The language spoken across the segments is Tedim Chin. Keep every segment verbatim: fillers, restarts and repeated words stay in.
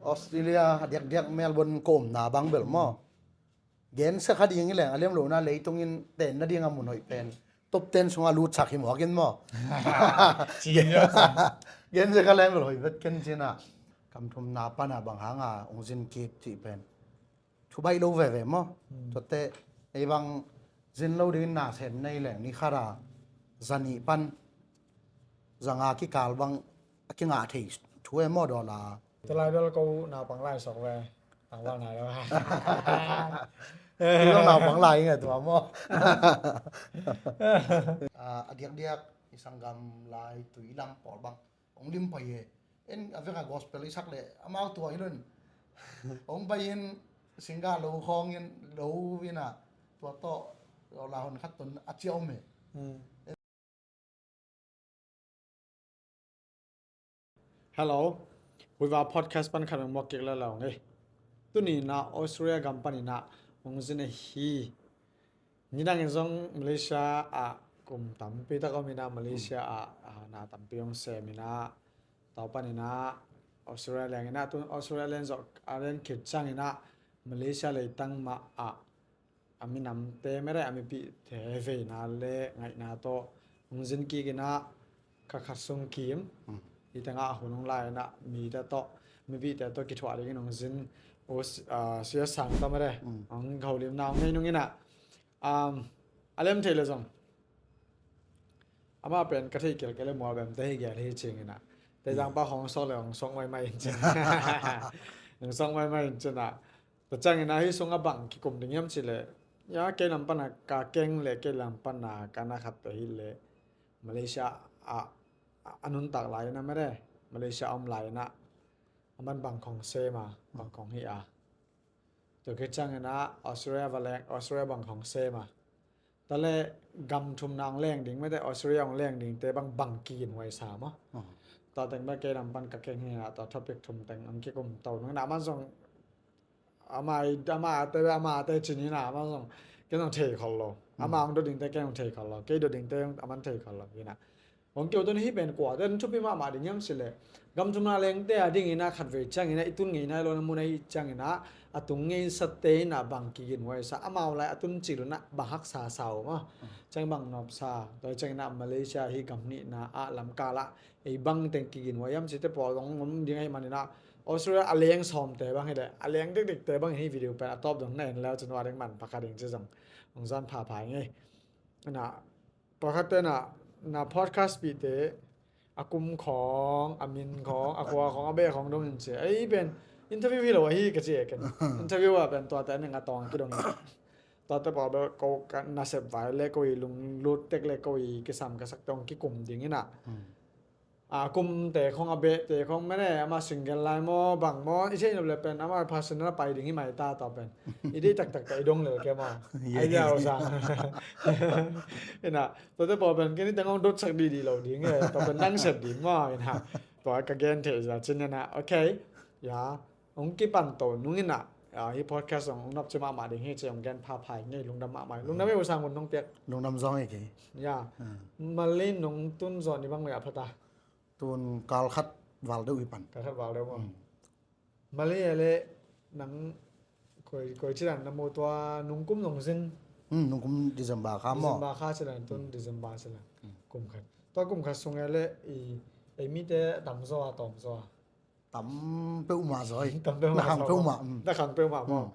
Australia a diakdiak Melbourne ka omna bang bel maw, gensia kha ding hi leng a lem lohna leitung in tenna ding a mun hoih pen top ten sungah lutsak hi mawk in maw. Gensia kha leng bel hoih vet ken cin ah, kam thumna pan a bang hang a hong zin kik cih pen thu baih lo veve maw. Tuate ei bang zin lo dingin na sem nei leng ni khat a zanih pan zanga kikal bang a kingah thei thu e maw, dollar. Tulai bel ko naupang lai sok ve. Tangval nai lo. Ko naupang lai nge tua maw. A diakdiak i sanggam lai tui lam pawl bang hong lim pai e. En a veka gospel i sak leh amau tua hi lo in hong pai in, singa lo khawng in lo in a, tua tawh lo la hon khat ton a cia om e. Hello. Huiva podcast pan khat hong muak kik lala hong e. Tuni na Australia gam pan ina hong zin ahi. Nidangin zong Malaysia ah kum tampi tak om ina, Malaysia ah, ah, na tampi hong sem ina, tau pan ina Australia liang ina, tun Australia liang zong a liang khit ciang ina Malaysia leitang mah ah a minamte mede a mipihte veina le ngaihna tawh hong zin kik ina, kha khat sung kim. Hi tengah a hun hong lai ina mite tawh, mipihte tawh kithuah dingin hong zin, uh, sia sang tawh mede hong holimna hong nei nung ina, um, a lem thei le zong amah pen ka thei kial kei le mual bemte hi gel hi cing ina, teizang pa hong sok le hong sok maimai in cin, hong sok maimai in cin a, tua ciang ina hi sung a bang kikum ding hiam ci le, ya kei lam pan a ka keng le kei lam pan a ka na khat te hi le Malaysia a, a, a nuntak lai ina mede, Malaysia a om lai ina a man bang khong sem a, bang khong hi a. Tua khit ciang ina Australia va leng, Australia bang khong sem a. Tale gam thumna hong leng ding mede, Australia hong leng dingte bang bang kigin huai sa maw. Tua teng bang kei lam pan ka keng hi ina, tua topic thum teng hong kikum to nung ina, a man zong amah, amah te, amah te cin hi ina, amah zong ken zong thei khol lo. Amah hong do dingte ken zong thei khol lo, kei do dingte a man thei khol lo hi ina. Hong keu tun hi pen kua ten thupi mahmah ding hiam ci le, gam thumna lengte a ding ina khat vei ciang ina i tun ngei nai lo na mun a hi ciang ina a tung ngei sate ina bang kigin huai sa, amau lai a tun cil ina bang haksa sa uh maw. Ciang bang nop sa, tua ciang ina Malaysia hi gam nihna a lamkal a ei bang teng kigin huai hiam cite pawl dong om ding ahi man ina, Australia a leng sawmte bang hi le, a leng dikdikte bang hi video pen a tawp dong na en leu cun hua ding man pakha ding ci zong hong zan phapha ngei. Ina, pakhat te na, na podcast pihte a kum khawng, a min khawng, a khua khawng, a beh khawng dong in ci. Ei pen interview hi lo ahi ka ci e ken. Interview a pen tuate a ning a tawng kidong in. Tuate pawl bel ko ka nasep vai le ko i lunglut tek le ko i kisam ka sak tawng kikum ding ina. A kumte khong a behte khong mene, ama single lai maw, bang maw, i cei nop le pen ama personal a pai ding hi mai ta tawh pen i deih taktak ta i dong lel ke maw. Ai dia usa. Ina, tuate pawl pen kei ni teng hong dotsak didi lo ding e, tawh pen nang sep ding maw, ina. Tua ka gen thei za cin ina, okay. Ya, hong kipan to nung ina, ya, hi podcast hong nop ci mahmah ding hi ci hong gen phaphai ngei, lungdam mahmah, lungdam e usa ngun nong piak. Lungdam zong e kei. Ya, mali nong tun zaw ni bang ve a phata. Tun kal khat val deuh hi pan. Kal khat val deuh maw. Mali a le nang koi, koi ci dan na mu tua nungkum nong zin. Nungkum December kha maw. December kha ci dan tun December ci dan. Kum khat. Tua kum khat sung a le i, ei mite tam zaw a tawm zaw a. Tam peuhmah zaw hi. Tam peuhmah zaw. Na khang peuhmah maw.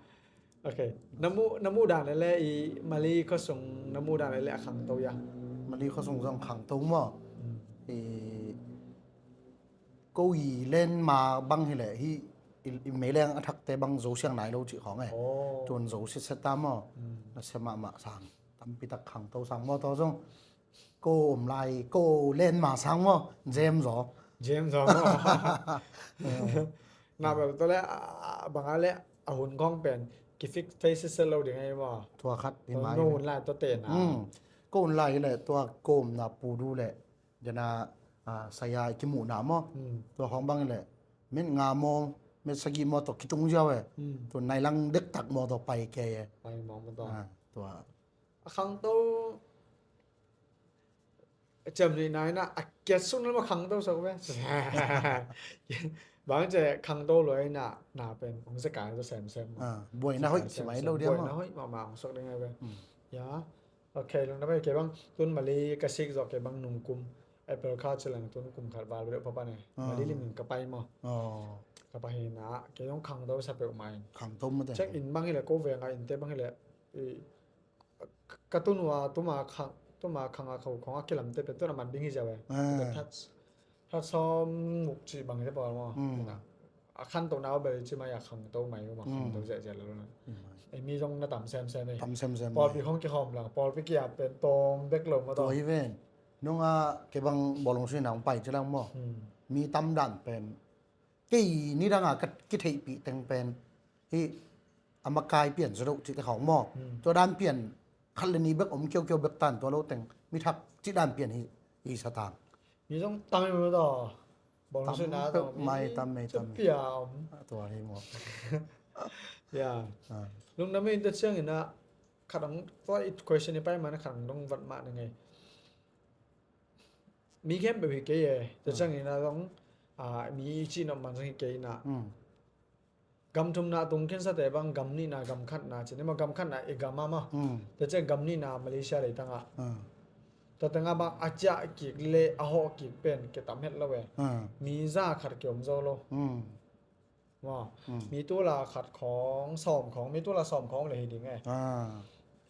Okay. Na mu, na mu dan le le i Mali khuasung na mu dan le le a khangto ya. Mali khuasung zong khangto maw. I ko i len ma bang hi le hi i, i meileng a thakte bang zo siang nai lo cih khawng e. Tuan zo sitset ta maw. Na sia mahmah sang. Tampi tak khangto sang maw tawh zong. Ko om lai, ko len ma sang maw, jem zaw. Jem zaw maw. Na bel tua le, a, bang a le, a hun khong pen kifix thei sitset lo ding ahi maw. Tua khat hi mai. No hun lai tua te na. Ko hun lai hi le, tua ko omna pu du le, jana, a, saya i kimuhna maw. Tua khong bang hi le, met nga maw, met sagih maw tawh kitung ziau e. Tua nai lang dektak maw tawh pai kei e. Pai maw maw tawh. Tua a khangto ciam nih nai na a kiat sung na ma khangto sak ve. Bang ci khangto lua ina na pen hong zekai to semsem. Ah, buaina hoih ci mai lo dia buaina hoih mahmah hong suak ding ai ve. Ya. Ok, lungdam ei. Kei bang tun Mali ka sik zawh kei bang nungkum April kha ci leng tun kum khat val bel papa ne. Mali lim in ka pai maw. Ka pai hi na kei zong khangto sa peuhmah in. Khangto mah te. Check in bang hi le ko veng a innte bang hi le ka tun uh a tuma khang tuma khang a khau khong a kilamte pen tun a man ding hi ziau e. That sawm nguk cih bang hi te pawl maw. A khanto nau bel ci mai a khangto mai uh ma khangto ziahziah lo na. Ei mi zong na tam semsem ei. Tam semsem. Pawlpi khong kihawm lang pawlpi kiat pen tawm bek lo maw. Tua hi ven. Nunga kei bang bawlung sui nang pai ci lang maw. Mi tam dan pen kei nidanga ka kitheihpih teng pen hi a makai pian zadoh cih te khawng maw. Tua dan pian khat le nih bek om kiaukiau bek tan tua lo teng mi thak cih dan pian hi, hi satang. Mi zong tam hi maw taw. Bawlung sui na zong mai tam mai tam pia om. Tua hi maw. Ya. Lungdam ei. Tua ciangin a khat ang tua question i pai mana khat ang dong vat mah na ngei. Mi khempeuh hi kei e. Tua ciangin a zong mi i cih nop man zong hi kei na. Gam thumna tung khinsate bang gam nihna gam khatna ci ni maw gam khatna i gam a maw. Tua ciang gam nihna Malaysia leitangah tua tengah bang a ciah kik le a hawh kik pen kitam het lo e. Mi za khat kiom zo lo. Maw. Mi tula khat khawng sawm khawng mi tula sawm khawng le hi ding e.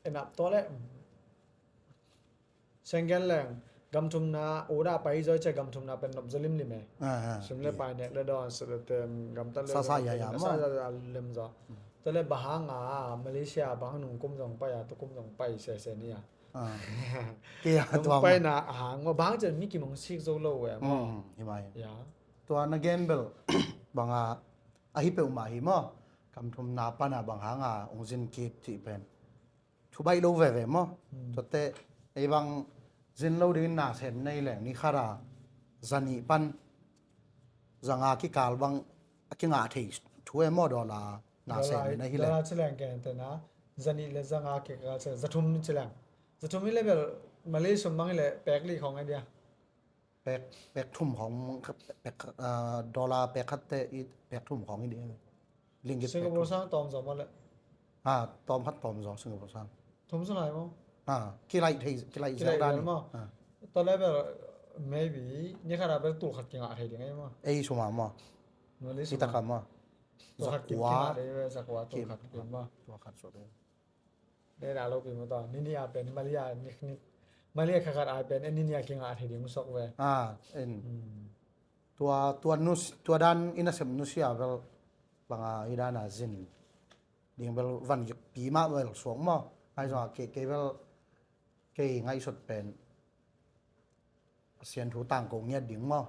Enap tua le Senggen leng gam thumna uda pai zoi cia gam thumna pen nop zo limlim e. Sum le pai nek le dawn sut le ten gam tat le sasa ya ya maw. Sasa ya lem zo. Tua le bang hanga Malaysia bang nung kum zong pai a tu kum zong pai sese ni a. Kia nung tua pai na a hang maw bang cia mi kim hong sik zo lo e maw. Hi mai. Ya. Tua na gen bel banga ahi peuhmah hi maw. Gam thumna pana bang hanga hong zin kik cih pen. Thu baih lo veve maw. Tuate ei bang zin lo dingin na sem nei leng ni khata zanih pan zanga kikal bang a kingah thei thu e maw dawla na sem na hi leng. Dawla ci leng ken tena zanih le zanga kikal ci leng zathum ci leng. Zathum hi le bel Malay sum bang hi le pek li khong e dia. Pek, pek thum khawng, pek, ah, dollar pek khat te i pek thum khawng i ding. Ringgit pek thum. Singapore sang tawm zaw maw le? Ah, tawm khat tawm zaw Singapore sang. Thum zaw lai maw? Ah, kilaih thei, kilaih zaw dan maw? Ah. Tua le bel maybe ni khat a bel tul khat kingah thei ding ei maw? Ei suma maw? Ni takam maw? Tul khat kingah thei ve, zakua tul khat kingah maw? Tul khat suak ding. Nena lopi maw tua nini a pen Malaysia niknik Malaysia khakhat a pen en nini a kingah thei ding sawk ve. Ah, en. Tua tua nus tua dan i nasem nusia bel banga i dan a zin ding bel van yuk pi mah bel suak maw. Ai zong a kei kei bel kei ngaihsut pen Pasian thu tangko ngiat ding maw.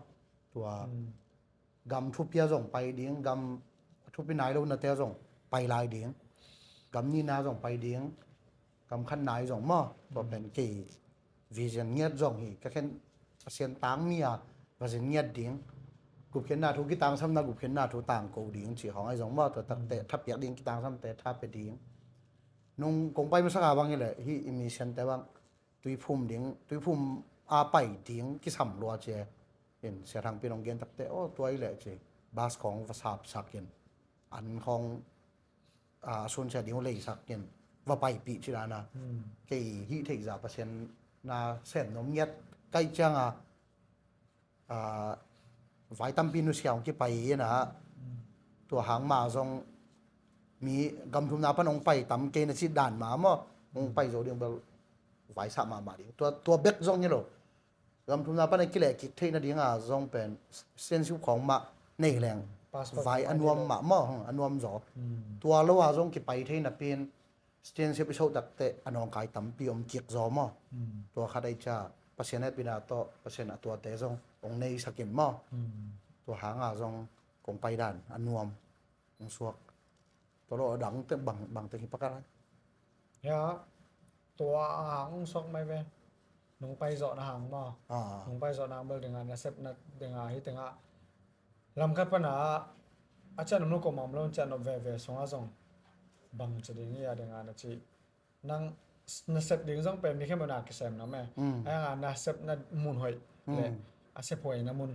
Tua gam thupi a zong pai ding, gam thupi nai lo nate a zong pai lai ding, gam nihna zong pai ding, gam khat nai zong maw. Tua pen kei vision ngiat zong hi ka khen Pasian tang mi a vision ngiat ding. Gupkhiatna thu kitangsamna gupkhiatna thu tangko ding cih khawng ai zong maw. Tua takte thapiak ding kitangsamte thape ding. Nung kong pai masak a bang hi le hi i mission te bang tuiphum ding tuiphum a pai ding kisam lua cia. In Sia Thang Pin hong gen takte aw tua i leh ci bas khawng va sapsak in an khawng a sunsia ding uh leisak in va paipih ci dana kei hih theih zah Pasian na sem nuam ngiat kaih cianga vai tampi nusia hong kipai ina tua hang mah zong mi gam thumna pan hong pai tam kei na cih dan mah maw hong pai zo ding bel vaisah mahmah ding tua tua bek zong hi lo. Gam thumna pan a kileh kik theih nadinga zong pen citizenship khawng mah nei leng vai a nuam mah maw a nuam zaw. Tua lo a zong kipai thei napi in citizenship i soh takte a nawngkai tampi om kik zaw maw. Tua khat ei cia Pasian hehpihna tawh Pasian a tuate zong hong neisak in maw. Tua hanga zong kong pai dan a nuam hong suak. Tua lo a dang te bang bang te hi pakal. Ya tua a hang hong suak mai ve. Nung pai zawh na hang maw. Nung pai zawh na hang bel dinga na sep na dinga hi dinga Lam khat pana a cian om lo ko mam lo cian om veve sunga zong bang ci ding hi a ding a na ci nang na sep ding zong pen mi khem na kisem na me. Ai nga na sep na mun hoi le a sep hoi na mun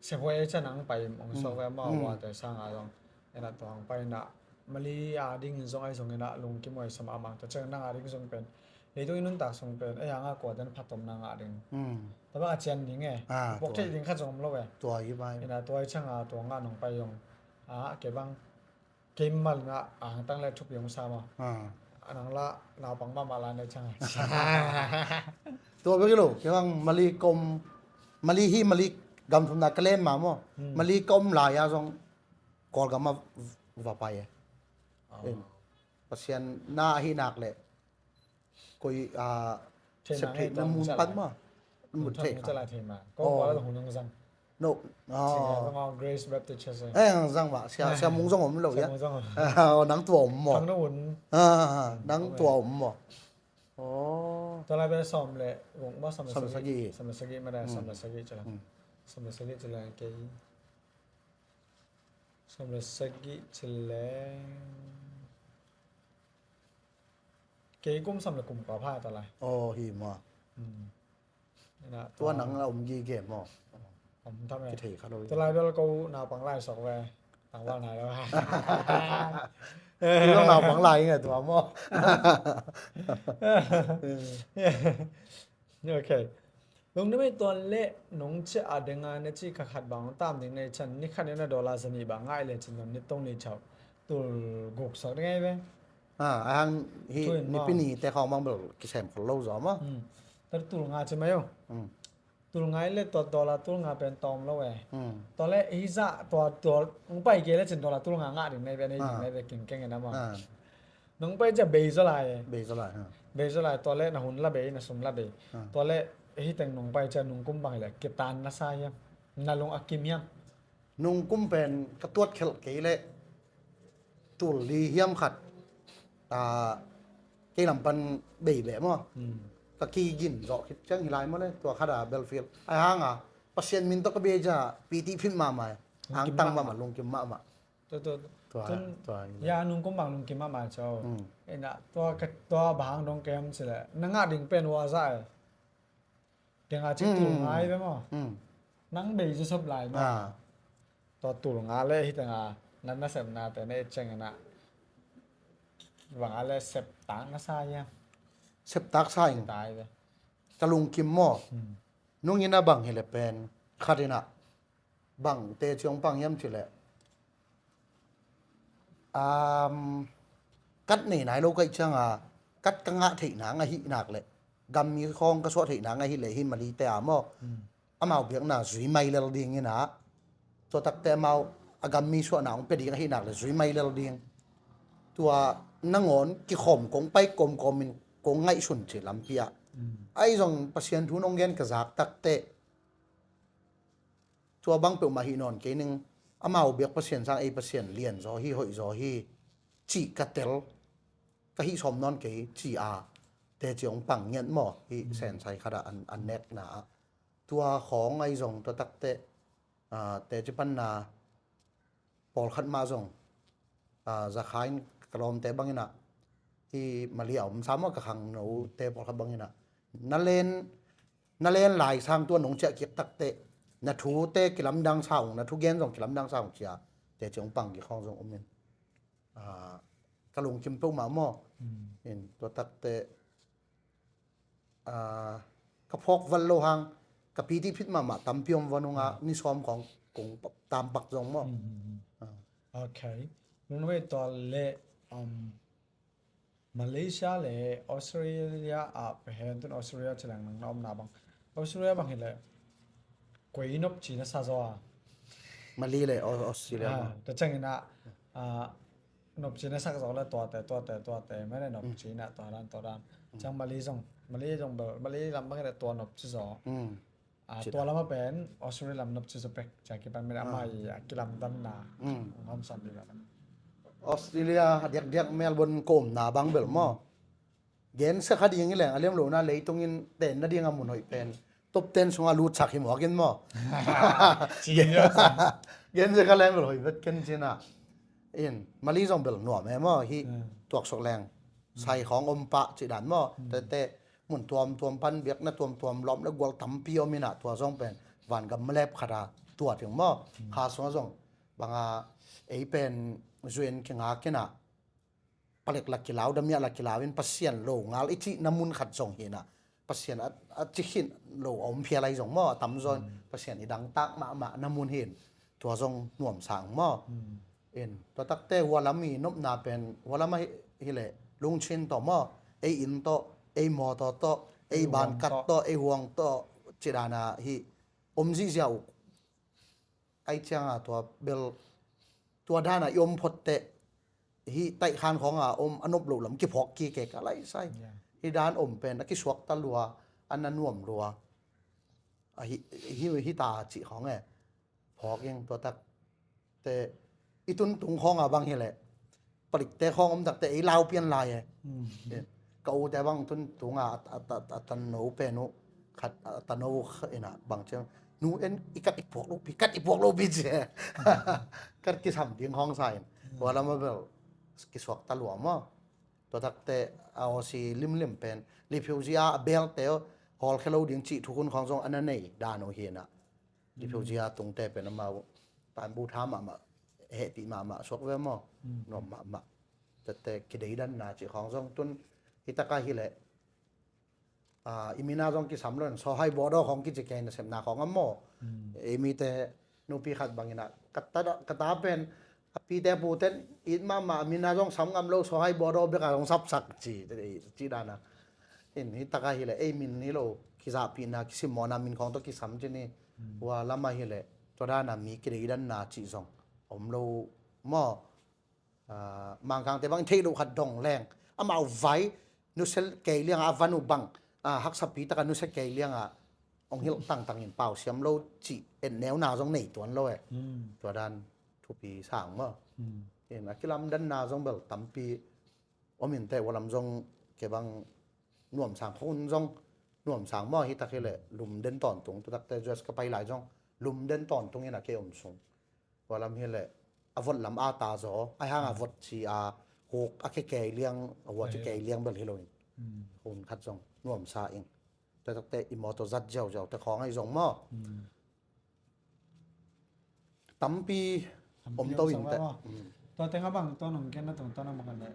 Sebuai ei cian ang pai ong sok ve maw, ua te sanga zong ena tuang pai na Mali a ding zong ai zong ena lungkim oi sama amang ta ciang nang a ding zong pen leitung i nuntak sung pen ei hanga kua den phatom nang a ding. Tabang a cian ding e. Bok thei ding khat zong om lo e. Tua i bai. Ena tua i cianga tua nga nong pai zong a ke bang keimal na angtang le thupi hong sa maw? A nang la naupang mahmah la nei ciang. Tua bek hi lo, kei bang Mali kom, Mali hi Mali gam thumna ka len ma maw? Mali ka om lai a zong Kawlgam a va pai e. Pasian na ahi nak le koi a septheihna mun pan ma. Mun thei kha. Ko ko la hong zang. No. Grace Baptist Church. Eh, zang ma sia sia mung zong om lo ya. Nang tua om mo. Nang tua om mo. Oh. Tua lai bel som le gong ma som le sagi. Som le sagi ma da som le sagi chala. Som le sagi chala kei. Som le sagi chala. Kei kum som le kum kua pha ta lai. Oh, hi ma. Tua nang la om gige maw? Om tam e. Kithei kha lo. Tua lai bel ko naupang lai sok ve. Tangval nai lo. Kei lo naupang lai nge tua maw? Okay. Lungdam ei tua le nong cia a denga na ci ka khat bang tam ding nei chan ni khat na dollar zani bang ngai le chin ni tong ni chau tul guk sok ding ei ve. A hang hi nipi ni te khawng bang bel kisem khol lo zaw maw? Tar tul nga ci mai o. Tul nga i le tua dollar tul nga pen tawm lo e. Tua le hi zah tua tua ung pai kei le cin dollar tul nga ngah ding nei ve nei ding nei ve kingkeng e na maw? Nong pai cia bei zaw lai e. Bei zaw lai. Bei zaw lai tua le na hun la bei na sum la bei. Tua le hi teng nong pai cia nung kum bang hi le kitan na sa hiam? Na lung a kim hiam? Nung kum pen ka tuat khelh kei le tul li hiam khat kei lam pan bei beh maw? Ka kigin zawh khit ciang hi lai maw le tua khat a Belfield ai hanga Pasian min tawh ka bei cia piti phit mahmah e. Angtang mahmah lungkim mahmah. Ya nung kum bang lungkim mahmah e caw. Ina tua bang hang dong kem ci le na ngah ding pen ua zah e. Denga ci tul ngai ve maw? Nang bei zusop lai maw? Tua tul nga le hi tenga nan na sepna te ne cengena banga le septak na sa ia. Septak sa in tai ve. Ka lungkim maw? Nungina bang hi le pen khatina bang te ciong pang hiam ci le kat nei nai lo kaih cianga kat ka ngah theih nang ahi nak le gammi khawng ka suah theih nang ahi le hi Mali te a maw? Amau biakna zui mai lel dingin ah tua takte amau a gammi suahna hong pia ding ahi nak le zui mai lel ding. Tua nangawn kikhawm kong pai kawmkawmin kong ngaihsun ci lampi ah ahi zong Pasian thu nong gen ka zak takte tua bang peuhmah hi nawn kei ning. Amau biak Pasian sang ei Pasian lian zaw hi hoih zaw hi cih ka tel ka hih sawm nawn kei ci a teci hong pang ngiat maw hi sensai khat ah an nekna ah tua khawng ahi zong tua takte teci panna pawlkhat mah zong zakha in ka lawmte banginah hi Mali a om sa maw ka khangnote pawlkhat banginah na len na len lai sang tua nong ciah kik takte na thute kilamdang sa ung na thugen zong kilamdang sa ung cia teci hong pang kik khawng zong om in ka lungkim peuhmah maw? In tua takte ka phawk val lo hang ka piti phit mahmah tampi om va nunga ni sawm khawng kong tampak zong maw? Okay. Nunvei tua le Malaysia le Australia ah pehen tun Australia cilang nang na omna bang Australia bang hi le koi nop ci na sa zaw a Mali le Australia ta ciangin ah nopci na sak zawk le tuate tuate tuate mai le nopci na tua dan tua dan ciang Mali zong Mali zong bel Mali lam bang le tua nopci zaw. Tua lam a pen Australia lam nopci zaw pek cia kipan mai le amah i a kilamdanna ngam san ding a Australia a diakdiak Melbourne ko omna bang bel maw? Gensia kha ding i leng a liam lohna leitungin tenna ding a mun hoih pen top ten sunga lutsak hi mawk in maw? Gensia kha leng bel hoih vet ken cina in Mali zong bel nuam e maw hi tuaksok leng sai khawng om pah cih dan maw? Tete mun tuamtuam pan biakna tuamtuam lawm le gual tampi om inah tua zong pen vangam malep khata tua ting maw. Kha sungah zong banga ei pen zuin kingak inah, palek la kilau, damiah la kilau in Pasian lo ngal i cihna mun khat zong hinah, Pasian a, a ci khin lo a om phial ahi zong maw, a tamzaw in Pasian i dangtak mahmah na mun hin, tua zong nuamsa ung maw. In tua takte hua lam i nopna pen hua lam ahi hileh lungchin tawh maw, ei inn tawh, ei mawtaw tawh, ei bankat tawh, ei huang tawh, cidana hi om zihziah uh. Ai cianga tua bel tua dana i om photteh hi taihkhan khawnga om a nop loh lam kiphawk kik e ka laisai. Hi dan om pen a kisuakta lua, a na nuam lua. Ahi, hi, hi ta cih khawng e. Phawk ing tua takte i tuntung khawnga bang hileh palikte khawng om takte ei lau pian lai e. Ka ute bang tun tunga a, a, a, a tano pen uh khat, a tano inah bang ciang nu en i kat i puak lo pi, kat i puak lo pi ci e. Kat kisam ding khawng sa in. Tua lama bel kisuakta lua maw. Tua takte a awsi limlim pen lipheuzi a belte hawlkhia lo ding cih thukhun khawng zong a na nei dan uh hinah. Lipheuzi a tungte pen amau tanbu tha mahmah, hehpih mahmah suak ve maw. Nuam mahmah. Tete kideidanna cih khawng zong tun hi taka hileh, i mina zong kisam lo in sawhai bawdaw khawng kici kei nasepna khawng a maw. Ei mite nupi khat bangin ah ka ta pen a pite puten it mahmah, a mina zong sam ngam lo, sawhai bawdaw beka zong sapsak ci, ci dana. In hi taka hileh ei min hi lo, kizahpihna, kisimmawhna min khawng tawh kisam ci ni. Hua lama hileh tua dana mi kideidanna cih zong om lo maw. Mangkangte bang theih loh khat dong leng amau vai nusia kei lianga a van uh bang haksapi taka nusia kei lianga hong hilh tangtangin pau siam lo cih etneuna zong nei tuan lo e. Tua dan thupi sang maw. In a kilamdanna zong bel tampi om inteh, hua lam zong kei bang nuamsang khun zong nuamsang maw, hi tak hileh lumden tawntung, tu takte U S ka pai lai zong lumden tawntung in a kei om sung. Hua lam hileh a vot lam a ta zaw, a hang a vot ci a huk a kei kei liang, a hua ci kei liang bel hi loin hun khat zong nuamsa ing. Tua takte i mawtaw zat ziauziau te khawng ahi zong maw. Tampi om to in teh. Tua tengah bang tua nong gen na tung tua nong bang le.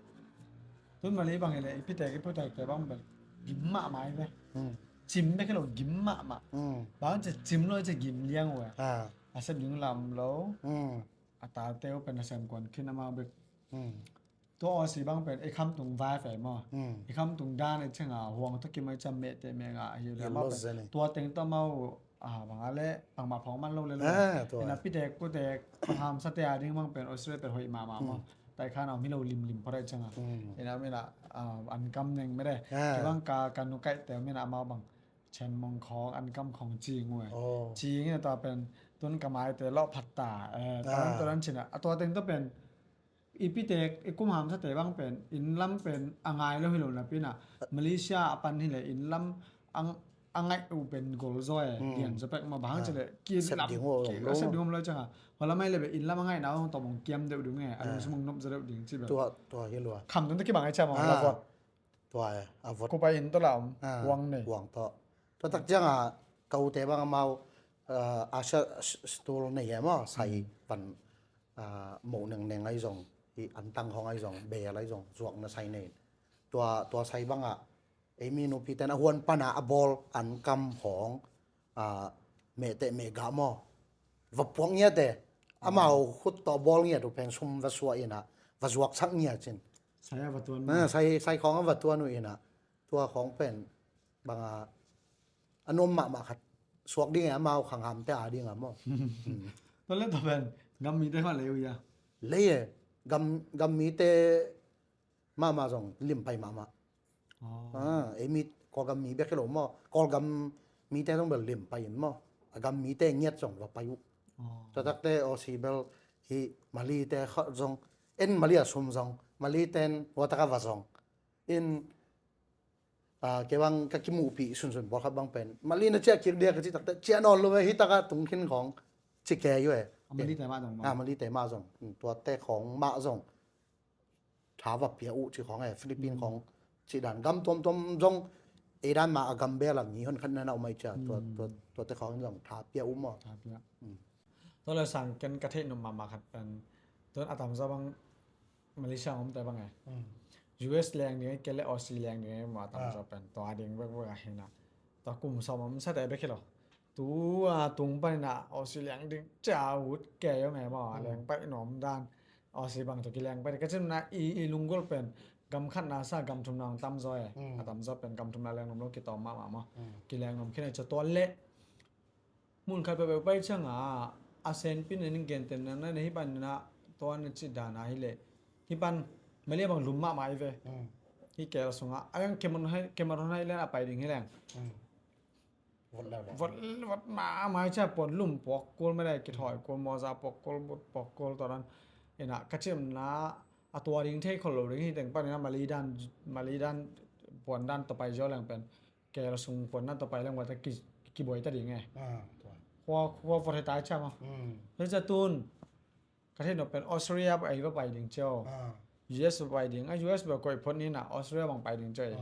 Tun mali bang le i pitek i putek te bang bel gim mahmah i ve. Cim bek lo gim mahmah. Bang ce cim lo ce gim liang ua. A sep ding lam lo. A ta teu pen a sem kuan khin ama bek. Tua awsi bang pen i khamtung vai fai maw. I khamtung dan i chenga huang tawh kimai cam mehte meh ngah hi le maw pen. Tua teng tawh mau a bang a le bangmah phawk man lo le lo. Ina pitek putek paham sate a ding bang pen Australia pen hoih mahmah maw. Taikhan a om hi lo limlim phawt a i chenga. Ina mina an kam neng mede. Kibang ka ka nukaihte mina mau bang chen mong khawng an kam khawng cing ua. Cing ina tua pen tun ka maite lawh phat ta. Tua dan cina a tua teng tawh pen i pitek i kum hamsate bang pen inn lam pen a ngai lo hi lo napi na Malaysia a pan hileh inn lam a ngaih uh pen gol zaw e. Lian zaw pek ma bang cileh kilam a sep ding om lo canga. Hua lam ai le be inn lam a ngaihna hong tawm hong kiam deuh ding e. A lungsum hong nop zaw deuh ding ci bel. Tua hi lua. Kham tun ta kibang ai cia mong la vot. Tua e a vot. Kupa inn tawh la om. Huang nei huang tawh. Tua tak cianga ka ute bang amau a sha stool nei e maw, sai van moh nengneng ahi zong, hi antang hong ahi zong, beel ahi zong, zuakna sai nei. Tua, tua sai bangah ei mi nupiten a huan pana a bawl an kam hong mehteh mehgah maw, va puak ngiat e. Amau khut tawh bawl ngiat uh pen sum va suah inah va zuaksak ngiat cin. Sai a va tuan uh. Sai, sai khawng a va tuan uh inah tua khawng pen banga a nuam mahmah khat suak ding e, amau khanghamte a ding a maw. Tua le tua pen gam mite khat lei uh ia? Lei e. Gam, gam mite mahmah zong lim pai mahmah. Ei mi Kawlgam mi bek hi lo maw, Kawlgam mite zong bel lim pai in maw. A gam mite ngiat zong va pai uh. Tua takte Aussie bel hi Malite khat zong, en Mali a sum zong, Malite in hua taka va zong in. Kei bang ka kimuhpih sunsun pawlkhat bang pen Mali na ciah kik dia ka cih takte ciah nawn lo e, hi taka tung khin khawng ci kei uh e. Malite mah zong, tuate khawng mah zong tha va pia uh ci khawng e. Philippine khawng cih dan gam tuamtuam zong ei dan mah a gam bel a mi hon khat na na um ai cia, tuate khawng zong tha pia uh maw. Tua le sang ken ka theih nop mahmah khat pen, tun a tamzaw bang Malaysia om te bang e. U S leng ding e, ke le Aussie leng ding e maw, a tamzaw pen tua ding bekbek ahi na. Tua kum sawm om sa te bek hi lo. Tua tung panin a Aussie leng ding cia ut ke om e maw, a leng pai nuam dan. Aussie bang tua kileng pai ka cin na i, i lunggulh pen gam khat na sa gam thum na ong tamzaw e. A tamzaw pen gam thum na leng nuam lo, kitawm mahmah maw. Kileng nuam khin e, tua le mun khat peuhpeuh pai ciangin a senpi in gentehna na hih panin a tua na cih dan a hi leh, hih pan Malay bang lum mahmah hi ve. Hih kel sungah a yang Cameron hai, Cameron hai leng a pai ding hi leng. Vot mahmah hi cia, puan lum puak kul, Malay kithawi kul, mawza puak kul, but puak kul, tua dan. Ina ka cih na a tua ding thei khol lo ding hi teng panin a Malay dan, Malay dan puan dan tawh pai zaw leng pen kel sung puan dan tawh pai leng ua ta ki, kibuai ta ding e. Khua, khua vot hei tai cia maw. Hei cia tun ka theih nop pen Australia a va pai ding cio. U S va pai ding a, U S va koih phot ni na Australia bang pai ding cio e.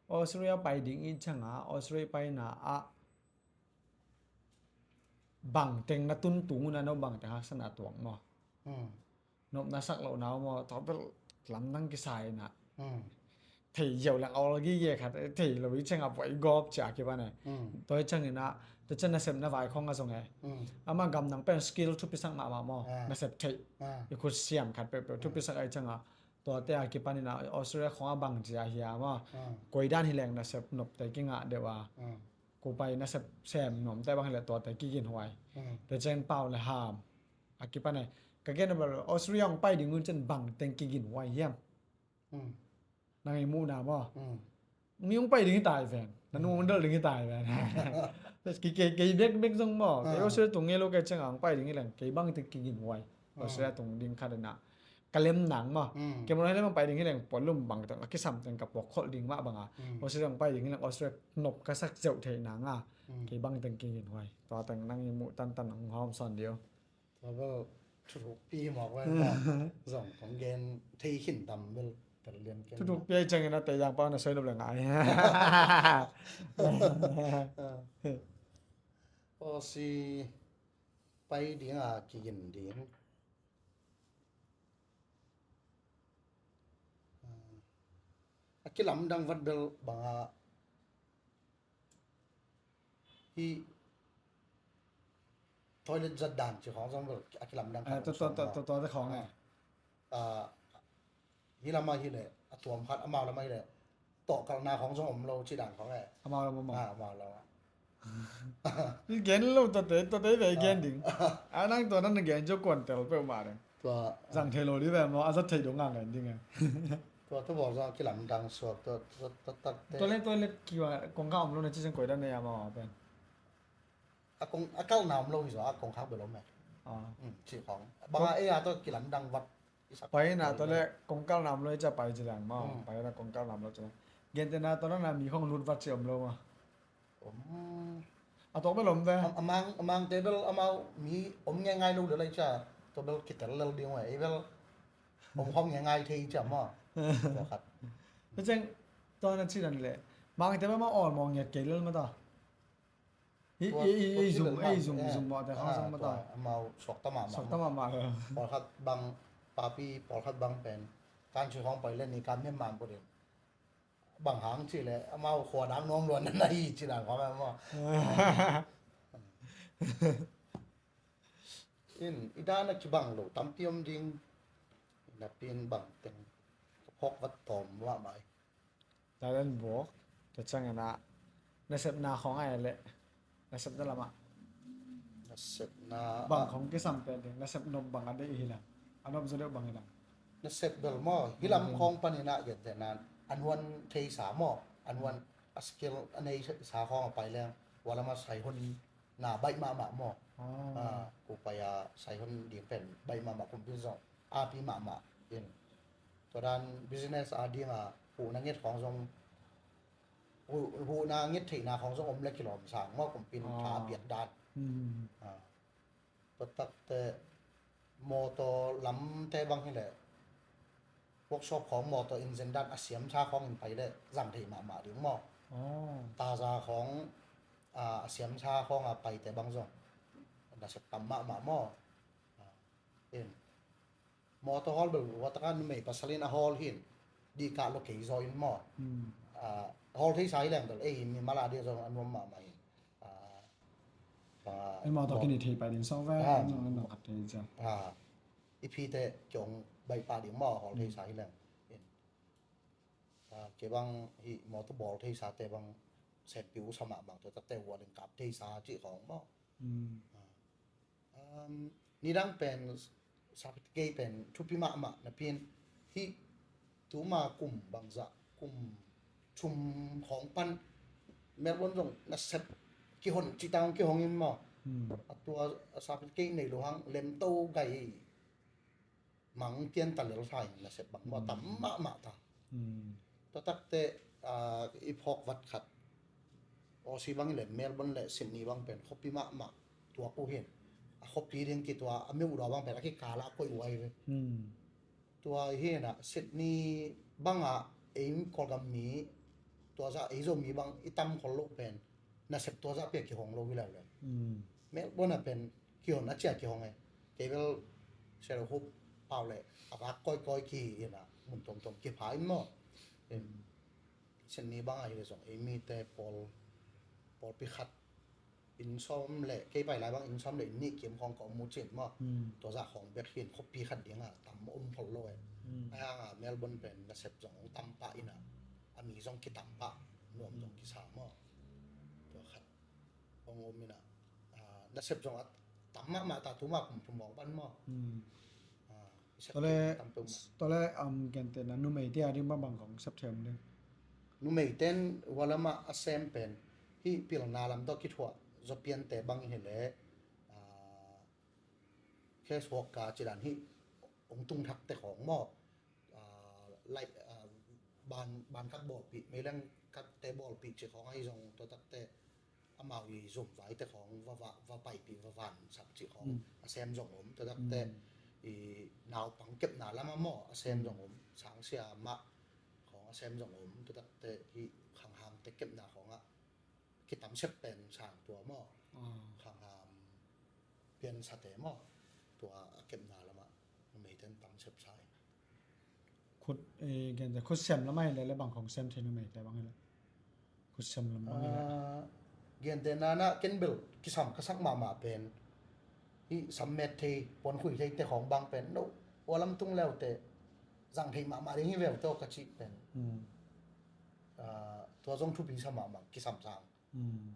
Australia pai ding i ciangin Australia pai na a bang teng na tun tung un a, no bang teng haksa na tuak maw. Nop na sak lo na maw, tua bel lamdang kisai na. Thei ziau leng awl gige khat, thei lo i ciangin a buai gawp cia kipan e. Tua i ciangin a, tua ciang nasep na vai khong a zong e. Ama gam nang pen skill thupisak mahmah maw, nasep thei. I khut siam khat peuhpeuh thupisak a i ciangin a, tuate a kipanin a Australia khong a bang cia hi a maw. Koi dan hi leng nasep nopte kingah deuh a. Kupai nasep sem nuamte bang hi leh tuate kiginhuai. Tua ciang pau le ham a kipan e. Ka gen a bel Australia hong pai ding un ciang bang teng kiginhuai hiam? Nang i muhna maw. Mi hong pai ding hi tai ven. Na nu hong del ding hi tai ven. Ki, kei, kei bek, bek zong maw. Kei Australia tung ngei lo kei ciang hong pai ding hi leng kei bang teng kiginhuai. Australia tung ding khat ina ka lem nang maw. Kei maw hei lem hong pai ding hi leng puan lum bang teng a kisam teng ka puak kholh ding mah bang a. Australia hong pai ding hi leng Australia nop ka sak zeuh thei nang a. Kei bang teng kiginhuai. Tua teng nang i muh tantan hong hawm sawn dih o. Tua bel thuthukpi mawk ven maw. Zong kong gen thei khin tam bel tel lian ken. Thuthukpi a i ciangin a tei yang pau na soi nop le ngai. Aussie pai ding a kigin ding. A kilamdang vat bel bang a hi toilet zat dan ci khong zong bel a kilamdang khat. Tua, tua, tua, tua, tua te khong e. Hi lam a hi leh a tuam khat, amau lam a hi leh tawh kalna khong zong om lo ci dan khong e. Amau lam a maw. Amau lam a. I gen lo tuate, tuate ve i gen ding. A nang tua nang na gen jo kuan tel peuhmah ding. Tua zang thei lo dih ve maw, a zat thei dong a ngen ding e. Tua tua bawl zong a kilamdang suak tua, tua, tua, tua, tua. Toilet, toilet kiwa kongkal om lo na ci seng koi dan na ya maw pen. A kong, a kalna om lo hi zaw, a kongkhak bel om e. Ci khong. Bang a ei a tua kilamdang vat. Pai na tua le kongkal nam lo i cia pai ci lang maw. Pai na kongkal nam lo ci lang. Gente na tua na mi khong lut vat ci om lo maw. A tok bel om ve. Amang, amang te bel amau mi om ngai ngai lo le lai cia. Tua bel kitel lel ding ve. I bel om khom ngai ngai thei cia maw. Tua khat. Tua ciang tua na ci dan le. Mang te bel amau ol maw ngiat kei lel ma ta. Ei, ei, ei, ei zum, ei zum, zum mawh te khawng zong mawh ta. Amau suakta mahmah. Suakta mahmah lo. Pawlkhat bang papi, pawlkhat bang pen country khawng pai le ni kam hiam man put in. Bang hang cih leh amau khua dang nuam luan na hi cih dan khawng amau. In, i dan a kibang lo tampi om ding. Napi in bang teng phawk vat tawm mahmah hi. Talent bawk, tua ciangin ah nasepna khawng a hi leh nasepna lamah. Nasepna bang ah khawng kisam pen ding, nasep nop bang a deih hi lam, a nop zaw deuh bang hi lam. Nasep bel maw, hi lam khawng panin ah gentehna a nuan thei sa maw, a nuan a skill a nei sa khawng a pai leng, hua lam a sai hun na baih mahmah maw. Ah, ku pai a sai hun ding pen baih mahmah, kumpi zong api mahmah in. Tua dan business a ding a huhna nget khawng zong, huh, huhna nget theihna khawng zong om le kilawm sang maw, kumpi in tha a piak dan. Ah. Tua takte motor lamte bang hi leh workshop khawng motor engine dan a siamsa khawng in pai leh zang thei mahmah ding maw. Taza khawng, ah, a siamsa khawng a paite bang zong nasep tam mahmah maw. In. Mawtaw hawl bel, ua taka numei pasal in a hawl hin. Dih kah lo kei zaw in maw. Hmm. Ah, hawl theisa hi leng bel, ei, mimal a dia zong a nuam mahmah in. Ah, ah, Ei mawtaw maw- kini thei pai din sawk ve, Ah. nang, nang khat thei cia. Ah, i phi te kiong baih pah ding maw, hawl Hmm. theisa hi leng. In. Ah, kei bang hih mawtaw bawl theisa te bang sempi uh sa mahmah, tua takte hual in kap theisa cih khawng maw. Hmm. Ah. Um, nidang pen sapit kei pen thupi mahmah napi in hih tuma kum bangzah, kum thum khawng pan Melbourne zong nasep kihon cih tang kihong in maw. Hmm. A tua sapit kei nei lo hang lemto gai mang pian ta lel sa in nasep bang maw tam Hmm. mahmah ta. Hmm. Tua takte, ah, i phawk vat khat Aussie bang le Melbourne le Sydney bang pen khuapi mahmah tuak uh hin. A khuapi ding kitua a meu daw bang pen a kikala koih uh ahi ve. Hmm. Tua hi na Sydney bang a ei Kawlgam mi tua zah ei Zomi bang i tam khol loh pen nasep tua zah pia kihong lo hi leuleu. Hmm. Melbourne a pen kihon a cia kihong e. Kei bel Sherlock Holmes pau le a vak kawikawi ki hi na mun tomtom kipha in maw. In Sydney bang a hi le zong ei mite pawl, pawlpi khat inn sawm le kei pai lai bang inn sawm le inn nih kim khawng ka om uh cin maw. Hmm. Tua zah khawng bek hin khuapi khat ding a tam om khol lo e. Hmm. Ai hang a Melbourne pen nasep zong hong tam pah in a, a mi zong kitam pah, nuam zong kisa maw. Tua khat hong om in a, ah, nasep zong a tam mahmah ta tuma kum thum hong pan maw. Hmm. Ah, i sep Tole, tam peuhmah. Tole, um, gentehna numei te a ding bang bang kong sep them ding. Numei ten hualam ah a sem pen hih pilna lam tawh kithuah zaw pian te bang hi le, ah, case worker ci dan hih hong tung thak te khawng maw. Ah, lai, ah, ban, ban khat bawlpih, meileng khat te bawlpih ci khawng ahi zong tua takte amau i zumvai te khawng va, va, va paipih va vansak cih khawng Hmm. a sem zong om. Tua takte Hmm. i naupang kepna lam ah maw a sem Hmm. zong om. Sangsia mah khawng a sem zong om. Tua takte i khangham te kepna khawng ah kitam sep pen sang tua maw. Ah. Khangham piansate maw. Tua a kepna lam ah numei ten tam sep sa in. Khut, eh, gente, khut sem lam ah hi le, le bang khawng sem thei numei te bang hi le. Khut sem lam bang hi le. Ah, gente nana ken bel kisam ka sak mahmah pen. Hih sam met thei, puan khui thei te khawng bang pen. No, hualam tung leu te, zang thei mahmah ding hi veu tawh ka cih pen. Hmm. Ah, tua zong thupi sa mahmah, kisam sang. Hmm.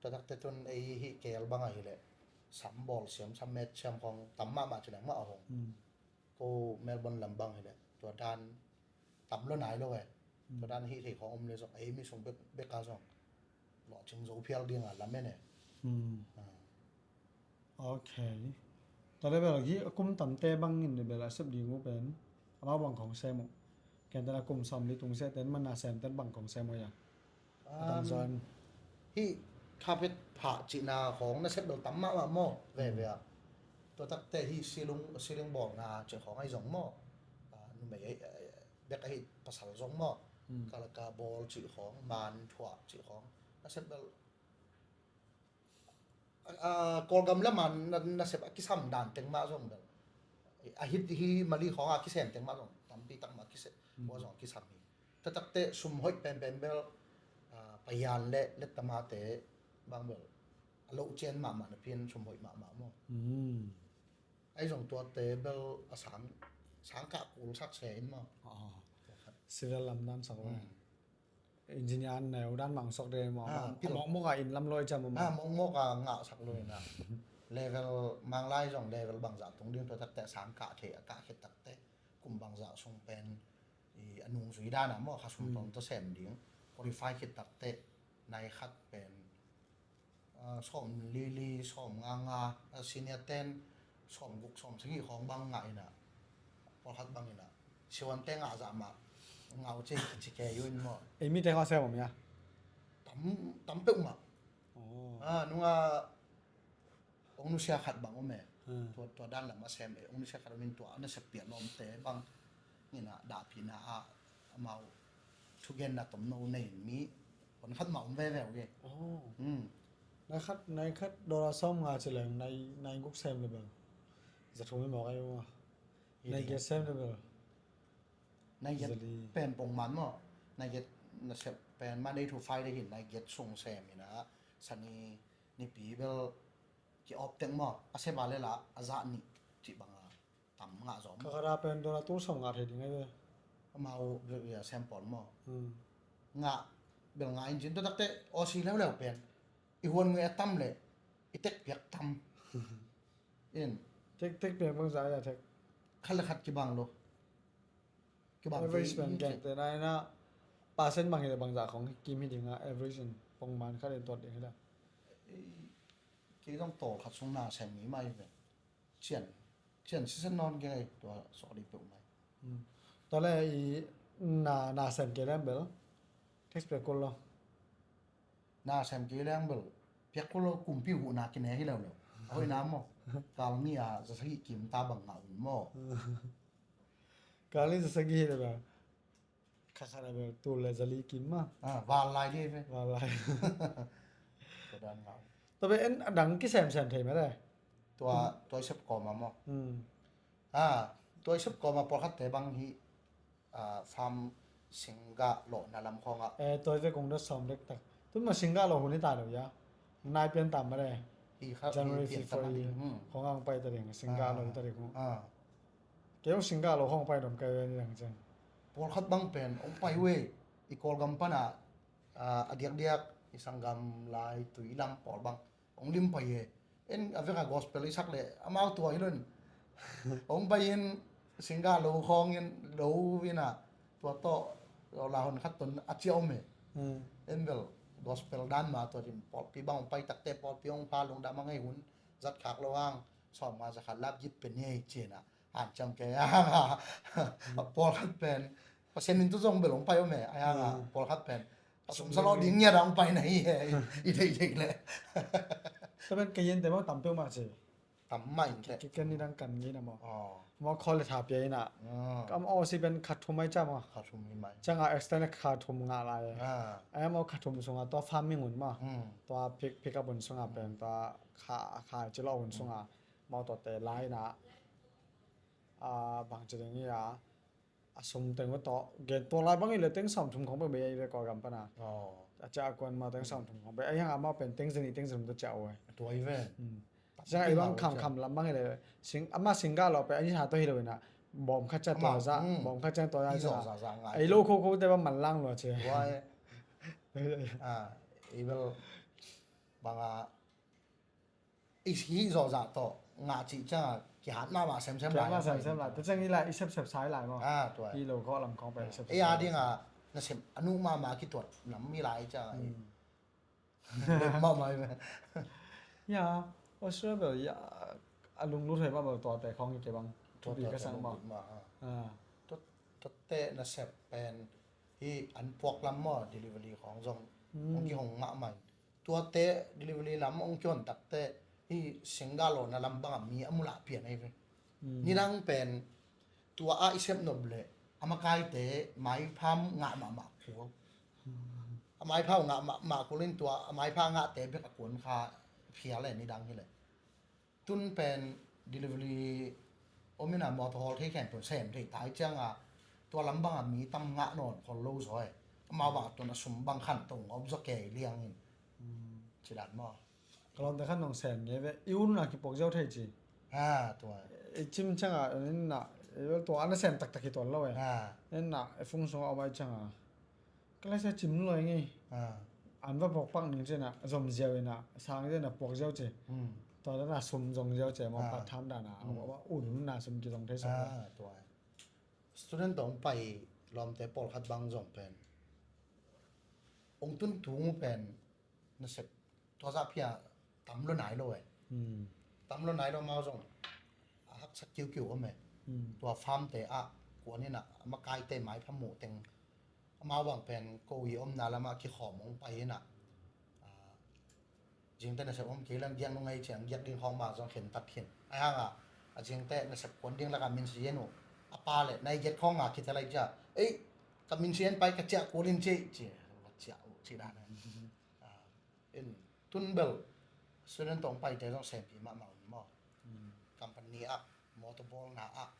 Tua takte tun ei hih kel bang ahi le. Sam bawl siam, sam met siam khawng tam mahmah ci leng mah a hong. Hmm. Ko Melbourne lam bang hi le tua dan tam lo nai lo e. Hmm. Tua dan hih thei khawng om le zong ei mi sung bek, bek a zong lawhcing zo phial ding a lam en e. Hmm. Ah. Ok. Tua le bel hih a kum tamte bang in le bel a sep ding uh pen amau bang khawng sem uh. Ken ten a kum sawm li tung seh ten man a sem ten bang khawng sem uh ya. A tam Um, zaw in. Hih carpet phah cihna khawng nasep bel tam mahmah maw, veve ah. Tua takte hih ceiling, ceiling bawlna cih khawng ahi zong maw. Ah, numei ahi, eh, bek ahi pasal zong maw. Hmm. Kalaka bawl cih khawng, man thuah cih khawng. Nasep bel, ah, ah, Kawlgam lam ah na, nasep a kisam dan teng mah zong bel. A hit hi Mali khawng a kisem teng mah zong. Tampi tak mah kisem, Hmm. ua zong a kisam hi. Tua takte sum hoih penpen bel, ah, payan le lettamate bang bel a loh cian mahmah napi in sum hoih mahmah maw. Hmm. Ahi zong tuate bel a sang, sang kah kul sak se in maw. Oh. Civil lam dan sak lo. Hmm. Engineer neu dan mang sok de maw. Ah, mawk, pil- mawk mawk a inn lam loi ciam maw. Ah, mawk mawk a ngah sak lo in a. Level Manglai zong level bangzah tung ding tua takte sang kah thei a kah khit takte kum bangzah sung pen i a nungzui dan ah maw, kha sum tawm tawh sem ding. Qualify khit takte nai khat pen, ah, sawm li li, sawm nga nga, ah, senior ten sawm guk, sawm sagih khawng bang ngah in ah, pawlkhat bang in ah siwan te ngah zah mah ngau cei kici kei uh in maw. Ei mi te kha sem om ia? Tam, tam peuhmah. Oh. Ah, nunga ong nusia khat bang om e. Hmm. Tua, tua dan lam a sem e. Ong nusia khat om in tua a nasep piak lawmte bang in ah dahpihna ah amau thugenna tomno nei mi pawlkhat mah om veve uh e. Oh. Hmm. Nai khat, nai khat dollar sawm nga ci leng nai, nai guk sem le bang. Za thum i mawk ai maw? Nai giat sem le bel. Nai giat pen pongman maw? Nai giat nasep pen Monday to Friday hi, nai giat sung sem hi na, Sani nipi bel ki-off tek maw? A sep a le la a zah nih cih bang a tam ngah zom. Ka khat a pen dollar tul sawm ngah thei ding ai ve. Amau bel bia sem pawl maw? Ngah bel ngah in cin, tua takte Aussie leuleu pen i huan ngui a tam le i tek piak tam. In. Tek, tek piak bangzah ai a tek. Khat le khat kibang lo. Kibang average pen geng te na ina percent bang hi le bangzah khong kim hi ding a, average in pongman khat in tuat ding hi la. Kei zong tawl khat sung na sem mi mai ve. Cian, cian sisen nawn kei tua sawh ding peuh mai. Tua le i na, na sem kei leng bel tax piak kul lo. Na sem kei leng bel piak kul lo, kumpi huhna kine hi leuleu. A hoihna maw? Kal ni a za sagih kim ta bang ngah un maw? Kal ni za sagih hi leuleu. Kha kha na bel tul le za li kim ma. Ah, val lai dih ve. Val lai. Tua dan ngah un. Tua be en a dang kisem sem thei mah le. Tua, tua i sep kawm a maw? Ah, tua i sep kawm a pawlkhat te bang hi, ah, farm singgah lawhna lam khawng ah. Eh, tua i ve kong dot sawm dek tak. Tun ma singgah lawh hun hi ta lo ya. Nai pian tam mah le. January, February khawng ang pai ta ding, singgah lawh ta ding. Kei hong singgah lawh khawng pai dom kai ve ni dang ciang. Pawlkhat bang pen hong pai uh e, i Kawlgam pan ah, a diakdiak i sanggam lai tui lam pawl bang hong lim pai e. En a vek a gospel i sak le amau tua hi lo in. Hong pai in singgah lo khawng in lo in ah tua tawh la hon khat ton a cia om e. En bel gospel dan ma tua din pawlpi bang hong pai takte pawlpi hong pha lungdam a ngei hun zat khak lo hang sawm nga za khat lap git pe ni ei ci in ah hanciam kei a hang a pawlkhat pen Pasian min tu zong bel hong pai om e a hang a pawlkhat pen a sum sa lawh ding ngiat a hong pai na hi e. I deih deih le. Tua pen kei in te bang tam peuh mah ci. Tam mah in te. Ki ken ni dang kan ngei na maw? Maw khawh le tha pia in ah. Kam aw si pen khat thum mai ca maw? Khat thum mai. Ciang a extend khat thum ngah lai. Ai maw khat thum sung a tua farming hun maw? Tua pick, pick up hun sung a pen tua kha, kha ci lawh hun sung a maw tua te lai in ah. A bang ci ding hi a. A sum teng va tawh gen tua lai bang i le teng sawm thum khong bei bei i ve Kawlgam pan a. A cia a kuan ma teng sawm thum khong bei a hiang a ma pen teng zeni teng zeni ta cia ua. Tua i ve. Cia i bang kham kham lam bang i le sing ama singgah lo pe a ni ha to hi lo ina bawm kha cia tua za bawm kha cia tua za. Ei lo kho kho te bang man lang lo cia. Tua i bel bang a i hih zawhzah tawh ngah cih ciangah kihat mahmah semsem lai. Kihat mahmah semsem lai. Tua ciang i lai i sepsep sa i lai maw? Ah, tua. I lo khawh lam khawng pai sepsep. Ei a dingah nasem a nuh mahmah a kituat lam i lai ciangah i lem mahmah i ve. Ya, Australia bel ya a lunglut hei mahmah tuate khawng i kei bang thupi ka sang maw? Tuate nasep pen hi an puak lam maw delivery khawng zong hong kihong mahmah in. Tuate delivery lam hong kion takte hi singgah lawhna lam bangah mi a mulak pian ahi ve. Nidang pen tua ah i sep nop leh a makaite maipha ngah mahmah kul. A maipha ngah mahmah kul in tua a maipha ngahte bek a kuan kha phial e nidang hileh. Tun pen delivery om ina mawtaw hawl thei khempeuh sem thei tai cianga tua lam banga mi tam ngah nawn khol lo zaw e. Amau bang a tun a sum bang khan tong om zaw kei liangin. Ci dan maw? Ka lawmte khan nong sem nge ve i un a kipuak ziau thei ci. Ha, tua. I cim cianga en na tua ana sem taktak hi tuan lo e. En na e fung sunga om ai cianga. Ka laisa cim luai ngei. An va pawkpak ning cianah zom ziau inah sang cianah puak ziau ci. Tua dana sum zong ziau ci maw part time dana un na sum kizong thei sawm. Student tawh hong pai lawmte pawlkhat bang zong pen hong tun tung uh pen nasep tua zah phia tam lo nai lo e. Tam lo nai lo mau zong a haksa kiukiu om e. Tua farm te ah kuan inah a makaite maipha muh teng amau bang pen ko i omna lamah kikhawm hong pai inah zingte nasep om kei lang giak nung ei ciang giak ding khawng ma zong khen tat khin ai hanga a zingte nasep kuan ding laka min si yen uh a pa le nai giat khawng a kitel ai cia ei ka min si yen pai ka ciah kual in ci ci ciah uh ci dan in tun bel student tawng paite zong sempi mahmah un maw? Company ah Mawtaw bawlna ah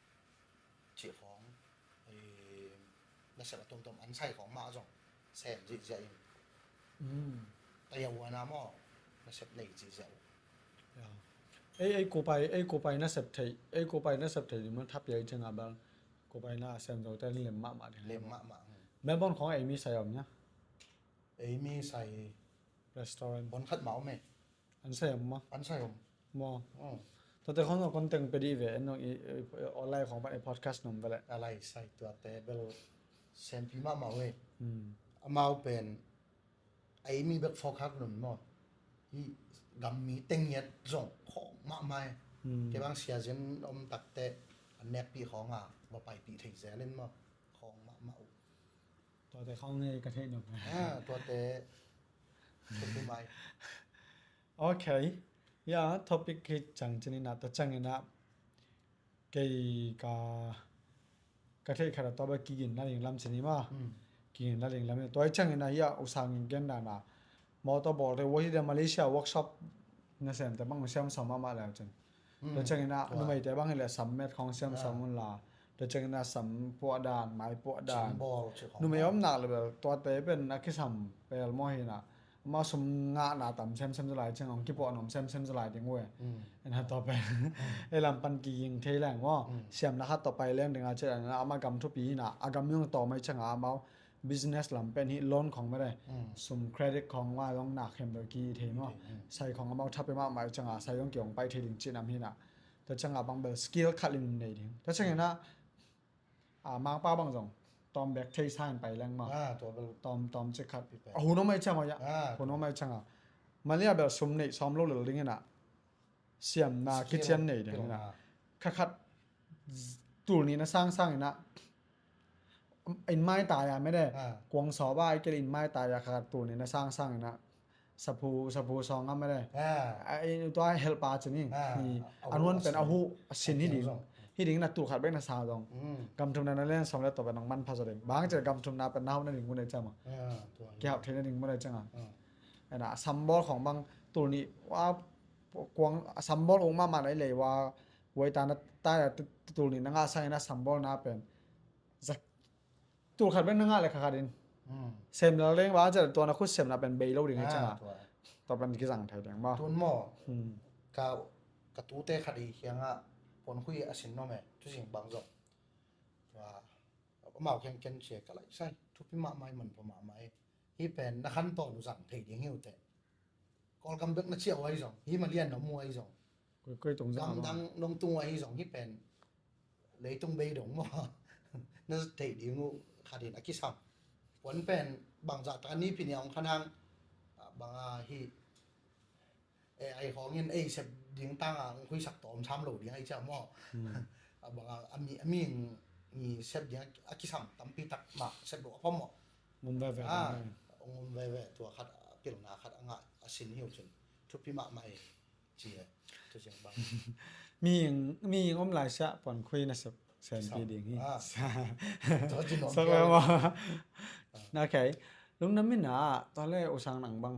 cih khawng, eh, nasep a tuamtuam an sai khawng mah zong sem zihziah in. Mm. Taya uana maw nasep nei zihziah uh. Ya. Ei, ei kupai, ei kupai nasep thei, ei kupai nasep thei ding maw thapiai ciangah bel kupai na sem zo te lem mahmah ding. Lem mahmah. Mm. Melbourne khawng ei mi sai om nia? Ei mi sai restaurant. Bon khat mah om e. An sai om maw? An sai om. Maw. Mm. Tuate khawng zong content pe dih ve, en nong i, i, online khawng pan i podcast nong ve leh. A lai sai tuate bel sempi mahmah uh e. Mm. Amau pen a i mi bek focus nong maw. I gam mi teng ngiat zong khawng mahmah e. Mm. Kei bang siazin om takte an nekpih khawng a va paipih thei zel in maw. Khawng mahmah uh. Tuate khawng nge ka theih nop. Ah, tuate. Tuate mai. Ok. Ya, topic hi ciang cin ina, tua ciang ina kei ka, ka theih khat a tua ba kigin na ling lam cin i ma. Mm. Kigin na ling lam. Tua ciang ina hi a usang in gen dana. Mawtaw bawlte, ua hi de Malaysia workshop nasemte bang siam sam mahmah leu cin. Mm. Tua ciangin a numeite bang hileh sam met khawng siam sam un la. Tua ciangin a sam puah dan, mai puah dan. Numei om nak le bel tuate pen a kisam pel maw hi na. Amau sum ngahna tam semsem zalai ciang hong kipuah nuam semsem zalai ding uh e. Mm. En ha tua pen ei lam pan kiging thei leng maw. Mm. Siamna khat tawh pai leng ding a ciah dan a amah gam thupi hi na. A gam yung tawm ai ciang a amau business lam pen hi loan khawng mah de. Mm. Sum credit khawng mah zong nak khem deuh ki thei maw. Ki thei, mm. Sai khawng amau thapi mahmah ciang a sai zong ki hong pai thei ding cih nam hi na. Tua ciang a bang bel skill khat in nei ding. Tua ciang ina a mangpa bang zong tawm bek thei sa in pai leng maw. Ah, tua bel tawm, tawm cik khat. A hun om ai ciang maw ya. Ah, hun om ai ciang a. Malia bel sum nei sawm lo lel ding ina. Siamna kician nei ding ina. Khat khat tul nih na sangsang ina. In mai tai a mede. Ah. Kuang sawba ai kei in mai tai a khat tul nih na sangsang ina. Saphu, saphu sawng a mede. Ah. A, in tua helpa cin hi. Ah. Hi, a huan pen a hu a sin hi ding. Hi ding na tul khat bek na sa zong. Mm. Gam thumna na len sawm le tawh pen nong man pha zaw ding. Bang cin gam thumna pen na hau na ding mun ai ciang maw. Ah, tua hi. Kihau thei na ding mun ai ciang a. Ah. Ena, a sambawl khawng bang tul nih wa kuang a sambawl ung mahmah na i lei wa, wai ta na ta ya tul nih na ngah sang ina sambawlna pen. Zak tul khat bek na ngah le kha khat in. Mm. Sem la leng wa, tua na khut semna pen bei lo ding ai ciang a. Ah, tua. Tua pen kizang thei ding maw. Tun maw. Hmm. Ka, ka tute khat i hiang a, puan khui a sin nuam e, tu sing bang zong. Tua, amau khiang ken cia ka lai sai, thupi mahmah i man pha mahmah i. Hi pen na khan tawn uh zang thei ding hi uh teh. Kawlgam bek na ciah uh ahi zong, hi Malian na mu ahi zong. Koi, koi tung zang. Gam dang nong tung uh ahi zong, hi pen leitung bei dong maw. Na thei ding uh khat in a kisam. Puan pen bangzah tak a nipi ni a hong khan hang, ah, bang a hi A I khawng in ei sep ding tang a hong khuisak tawm sam lo ding ahi ciah maw. Hmm. A bang a, a mi, a mi, mi sep ding a, a kisam tampi tak mah sep lo a pha maw. Ngum veve. Ah, ngum veve tua khat a pilna khat a ngah a sin hi uh cin. Thupi mahmah e. Ci e. Tu ciang bang. Mi, mi om lai siah puan khui na sep sen pi ding hi. Ah. Tua cin om. Sak lo maw. Ah. Okay. Lungdam ina, tua le U Sang nang bang.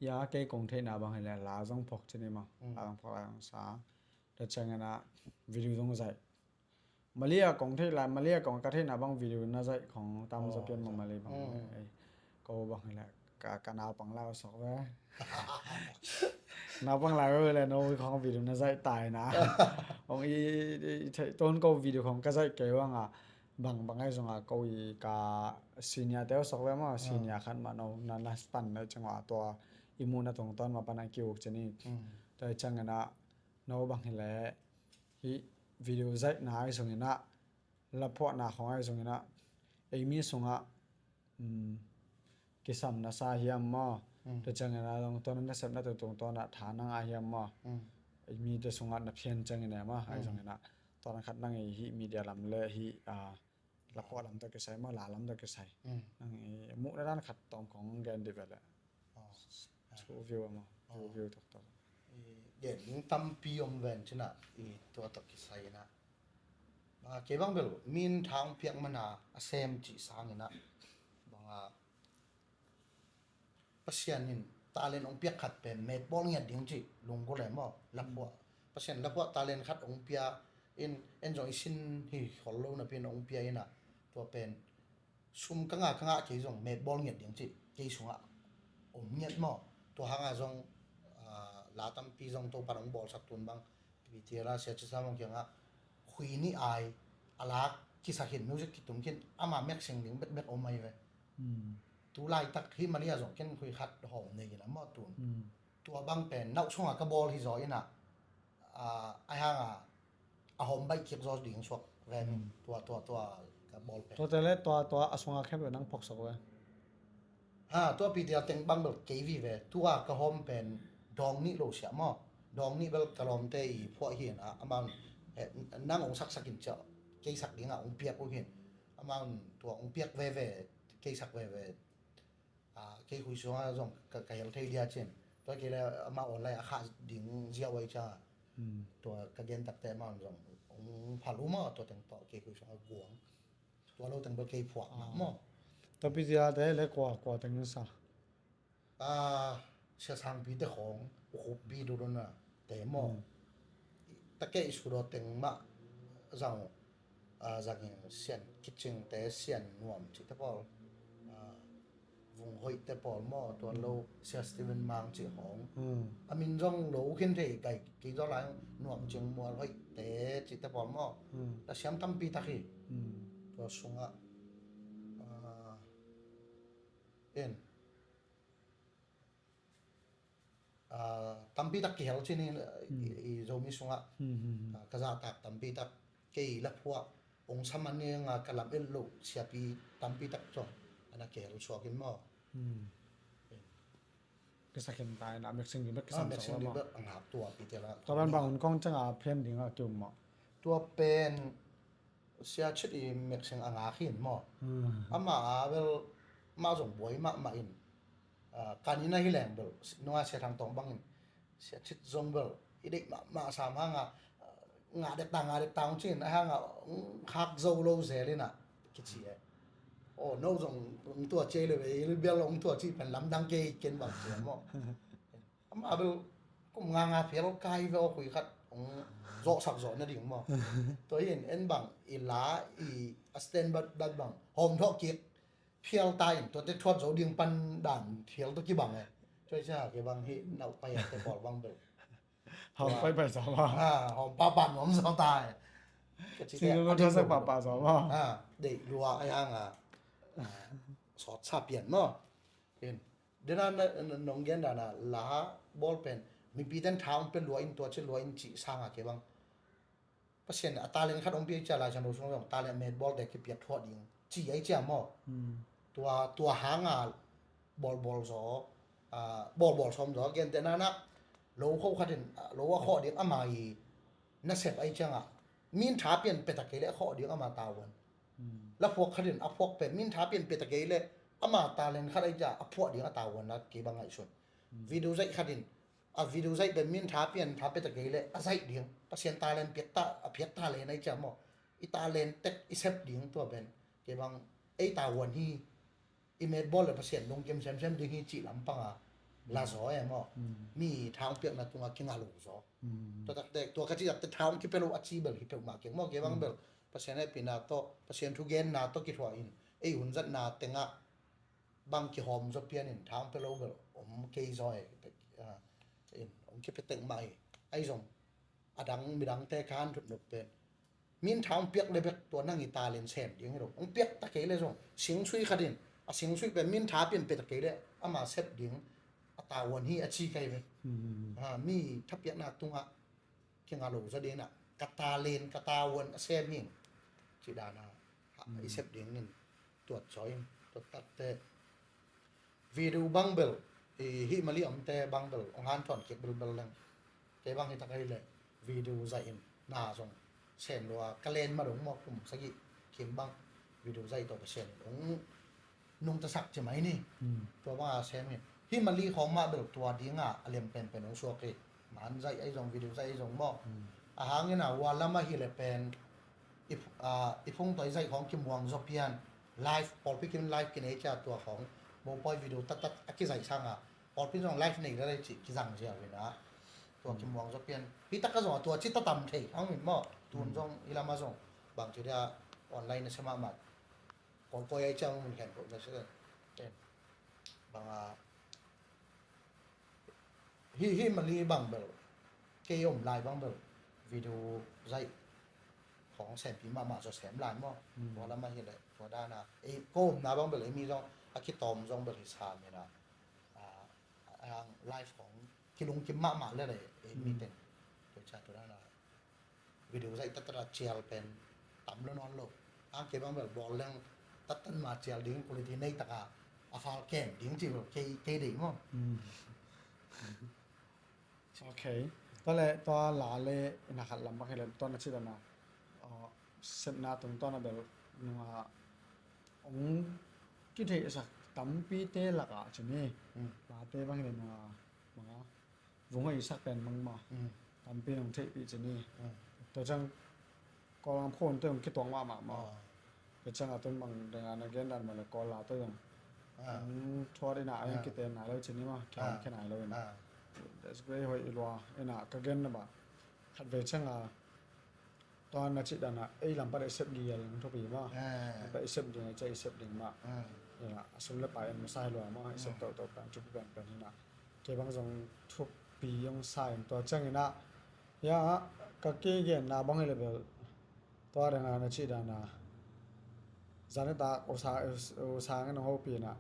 Ya, kei kong theihna bang hileh la zong phok cin hi maw. Mm. La zong phok, la zong sa. Tua ciangin a video zong zaih. Malia kong theih lai, Malia kong ka theihna bang video na zaih khong tam zaw pian maw Malia bang. Mm. Ei, ko bang hileh ka, ka naupang lai uh sok ve. Naupang lai uh hileh no khong video na zaih tai na. Hong i, i, i, i, ton ko video khong ka zaih kei bang a. Bang, bang ai zong a ko i ka senior te uh sok ve maw, senior khat mah no, na, na pan na ciang a tua i muhna tungtawn mah pan a kiuk cin hi. Mm. Tua i ciangin a no bang hileh hih video zaihna ai zongin a, laphuahna khong ai zongin a, ei mi sungah, um, kisam na sa hiam maw? Mm. Tua ciangin a zong tua na nasepna tua tungtawn a tha na ngah hiam maw? Mm. Ei mite sungah na phian ciangin e maw? Ai zongin a tua na khat nang i hih media lam le hih, ah, laphuah lam tawh kisai maw, la lam tawh kisai. Mm. Nang i muhna dan khat tawm kong gen dih ve leh. Oh. Thu view a maw. Thu view tawk tawk. I gen ding tampi om ven cin a, i tua tawh kisai ina. Ah, kei bang bel min thang piak mana a sem cih sangin a. Bang a Pasian in talent hong piak khat pen met bawl ngiat ding cih lunggulh e maw, laphuah. Pasian laphuah talent khat hong pia in, en zong i sin hi khol lo napi in hong pia in ah, tua pen sum ka ngah ka ngah kei zong met bawl ngiat ding cih kei sungah om ngiat maw. Tua hangah zong, ah, la tampi zong Topan hong bawlsak tun bang, P T L ah Sia Cin Sam hong kiangah khui nih ai a lak kisakhin, music kitum khin, ama mixing ding bekbek om ahi ve. Tu laitak hih Mali ah zong ken khui khat hawm nei in a maw tun. Tua bang pen nauh sungah ka bawl hi zaw in ah, ah, ai hangah a hawm baih kik zaw ding suak ve. Tua, tua, tua ka bawl pen. Tuate le tua, tua a sungah khem ve nang phoksak ve. Ha, tua P T L teng bang bel kei vive. Tua ka hawm pen dawng nih lo siah maw. Dawng nih bel ka lawmte i phuah hi in ah, amau in, eh, nang hong saksak in ciah, kei sak dingah hong piak uh hi in. Amau in tua hong piak veve, kei sak veve. Ah, kei khui sungah zong ka, ka hel thei dia cin. Tua kei le amau online a khah ding ziau ai ciangah. Tua ka gen takte amau in zong hong phal uh maw, tua teng tawh kei khui sungah guang. Tua lo teng bel kei phuak mah maw. Tapi zia te le kua, kua teng sa. Ah, Sia Sangpi te khawng, U Khup Pi Dudun a te maw. Takei i sudaw teng mah zang uh. Ah, zang in Sian Kicing te, Sian Nuam cih te pawl. Ah, Vung Hoih te pawl maw, tua lo Sia Steven Mang cih khawng. A min zong lo khin thei kai, kei zaw lai Nuam Cing, Mual Hoih te cih te pawl maw. Ta siam tampi tak hi. Tua sungah, ah, in, ah, tampi tak kihel cin in, i, i Zomi sungah, ah, ka zahtak tampi tak, kei laphuah hong sam a ning a ka lam et loh siapi tampi tak zong a na kihel suak in maw. Kisakhin ta in a mixing ding bek kisam suak maw. Tua ban bang hun kong ciang a phian ding a kium maw. Tua pen Sia Cit i mixing a ngak hi in maw. Ama a bel mah zong buai mahmah in, ah, kan in ahi leng bel nunga Sia Thang Tawng bangin Sia Cit zong bel i deih mahmah sam hangah, ah, ngah dek ta, ngah dek ta hong cin, a hangah, mm, khak zo lo zel in ah kici e. Oh, no zong hong tua ci le ve, i bel hong tua ci pen lamdang kei ken bang ci maw. Ama bel kum nga nga phial kai ve, aw khui khat hong zawhsak zawh nading maw. Tua hi in en bang i la i a standard bang hawm thawh kik phial ta in, tuate thuat zo ding pan dan phial tawh kibang e. Tua hi ciang kei bang hih nauh pai a te pawl bang bel hawm pai pai zaw maw. Ha, hawm pahpah nuam zaw ta e. Ka ci te a ding lo pahpah zaw maw. Ha, deih lua a hang a, ah, sawt sa pian maw. In, dena nong gen dana la bawl pen mipi ten tha hong pia lua in, tua ci lua in cih sanga kei bang Pasian a talent khat hong pia i cia, Lai Siangtho sung zong talent met bawlte kipiak thuah ding ci ai cia maw. Tua, tua hanga bawlbawl zaw, ah, bawlbawl sawm zaw, gentehna nah lo kho khatin, ah, lo a khawh ding ama i nasep ai ciangah min tha pian peta kei le a khawh ding ama tavuan. La phuak khatin a phuak pen min tha pian peta kei le ama talent khat ai cia a phuah ding a tavuan la kei bang ngaihsun. Video zaih khatin a video zaih pen min tha pian tha peta kei le a zaih ding. Pasian talent piak ta, a piak talent ai cia maw. I talent tek i sep ding tua pen kei bang ei tavuan hi. I met bawl le Pasian lungkim semsem ding hi cih lampang a la zaw e maw. Mi tha hong piakna tungah kinga lo zaw. Tua takte, tua ka cih takte tha hong kipia lo a ci bel hi peuhmah keng maw, kei bang bel Pasian hehpihna tawh, Pasian thugenna tawh kithuah in ei hunzatna tengah bang kihawm zaw pian in tha hong pia lo bel om kei zaw e. In hong kipia tek mah hi. Ahi zong a dang midangte ka han thutnop pen min tha hong piak le bek tua nang i talent sem ding hi lo. Hong piak ta kei le zong singsui khatin a singsui pen min tha pian pia ta kei le ama sep ding a tavuan hi a ci kai ve. Ha, mi thapiakna tungah kinga lo zaw ding a ka talent ka tavuan a sem hi. Ci dana i sep dingin tuat zaw in, tuat takte video bang bel, i hih Mali omte bang bel hong hanthawn kik belbel leng. Kei bang hi tak ahih leh video zaih in na zong sem lua ka len ma dong maw, kum sagih kim bang video zaih tawh Pasian in hong nungtasak ci mai ni. Tua banga sem hi. Hih Mali khawng mah bel tua dinga a lem penpen hong suak hi. Man zaih ahi zong, video zaih ahi zong maw. A hangin a hua lam ahih leh pen i phu-, a, i phung tawh i zaih khawng kimuang zaw pian. Live, pawlpi kim live kinei cia tua khawng mopawi video taktak a kizaih sanga pawlpi zong live nei lel ei cih kizang ziau in a. Tua kimuang zaw pian. Hi taka zong a tua ci ta tam thei ang min maw. Tun zong i lama zong bang ci dia online na se mahmah. Kawlkawi ai ciang mun khen ko na se ten. Bang a hi hi mali bang bel. Kei om lai bang bel. Video zai khong sem pi mahmah zaw sem lai maw. Tua lama hi le tua dana. Ei ko om na bang bel ei mi zong a kitom zong bel hi sa mi na. A ang live khong kilungkim mahmah le le ei mi ten. Tua ca tua dana. Video zai tattata cial pen tam lo nawn lo. Ang kei bang bel bawl leng tattan ma cial ding quality nei taka a fal kem ding ci bel kei kei dei maw. Ok. Tua le tua la le ina khat lam bang hi le tua na ci dana sepna tung tua na bel nunga ong kitheihsak tampite laka ci ni. Late bang hi le nunga manga vung hoih sak pen mang maw. Tampi nong theihpih ci ni. Tua ciang Kawl ngam khun te zong kituak mahmah maw. Tua ciang a tun mang deng a na gen dan maw le Kawl la te zong thuat ina a kiten nai lo ci ni maw. Kiang khe nai lo ina. That's great hoih i lua ina ka gen na ba. Khat ve ciang a Tua na cih dana ei lam pan ei sep ding a ding thupi mah. Lam pan ei sep ding a cih ei sep ding mah. A sum le pai en masa hi lua mah ei sep tawh tawh pan thupi pen pen hi na. Kei bang zong thupi zong sa in tua ciangin ah. Ya ka kigen na bang hi le bel. Tua dang a na cih dana. Zan i tak usa usa ngan hong hopih na.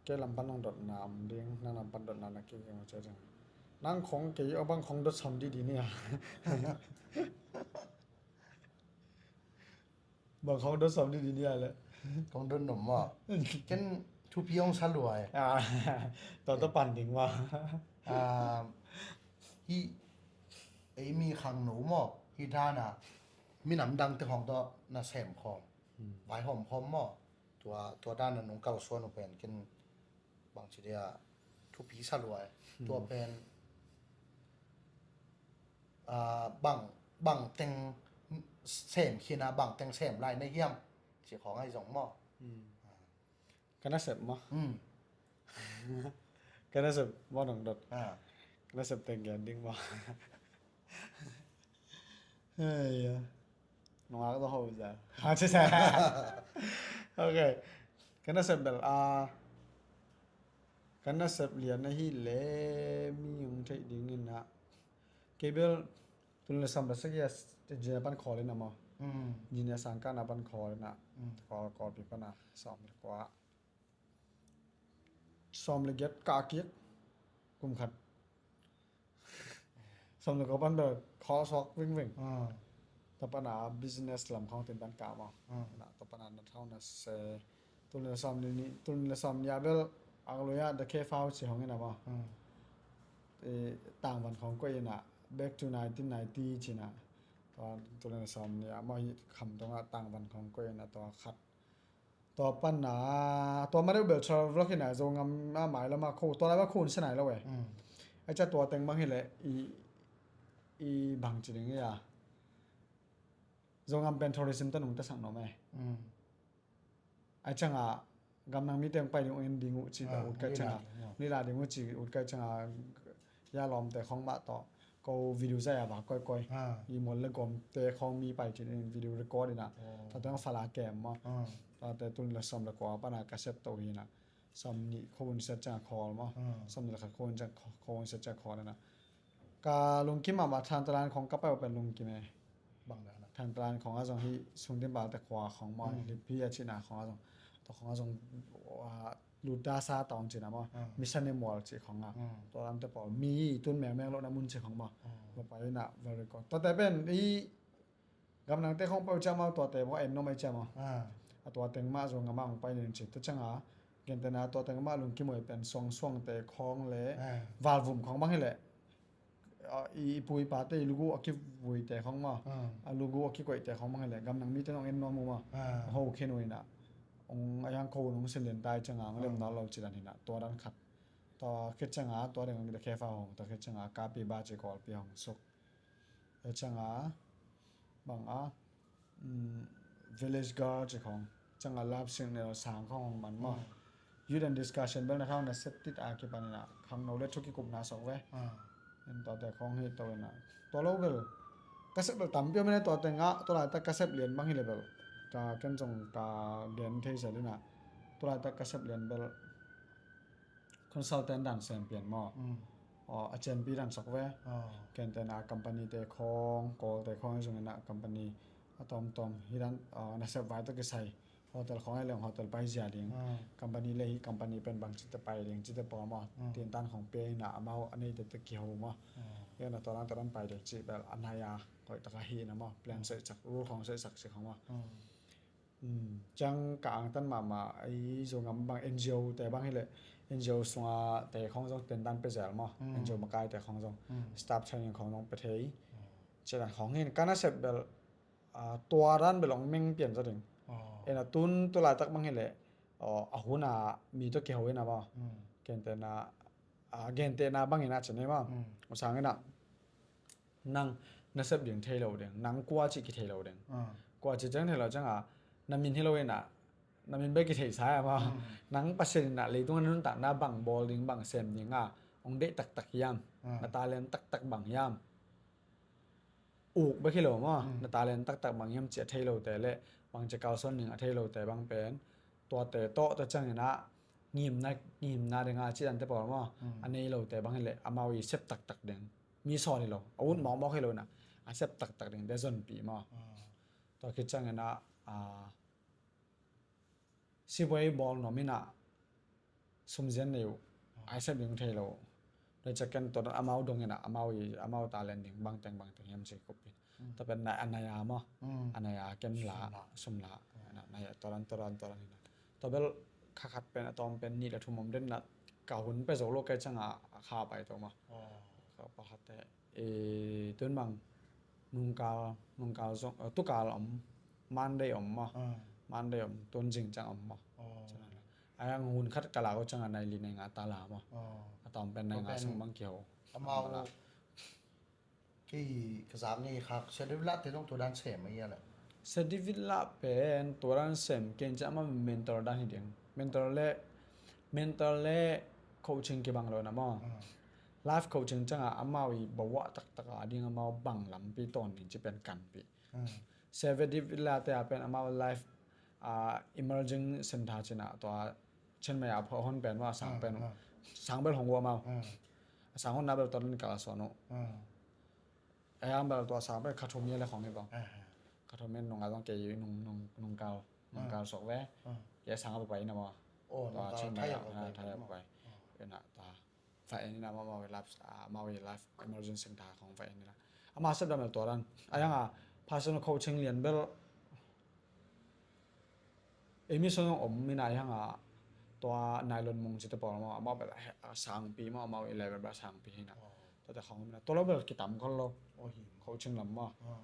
Kei lam pan hong dotna om ding nang lam pan dotna na kigen uh ciah ciang. Nang khong kei a bang khong dot som dih dih ni a. Bang khong dot som dih dih ni a le. Khong dot nom maw. Ken thupi hong sa lua e. Tua tua pan ding maw. Hi ei mi khang no maw. Hi dana minam dang te khong tua na sem khawm. Vai hawm khawm maw. Tua tua dana nong kalsuan uh pen ken bangci dia thupi sa lua e. Tua pen bang bang teng sem khina bang teng sem lai na hiam ci khawng ai zong maw. Ka nasep maw. Ka nasep maw nong dot. Ka nasep teng gen ding maw. Hei ya. Nungak tawh ho za. Ha ci sa. Ok. Ka nasep bel a ka nasep lian ahi le mi hong theih dingin ah. Kei bel tun le sam le sagia jinia pan khawl in a maw. Jinia sangkahna pan khawl in a. Khawl khawl pi pan a sawm le kua. Sawm le giat kah kik kum khat. Sawm le kua pan bel khawl suak vingving. Tua pan a business lam khawng tin pan kah maw. Tua pan a na thau na se. Tul le sawm le nih tul le sawm nih a bel a lui a the khe fau ci hong in a maw. Tangvan khawng koih in a back to nineteen ninety ci in a. Tua tul le sawm nih a maw hi kham tungah tangvan khawng koih in a tua khat. Tua pan a tua ma deuh bel travel vlog hi na Zogam a mai lam a kho tua lai a kho un se nai lo e. Ai cia tua teng bang hi leh i i bang ci ding hi a. Zogam pen tourism ta nung ta sak nom e. Ai ciang a gamnang mite hong pai ding ong en ding uh ci bel ut kai ciang a. Nila ding uh ci ut kai ciang a. Ya lawmte khawng mah tawh ko video zai a va koikoi. I mual le gawmte khawng mi pai cin in video record in a. Tate hong fala kem maw. Tate tun le sawm le kua pan a ka set to hi na. Sawm nih kho un set ciang a khawl maw. Sawm nih le khat kho un set ciang a khawl in a. Ka lungkim mahmah Thantalan khawng ka pai uh pen lungkim e. Bang dan a. Thantalan khawng a zong hi sungtimbal te khua khawng maw. Lipi a cihna khawng a zong. Tua khawng a zong Lutasa tawng cina maw. Mission e mual ci khong a. Tua lamte pawl mi tun mengmeng lohna mun ci khong maw. Va pai ina very good. Tuate pen i gamnangte khong pau cia maw tuate maw en nom ai cia maw. A tua teng mah zong a mah hong pai ning ci tu cianga. Gentena tua teng mah lungkim oi pen suangsuangte khong le valvum khong bang hi leh. I pu i pate i lugu a kivuite khong maw. A lugu a kikoihte khong bang hi leh gamnang mite nong en nuam uh maw. Ho khen uh ina. Ong a yang ko nong sin len tai cianga ong lem nal lo ci dan hina. Tua dan khat. Tua khit cianga tua ding ong da khe fa hong tua khit cianga kapi ba ci kawlpi hong suk. Tua cianga bang a village girl ci khong cianga love signal sang khong hong man maw. Youth and discussion bel na thau na set tit a kipan ina khang no le thu kikupna sok ve. En tuate khawng hi to ina. Tua lo bel ka sep bel tampi om ina, tuate ngah tua laitak ka sep lian bang hi le bel ka ken zong ka gen thei zel ina. Tua laitak ka sep lian bel consultant dan sem pian maw? Mm. Aw, a cianpi dan sok ve. Aw. Kentena company te khawng, Kawlte khawng zong ina company a tawmtawm hi dan, aw, na sep vai tawh kisai. Hotel khawng a leng hotel pai zia ding. Ah. Company le hi company pen bang cite pai ding cite pawl maw. Ah. Tintan khawng pia ina amau a neite te kiho maw. Ah. Ina tua dan tua dan pai ding cih bel a nai a koih taka hi ina maw. Plan, ah, sehsak, rule khawng sehsak cih khawng maw. Ah. Um, ciang ka angtan mahmah ei Zogam bang N G O te bang hi le N G O sunga te khawng zong tintan pia zel maw. Ah. N G O makai te khawng zong. Ah. Staff training khawng zong pia thei. Ah. Cih dan khawng hi in ka na sep bel a, tua dan bel hong meng pian zaw ding. Oh. Ena tun tu laitak bang hi leh, oh, a hun a mi tawh kiho ina maw. Mm. Gentehna, a, gentehna bang ina ci ni maw. Mm. Usang ina nang na sep ding thei lo ding, nang kua cih kithei lo ding. Ah. Kua cih ciang thei lo ciang a, na min hi lo ina, na min bek kithei sa a maw. Mm. Nang Pasian ina leitung a na nuntakna bang bawl ding, bang sem ding a hong deih taktak hiam, ah, na talent taktak bang hiam. Uk bek hi lo maw. Mm. Na talent taktak bang hiam cih a thei lote le bangci kalsuan ding a thei lote bang pen tuate tawh tua ciangin ah ngimna, ngimna ding a cih dante pawl maw. Mm. A nei lote bang hi leh amau i sep taktak ding. Mi sawn hi lo, a ut mawkmawk hi lo ina a sep taktak ding te zonpih maw. Mm. Tua khit ciangin ah, a, sibuai bawl nuam ina sum zian nei uh, ah, a sep ding thei lo. Tua ciang ken tua dan amau dong ina amau i, amau talent ding bangteng bangteng hiam ci kup in. Mm. Tua pen nai, a nai a maw. Mm. A nai a ken la, sum la. Sum la. Mm. Ina nai a tua dan, tua dan, tua dan ina. Tua bel kha khat pen a tawm pen nih le thum om den ina ka hun pia zo lo kei ciang a, a kha pai to maw. Oh. Ka pakhat te. E, tun bang nungkal, nungkal zong, eh, tukal om, Monday om maw. Ah. Monday om, tun zing ciang om maw. Oh. Ciang a la. A yang hun khat ka la ko ciang a nai li nai nga ta la maw. Oh. A tawm pen nai nga sung bang kiho. Amau la. Kei ka zak ngei khak, Sia David Lah te zong tua dan sem a ia le. Sia David Lah pen tua dan sem ken ciang amah mentor dan hi ding. Mentor le, mentor le coaching kibang lo ina maw. Ah. Life coaching ciang a amau i bawah taktak a ding amau bang lampi tawn ding ci pen kanpih. Hmm. Sia David Lah te a pen amau life, ah, emerging center ci ina tua Chiang Mai a phuah hon pen maw a sang pen. Hmm, hmm. Sang bel hong ua amau. Hmm. A sang honna bel tua dan kal a suan uh. Hmm. A yang bel tua sang bel kha thum ia le khong hi bang. Hmm, hmm. Kha thum ia nung a zong kei nung, nung, nungkal, nungkal sok ve. Hmm. Kei a sang a pai ina maw. Oh, tua nungkal Chiang Mai a, thai a pai, ah, thai a pai. Hmm. Ina tua. Fa en ina amau i life, ah, amau i life emerging center khong fa en ina. Amah sep dan bel tua dan. A yang a personal coaching lian bel ei mi sung om ina a yang a tua nylon mung cite pawl maw. Amau bel a sangpi maw, amau i level bel a sangpi hi ina. Oh. Tua te khong om ina. Tua lo bel kitam khol lo. Oh, hi. Coaching lam maw. Ah.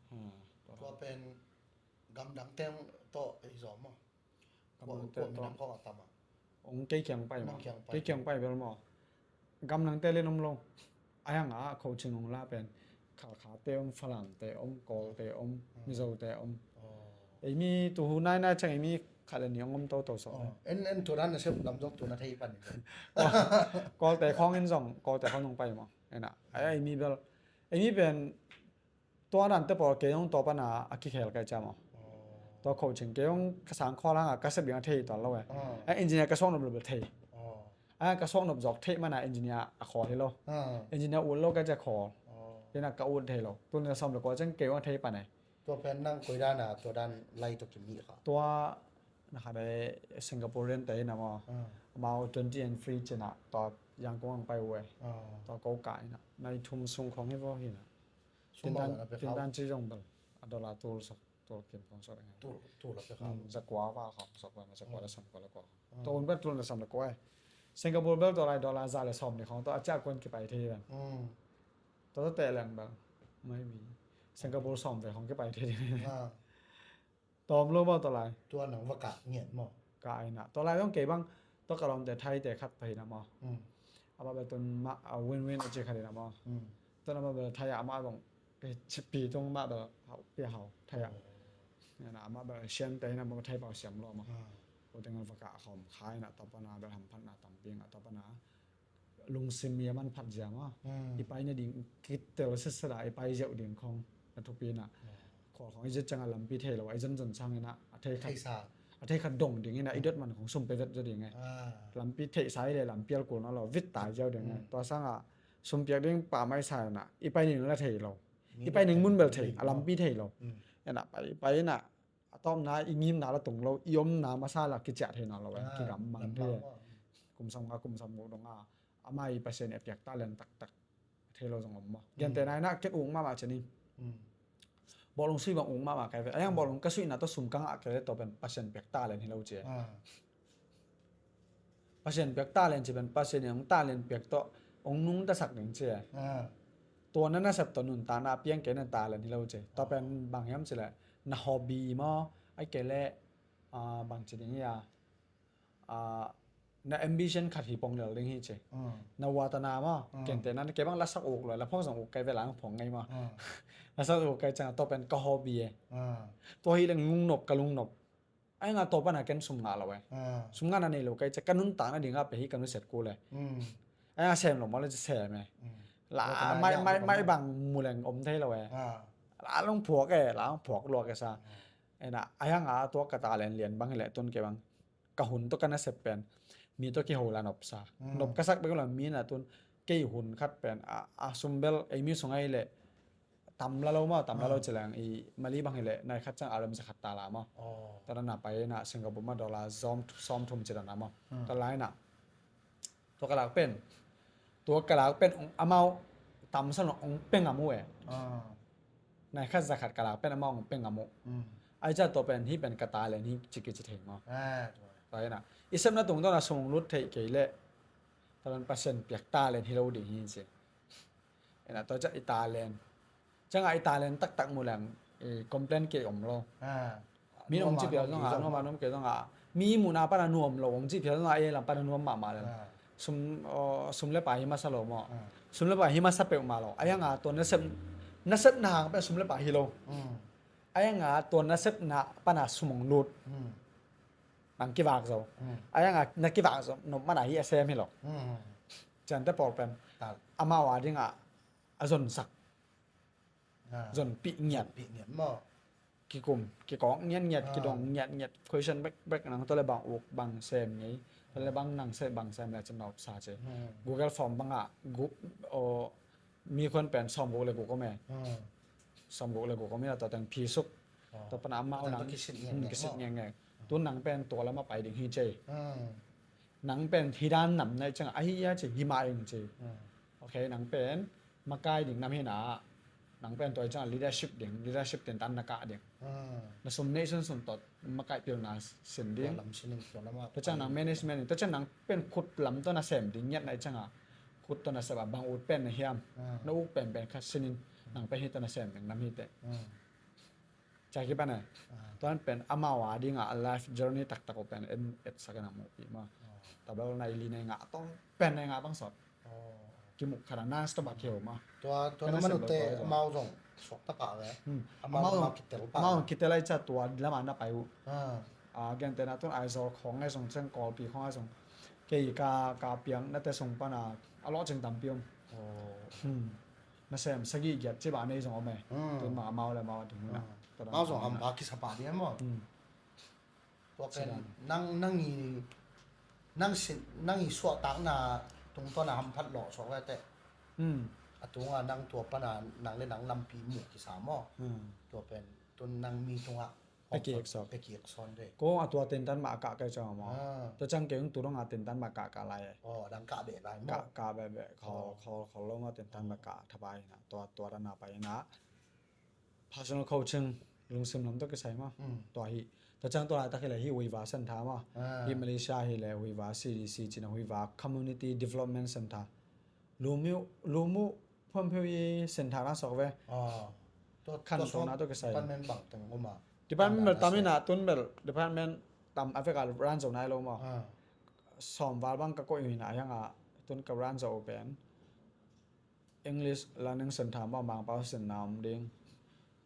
Hmm, tua lo. Tua pen gamdang teng tawh ei zaw maw. Gamdang teng tawh. Kua, kua minam khawng a tam a. Ong kei kiang pai maw. Nang kiang pai. Kei kiang pai bel maw. Gamdang te le nom lo. A yang a coaching ong la pen Khalkha te om, Falam te om, Kawl te om, hmm, Mizo te om. Oh. Ei mi tu hu nai nai ciang ei mi khat le nih ong om toto so. Oh. En, en tu dan na sep lam zong tu na thei pan. Kawl te khawng in zong, Kawl te khawng zong pai maw. Ina, ei mi bel. Ei mi pen tua dan te pawl kei zong tua pan a a kikhel kai cia maw. Oh. Tua coaching kei zong ka sang khawl hang a ka sep ding a thei tuan lo e. Oh. A engineer ka suak nop lo bel thei. Oh. A ka suak nop zawk theih man a engineer a khawl hi lo. Oh. Engineer ut lo kai cia khawl. Oh. Ina ka ut thei lo. Tun na sawm le kua ciang kei zong a thei pan e. Tua pen nang koi dan a tua dan lai tua kimi kha. Tua na kha de Singaporean te ina maw. Oh. Amau twenty and three ci ina tua Yangon ang pai uh e. Oh. Tua ko ka ina. Nai thum sung khong hi vo hi ina. Tintan, tintan ci zong bel a dollar tul sok, tul kim khong sok ding. Tul, tul a pia kha. Hmm, za kua va khong sok va, za kua le sam kua le kua. Hmm. Tua un bel tul na sam le kua. Singapore bel dollar, dollar za le sawm ni khong tua a cia kuan kipai thei ven. Hmm. Tua tua teh leng bel. Maybe. Singapore sawm ve khong kipai thei ding. Ah. Tawm lo maw tua lai. Tua nang va kah ngiat maw. Kah ina. Tua lai zong kei bang tua ka lawmte Thai te khat pai ina maw. Mm. Amah bel tun mah a win-win a ci khat ina maw. Mm. Tun amah bel Thai a amah zong kei cipi tung mah bel hau, pia hau Thai a. Oh. Ina amah bel siam te ina maw Thai pau siam lo maw. Ah. Tua teng va kah khawm kha ina tua pana bel hamphatna tampi ina tua pana lungsim i a manphat zia maw. Hmm. I pai nading kitel sitset a i pai ziau ding khong na thupi na. Hmm. Khual khong i zit ciangah lampi thei lo a i zonzon sangin ah a thei khat, theisa, a thei khat dong dingin ah i dot man khong sum pe vet zaw ding e. Ah. Lampi theihsa i le lampi alkul na lo vit tai ziau ding e. Hmm. Tua sangah sum piak ding pa mai sa in ah i pai ning la thei lo. I pai ning mun bel thei, a lampi thei lo. Hmm. Ena pai, pai ina a tawpna i ngimna la tung lo, i omna masa la kiciah thei nawn lo e, ah, kigamang thei e. Kum sawmnga, kum sawmguk dong a amah i Pasian i a piak talent taktak thei lo zong om maw. Hmm. Gentehna ina ken uk mahmah cianin. Hmm. Bawlung sui bang uk mahmah kai ve. A yang bawlung ka suihna tawh sum ka ngah kei le tua pen Pasian piak talent hi lo ci e. Ah. Pasian piak talent ci pen Pasian in hong talent piak tawh hong nungtasak ding ci e. Ah. Tua na nasep tawh nuntakna a piang kei na talent hi lo ci. Tua pen bang hiam ci le na hobby maw, ai kei le, ah, bang ci ding hi a, ah, na ambition khat hi pong lel ding hi ci. Ah. Na watana maw, ah, kente na kei bang lasak uk lo, la phawk zong uk kei ve lang phawk ngei maw. Ah. Lasak uk kei ciang tua pen ka hobby e. Ah. Tua hi leng lungnop ka lungnop. Ai nga tua pana ken sum ngah lo e. Ah. Sum ngah na nei lo kai ca ka nuntak na ding a pe hi ka nusiat kul e. Mm. Ai nga sem lo maw le ca sem e. Mm. La mai, mai, mai bang mu leng om thei lo e. Ah. La long phuak e, la long phuak luak e sa. Mm. Ena, ai nga tua ka talent lian bang hi le tun ke bang. Ka hun to ka nasep pen. Mi to kiho la nop sa. Mm. Nop ka sak bek lo mi na tun. Kei hun khat pen. A, a sum bel, ei mi sung ai le. Tam la lo maw, tam la lo ci leng i Mali bang hi le nai khat ciang album za khat ta la maw. Oh. Tua na pai na Singapore maw dollar sawm, sawm thum ci dan a maw. Hmm. Tua lai na. Tua ka lak pen. Tua ka lak pen ong amau tam sa lo ong peng a mu e. Ah. Nai khat za khat ka lak pen amau ong peng a mu. Hmm. Ai ca tua pen hi pen ka talent hi ci kici thei maw. Ah, tua. Tua na. I sepna tung tua na sum lut thei kei le. Tua na Pasian piak talent hi lo ding hi ci. Ena tua ca i talent. Ciangah i talent taktak mu leng i complain kei om lo. Ah. Min om ci piau zong a, nuam a nuam kei zong a. Mi muhna pana nuam lo om ci piau zong a, ei lam pana nuam mahmah leng. Ah. Sum, oh, sum le pai hi masa lo maw. Ah. Sum le pai hi masa peuhmah lo. Ai nga tua nasep, nasep na hang pen sum le pai hi lo. Mm. Ai nga tua nasep na pana sum ong lut. Mm. Nang kivak zo. Mm. Ai nga na kivak zo, nop mana hi a sem hi lo. Mm. Ciante pawl pen. Tal. Amau a dingah a zonsak. Ah. Zonpih ngiat. Zonpih ngiat maw. Kikum, kikawk ngiat ngiat, ah, kidong ngiat ngiat. Question bek bek nang tua le bang uk bang sem ngei. Tua le bang nang sem bang sem le cin nop sa ce. Hmm. Google Form bangah gu-, o, mi khuan pen sawm guk le guk om e. Hmm. Sawm guk le guk om e la tua teng phi suk. Oh. Tua pana amau nang kisit ngeng ngeng. Tun nang pen tua lama pai ding hi ce. Hmm. Nang pen hi dan nam nai ciangah ahi a ci hi mah ing ci. Hmm. Ok, nang pen makai ding nam hi na. Nang pen tua ciangah leadership ding, leadership tentan na kah ding. Hmm. Na sum nei sunsun tawh makai pilna sin ding. Tua lam sin in tua lam ah. Tua ciang nang management ding, tua ciang nang pen khut lam tawh na sem ding ngiat nai ciangah. Khut tawh na sem a bang ut pen na hiam. Hmm. Na uk pen pen khat sin in nang pen hi tawh na sem ding nam hi teh. Hmm. Cai kipan e. Ah. Tuan pen amau a dingah a life journey taktak uh pen en etsak in a muhpih maw. Oh. Tabel nai li nai ngah tong pen nai ngah bang sawt. Oh. Kimuk khat a non stop a kiheu maw. Tua, tua na manu te amau zong suak ta pah ve. Hmm. Amau zong kitel pah. Amau zong kitel ai ca tua lama na pai uh. Ah. Ah, gentehna tun Aizawl khawng ai zong ciang Kawlpi khawng ai zong. Kei ka, ka piang na te sung pana a lawh cing tampi om. Oh. Hmm. Nasem sagih giat ci ba nei zong om e. Hmm. Tun ma amau le amau a ding huna. Hmm. Amau zong hampha kisa pah ding e maw. Hmm. Tua pen nang, nang i, nang sin, nang i suahtakna tungtawn a hamphat lawh suak ve teh. Hmm. A tunga nang tua pana nang le nang lampi mu kisa maw. Hmm. Tua pen tun nang mi tungah Pekik sawn. Pekik sawn de. Kong a tua tentan mah a kah kai cang maw. Ah. Tua cang kei ung tu dong a tentan mah kah kah lai. Oh, dang kah beh lai maw. Kah, kah beh beh. Khol, khol, khol lo maw tentan mah kah thapai na. Tua, tua dan a pai na. Personal coaching, lungsim lam tua kisai maw. Hmm. Tua hi. Tua cang tua lai tak hi le hi Huiva Center maw. Ah. Hi Malaysia hi le Huiva C D C cina Huiva Community Development Center. Lumu, lumu, phuanpheu i center na suak ve. Ah. Tua, khan tua suak na tua kisai. Department bang teng om a. Department bel tam ina tun bel department tam a vek a run zo nai lo maw. Ah. Sawm val bang ka koih ina hiang a tun ka run zo pen. English learning center maw Mangpau sinna om ding.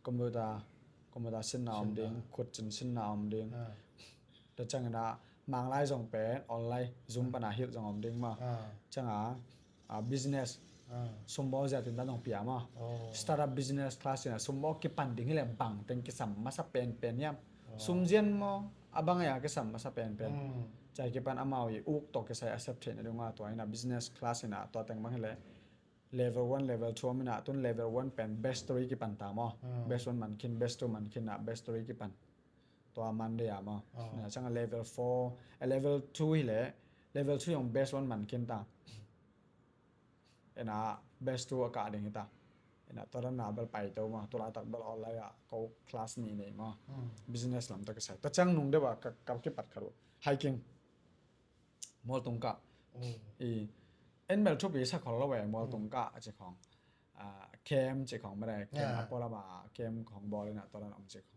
Computer, computer sinna om ding. Khutcin sinna om ding. Ah. Tua ciang ina Manglai zong pen online Zoom pana hilh zong om ding maw. Ah. Ciang a business sumbaw zia tintan hong pia maw. Startup business class ina sumbaw kipan ding hileh bang teng kisam masa penpen hiam? Sumzian maw, a bang a kisam masa penpen. Cai kipan amau i uk tawh kisai accept theihna ding a tua ina business class ina tua teng bang hileh level one, level two om ina tun level one pen best three kipan ta maw. Best one man khin, best two man khin a best three kipan. Tua Monday a maw. Na ciang a level four, a level two hileh level two zong best one man khin ta. Ina best two a kah ding hita. Ina tua dan na bel pai to maw, tua laitak bel online a ko class nih nei maw. Business lam tawh kisai. Tua ciang nung deuh a ka, ka kipat khat uh. Hiking. Mualtung kah. I en bel thupi sa khol lo e, mualtung kah a ci khong. Camp ci khong mede, camp a pualam a camp khong bawl ina tua dan om ci khong.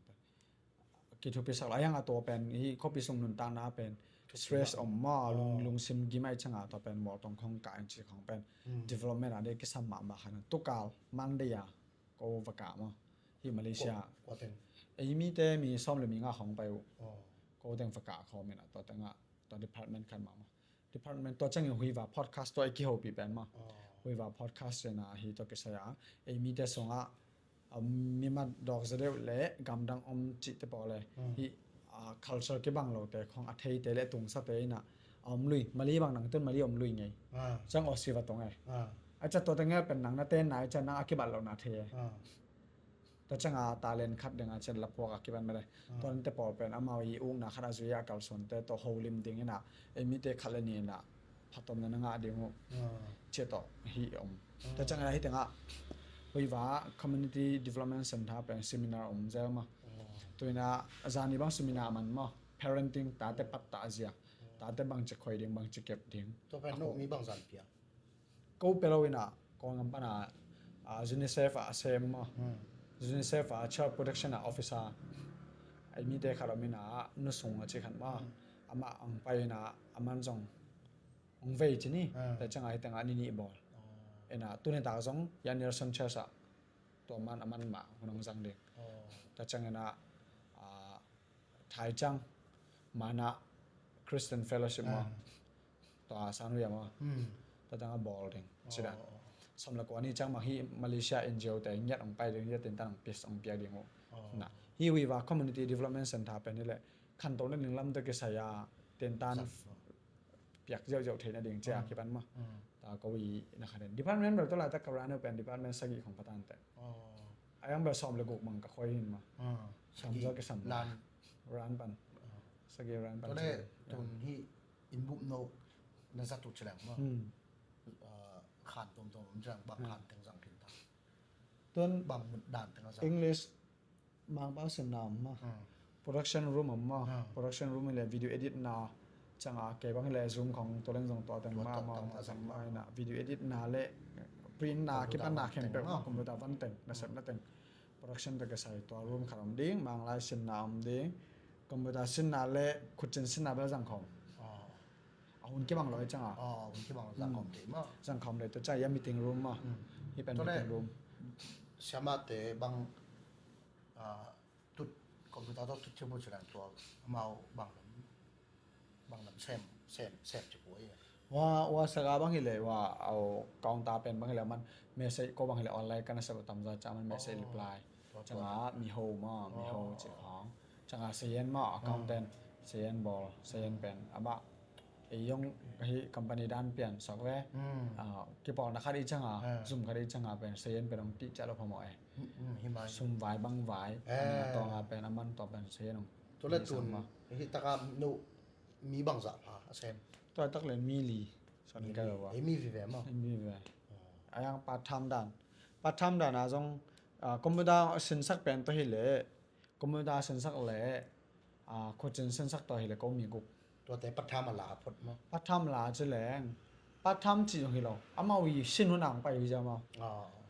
Kithupi sak lo a hiang a tua pen hi khuapi sung nuntakna pen stress om maw, lung, lungsim gim a i ciang a tua pen mualtung khong kah in ci khong pen development a dei kisam mahmah khan. Tukal Monday a ko va kah maw. Hi Malaysia. Ei mite mi sawm le mi nga khong pai uh. Ko teng va kah khawm ina tua teng a tua department khat mahmah. Department tua ciangin Huiva podcast tua i kihopih pen maw. Huiva podcast ina hi tua kisai a ei mite sungah mimat dawk za deuh le gamdang om cihte pawl le hi culture kibang lote khong a theite le a tungsate ina a om lui. Mali bang nang tun Mali om lui ngei. Ciang Aussie va tong e. A ca tua teng e pen nang na tenna i ca nang a kibat lohna thei e. Tua ciang a talent khat ding a cian lapuak a kiban mede. Tua nte pawl pen amau i ukna khat a zui a kalsuante tawh holim ding ina ei mite khat le ni ina phatomna na ngah ding uh. Cia tawh hi om. Tua ciang ina hi tengah Huiva Community Development Center pen seminar om zel maw. Tuina zani bang seminar man maw. Parenting, tate pattah zia. Tate bangci khoi ding, bangci kep ding. Tua pen no mi bang zan pia. Ko pe lo ina ko ngam pana UNICEF a sem maw. UNICEF a child protection a officer. Ei mite khat om ina nusung a ci khat maw. Amah ang pai ina aman zong ang vei ci ni. Tua ciang a hi tengah ni nih bawl. Ina tuni tak zong Yaniel Sanchez a tua man aman mah hun ang zang ding. Tua ciang ina Thai ciang mana Christian Fellowship maw. Tua Sanwia maw. Tua tengah bawl ding. Sida. Sawm le kua ni ciang mah hi Malaysia NGO te ngiat ang pai ding, ngiat tintan ang pis ang piak ding uh. Na hi Huiva Community Development Center pen hi le khantohna ding lam tawh kisai a tintan piak ziauziau theihna ding cia kipan maw. Ta ko i na khaden department bel tua laitak ka ran uh pen department sagih khong patan te. A yang bel sawm le guk mang ka khoi hin maw. Tam zaw kisam ran pan. Sagih ran pan. Tua le tun hi in bup no na zat uh ci leng maw. Khan tuamtuam om ci leng bang khan teng zang khin ta. Tun bang mut dan teng a zang. English Mangpau sinna om maw. Production room om maw. Production room le video edit na ciang a kei bang le Zoom khong tua leng zong tua teng maw maw tua teng maw ina video edit na le print na kipan na khempeuh maw computer van teng na sepna teng. Production tawh kisai tua room khat om ding, Manglai sinna om ding, computer sinna le khutcin sinna bel zang khong. A hun kibang lo i ciang a. Hun kibang lo zang khawm ding maw. Zang khawm ding tua ciang a meeting room maw. Hi pen meeting room. Siamate bang tut computer tawh tut thiam uh ci leng tua amau bang lam bang lam sem sem sem ci pua i. Wa wa saka bang hileh wa au counter pen bang hileh man message ko bang hileh online kana sep tamza ca man message reply. Canga miho ma miho ci khang canga sayen ma accountant sayen bol sayen pen ama ei yong hi company dan pian sok ve. Kipawlna khat i canga zum khat i canga pen sayen pen ong tih ca lo phamawh e. Sum vai bang vai a tawng a pen a man tawng pen sayen ong. Tua le tun hi taka nu mi bangzah pha a sem? Tua tak le mi li. Son ka lo wa. Ei mi vive maw? Ei mi vive. A yang part time dan, part time dan a zong computer sinsak pen tua hi le computer sinsak le khuacin sinsak tua hi le ko mi guk. Tuate part time a la a phot maw? Part time la ci leng part time ci zong hi lo. Amau i sin hun ang pai hi zia maw?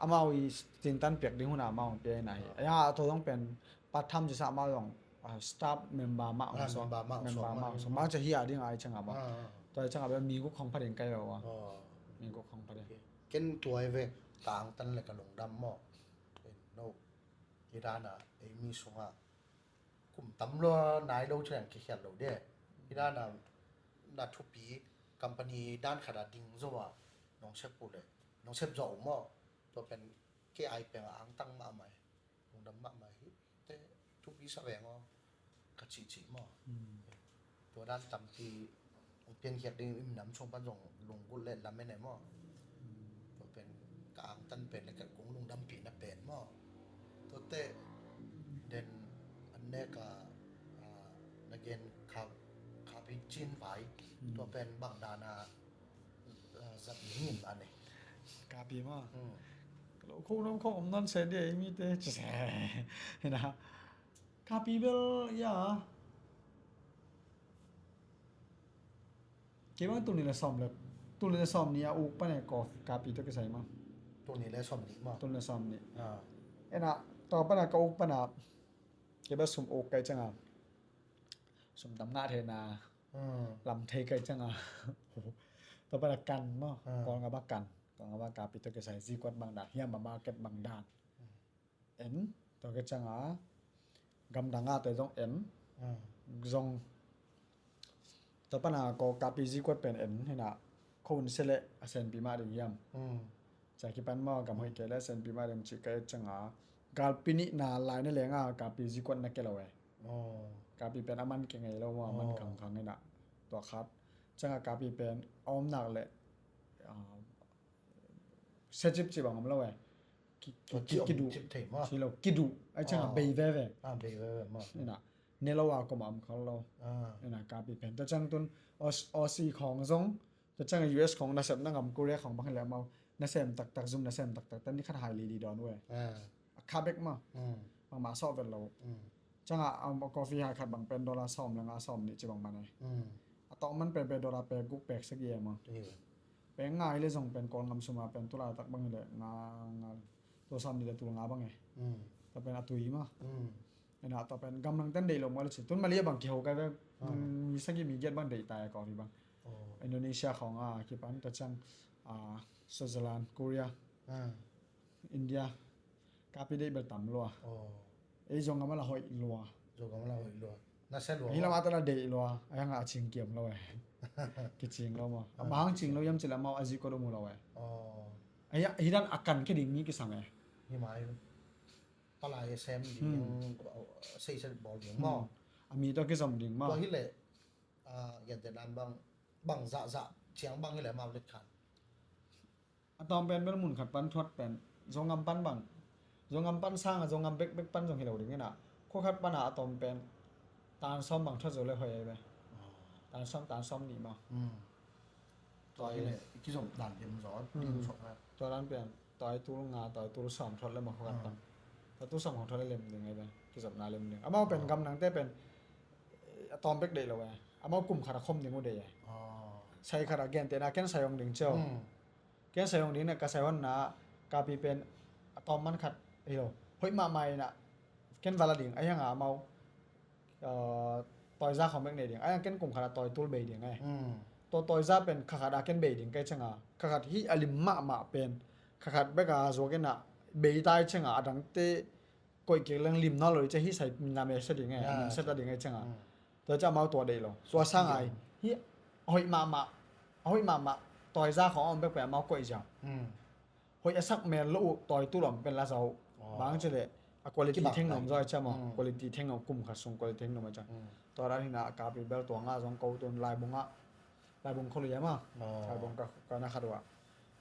Amau i tintan piak ding hun a amau ang pia hi na hi. A yang a tua zong pen part time ci sa amau zong staff member mah ong suak, member mah ong suak. Mah ci hi a ding a i canga maw? Tua i canga bel mi guk khong pha ding kai lo a. Mi guk khong pha ding. Ken tua i ve tangtan le ka lungdam maw? No. Hi dana ei mi sunga kum tam lua nai lo ciang kikhial lo de. Hi dana na thupi company dan khata ding zo a. Nong sep uh leh, nong sep zawh uh maw. Tua pen kei ai peng a angtang mahmah hi. Lungdam mahmah hi. Te thupi sa veng aw, ka cihcih maw. Tua dan tampi hong piankhiat ding, i minam sung pan zong lunggulh leh lamen e maw. Tua pen ka angtan pen le ka kong lungdampihna pen maw. Tuate den an nek a, ah, na gen kha, khapi cin vai. Tua pen bang dana, ah, zat ding in a nei. Khapi maw. Ka lo khong nom khong om non se dia i mite ci se. Hina. Khapi bel ya. Kei bang tul nih le sawm le, tul nih le sawm nih a uk pan e ko khapi tawh kisai maw. Tul nih le sawm nih maw. Tul nih le sawm nih. Ena tua pan a ka uk pan a kei bel sum uk kai cianga, sum tam ngah thei na, lam thei kai cianga. Tua pan a kan maw. Kawl ngam a kan, Kawl ngam a khapi tawh kisai zikuat bang dan hiam a market bang dan. En, tua ke cianga gamdang a te zong en. Zong tua pana ko khapi zikuat pen en hina, ko un se le a senpi mah ding hiam. Cia kipan maw gam hoih kei le a senpi mah ding ci ka et cianga galpi nihna lai na lenga khapi zikuat na ke lo e. Khapi pen a man ke ngei lo maw, a man khangkhang hina. Tua khat cianga khapi pen a om nak le se cipcip a ngam lo e. Kiduh, kiduh ai cianga bei veve. Ina ne lo a koma om khal lo. Ina khapi pen tua ciang tun Aussie khawng zong, tua cianga U S khawng nasep na ngam, Korea khawng bang hileh amau nasem taktak, zum nasem taktak, tan ni khat hai lili dawn uh e. A kha bek maw. Bangmah sawh vet lo. Cianga a coffee hai khat bang pen dollar sawm le nga sawm nih ci bang man e. A tawh man pen pen dollar pek guk pek sagih e maw. Pek ngai le zong pen Kawl ngam suma pen tulaitak bang hileh nga, nga, tul sawm nih le tul nga bang e. Tua pen a tui maw. Ena tua pen gamdang ten deih lo maw le ci. Tun Malaysia bang kiho kai ve. Mi sagih mi giat bang deih tai a coffee bang. Indonesia khawng a kipan tua ciang Switzerland, Korea, India. Khapi deih bel tam lua. Ei zong a mala hoih lua. Zong a mala hoih lua. Nasa lua. Hi lam a tala deih lua. A hang a cing kiam lo e. Kicing lo maw. A bang cing lo hiam ci le amau a zikuat om uh lo e. Hi dan a kan khe ding mi kisam e. Hi mai. Palai sem ding, seisel bawl ding maw. A mi tawh kizom ding maw. Tua hileh gentehna bang, bang zahzah ciang bang hileh amau let khan. A tawm pen bel mun khat pan thuat pen Zongam pan bang, Zongam pan sanga Zongam bekbek pan zong hi lo ding ina. Khua khat pana a tawm pen tan sawm bang thuat zo le hoih ai ve. Tan sawm, tan sawm nih maw. Tua hileh i kizom dan lem zaw ding suak na. Tua dan pen tua i tul nga, tua i tul sawm thuat le maw khua khat pan. Tua tul sawm khong thuat le lem ding ai ve. Kizomna lem ding. Amau pen gamdangte pen a tawm bek deih lo e. Amau kum khat a khom ding uh deih e. Sai khat a gentehna ken sai hong ding cio. Ken sai hong ding na ka sai honna khapi pen a tawm man khat hi lo. Hoih mahmah ina ken vala ding a hianga amau tawiza khawng bek nei ding a hiang ken kum khat a tawi tul bei ding e. Taw tawiza pen kha khat a ken bei ding kai cianga kha khat hi a lim mahmah pen kha khat bek a zuak ina bei tai cianga a dangte koih kik leng lim nawn lo ding cia hi sai na mesa ding e, a mesa ta ding e cianga. Tua cia amau tua deih lo. Tua sanga hi a hoih mahmah, a hoih mahmah tawiza khawng a om bek pen amau koih ziau. Hoih a sak mel lo uh tawi tul om pen la zau. Bang ci leh a quality theng nuam zaw ai cia maw. Quality theng nuam, kum khat sung quality theng nuam ai cia. Tua dan hina a khapi bel tua nga zong ko tun laibung ah, laibung kholui a maw. Laibung ka na khat uh ah.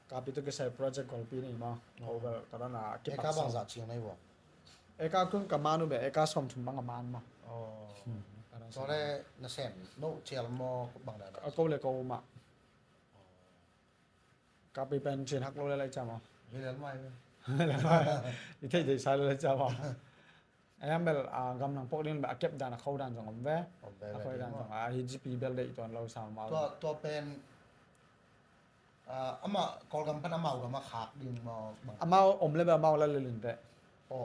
Khapi tawh kisai project golpi nei maw. Ko bel tua dan a kipak bang zah ciang nei uh ah. Eka kun ka man uh beh, eka sawm thum bang a man maw. Tua le na sem no cial maw bang dan a ko le ko mah. Khapi pen cin hak lo le lai cia maw. Hi lel mai. I theih theih sa le lai cia maw. A hiam bel gamdang pok ding bel a kep dan a kho dan zong om ve. A kho dan zong a hi G P bel deih tuan lo sa maw. Tua pen amah Kawlgam pan amau gam a khak ding maw. Amau om le bel amau la le lin teh.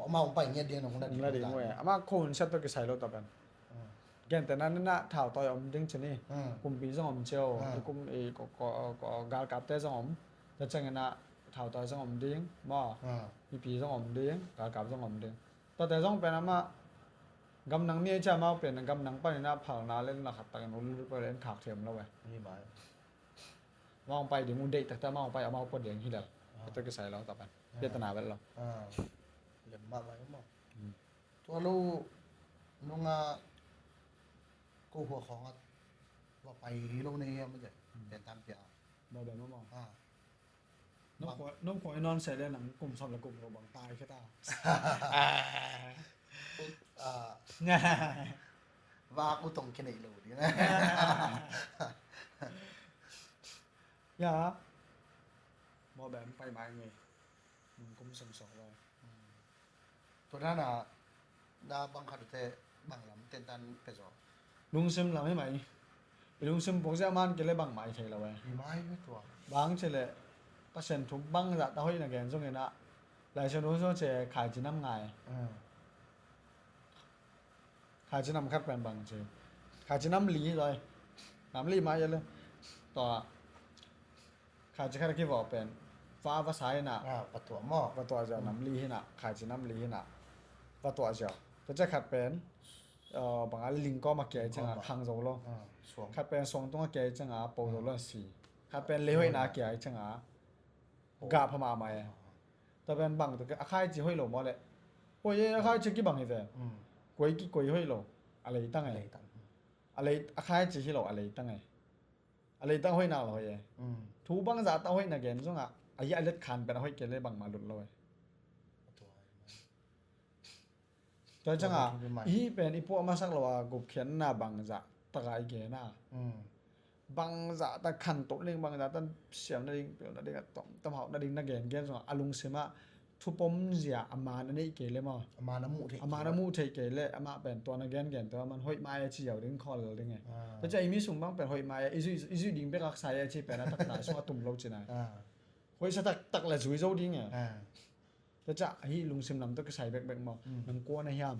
Amau pai ngiat ding nong la ding uh e. Amah kho hun siat tawh kisai lo ta pen. Gentehna nina thautawi om ding ci ni. Kumpi zong om cio. Kum i galkapte zong om. Tua ciangina thautawi zong om ding maw. Mipi zong om ding, galkap zong om ding. Tuate zong pen amah gamdang mi a cia amau pen gamdang panina phalna le na khat takin ulul peuh le en khak thei om lo e. Amau hong pai ding uh deih taktak amau hong pai, amau pua ding hi lel. Ah. Tua kisai lo, tua pan. Ah. Piatana bel lo. Ah. Lem mahmah hi maw. Hmm. Tua lo nunga ko hua khawng a va pai lo nei hiam, a te. Hmm. Pen tam pia. Ba bel maw. Ah. Nong khuai, nong khuai non se le nang kum sawm le kum lo bang tai khe ta. Ah. Vak uh tong khe nei lo ding. Ya. Mo bem pai mai nge. Nang kum sawm sawm lo. Tua na na, na bang khat te bang lam tentan pe zaw. Lungsim lam hi mai. I lungsim pok zia man kei le bangmah i thei lo e. Hi mai ve tua. Bang ci le Pasian thu bangzah ta hoih na gen zong ina. Lai Siangtho zong ci khaici nam ngai. Hmm. Khaici nam khat pen bang ci. Khaici nam li hi zoi. Nam li mai le. Tua khaici khat a kivawh pen va, va sa hi na. Ah, va tuah maw? Va tuah ziau, nam li hi na, khaici nam li hi na. Va tuah ziau. Tua ciang khat pen, uh, bang a lingkawm a kia hi ciang a, lingkawm a khang zo lo. Ah, suang. Khat pen suang tung a kia hi ciang a, po zo lo a si. Khat pen leihoihna a kia hi ciang a, gah pha mahmah e. Ah. Tua pen bang tua a khaici hoih lo maw le. Hoih e, a khaici kibang hi ve. Mm. Koi ki koi hoih lo. A leitang e. A leitang. A lei, a khaici hi lo, a leitang e. A leitang hoih nak lo hoih e. Mm. Thu bangzah ta hoih na gen zong a, a hi a let khan pen a hoih kei le bangmah lut lo e. Tua ciang a, i hih pen i puah masak lo a gupkhiatna bangzah tak a i gen a. Mm. Bangzah ta khantoh ding, bangzah ta siam nading, pel nading, a tom, tom hauh nading na gen gen zong a, a lungsim ah thupom zia a man a neih kei le maw? A man a muh theih kei le, amah pen tua na gengen tua man hoih mai a ci ziau ding khawl ding e. Ah. Tua ciang i mi sung bang pen hoih mai a, i zuih, i zuih ding bek a sai a ci pen a taktak sung a tum lo ci nai. Ah. Hoihsa taktak le zui zo ding e. Ah. Tua ciang ahi lungsim lam tawh kisai bekbek maw? Mm. Nang kua na hiam?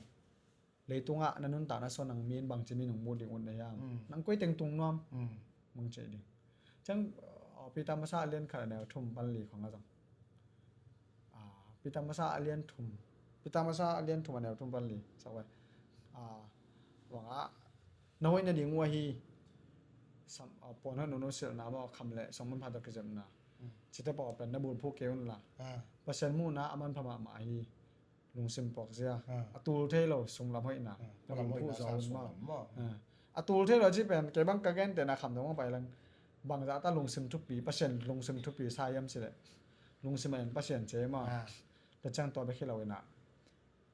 Leitungah na nuntakna sung nang min bangci min hong mu ding ut na hiam? Mm. Nang koi teng tung nuam? Mm. Bangci ding. Ciang, uh, Peter masa a lian khat a neu thum pan li khong a zong. Ah, Peter masa a lian thum. Peter masa a lian thum a neu thum pan li. Sak vai. Ah, bangah na hoih nading uh ahi. Sam, ah, puan hoih nunu silhna maw, kham le song manpha tawh kizepna. Mm. Cite pawh pen na bulphuh kei un la. Ah. Pasian muhna a manpha mahmah ahi. Lungsim puakzia. Ah. A tul thei lo sunglam hoihna. Ah. Na bulphuh zaw un maw. Ah. A tul thei lo cih pen kei bang ka gentehna kham dong pai leng. Bangzah ta lungsim thupi, Pasian lungsim thupi sa hiam cih leh. Lungsim a en Pasian ci maw. Ah. Tua ciang tua bek hi lo ina.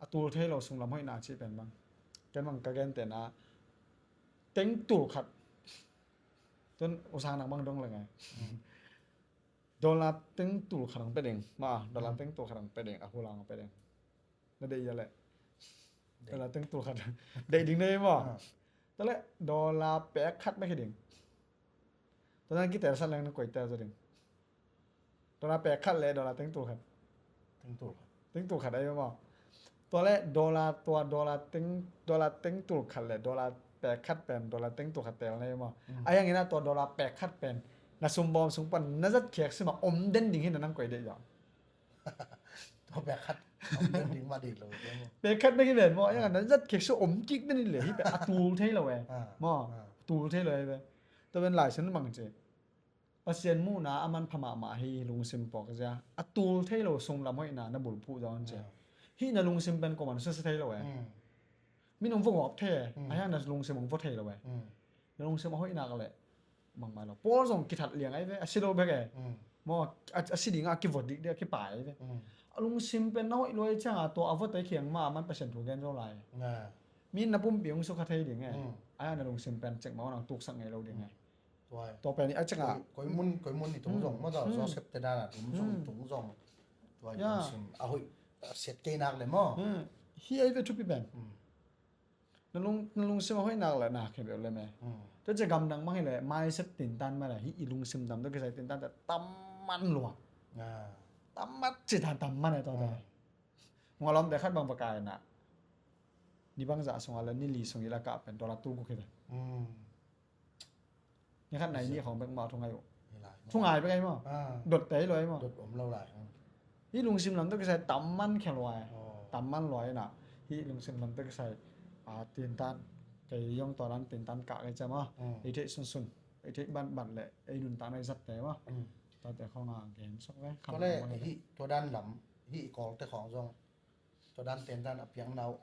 A tul thei lo sunglam hoihna cih pen bang. Ken bang ka gentehna teng tul khat. Tun usang nang bang dong leng e. Hmm. Dollar teng tul khat ang pe ding. Ma, dollar teng tul khat ang pe ding. A hulang ang pe ding. Na deih ia leh. Dollar teng tul khat. Deih ding nei maw? Ah. Tua leh dollar pek khat mah hi ding. Tua nang kitel san leng na koi tel zaw ding. Dollar pek khat le dollar teng tul khat. Teng tul khat. Teng tul khat ahi maw? Tua le dollar, tua dollar teng, dollar teng tul khat le dollar pek khat pen dollar teng tul khat tel na hi maw? Mm. Ahi hangin a tua dollar pek khat pen na sumbawm sung pan na zat khiak sima om den ding hi na nang koi deih zaw. Tua pek khat om den ding mah ding lo. Pek khat na hi ven maw? Ahi hangin na zat khiak sima om kik den hi le hi pen a tul thei lo e. Ah. Maw? Ah. Tul thei lo e ve. Tua pen Lai Siangtho mang ci. Pasian muhna a manpha mahmah hi lungsim puakzia. A tul thei lo sunglam hoihna na bulphuh zaw an ci. Ah. Hih na lungsim pen kuaman susia thei lo e. Mm. Min hong vua ngawp thei e. Mm. Ahi hang na lungsim hong vua thei lo e. Mm. Na lungsim a hoih nak leh bangmah lo. Paul zong kithat liang ahi ve, a si lo bek e. Mm. Maw, a, a si ding a kivua dikdik a kipai ahi ve. Mm. A lungsim pen na hoih lua ciang a tua a vua tei khiang mah a man Pasian thu gen zo lai. Nga. Min na pumpi hong sukha thei ding e. Mm. Ahi hang na lungsim pen cek mah nang tuksak ngei lo ding e. Mm. Tua pen a ciangah koi, koi mun, koi mun i tung zong, maw, Joseph te dan a tung zong, tung zong. Tua i lungsim a hoih, a siat kei nak le maw. Hi ei ve thupi pen. Na lung, na lungsim a hoih nak le na khe beuh le me. Tua cia gamdang mang hi le, mindset tintan mah le, hi i lungsim dam tua kisai tintan te tam man lua. Tam man ci ta tam man e tua te. Ngalawm te khat bang va kai na. Ni bangzah sungah le ni li sung i la kah pen tua la tu guk hi ve. Ni khat nai ni khawng bek mah thu ngai uh. Thu ngai bek ai maw? Dot tei lo ai maw? Dot om lo lai. Hi lungsim lam tuk kisai tam man khia lo ai. Tam man lo ai na. Hi lungsim lam tuk kisai a tintan. Kei yong tua lan tintan kah kei cia maw? Ei thei sunsun. ei theih banban le ei nuntakna i zatte maw. Tuate khawng a gen sok ve. Tua le hih tua dan lam, hih i Kawlte khawng zong tua dan tentan a piakna uh,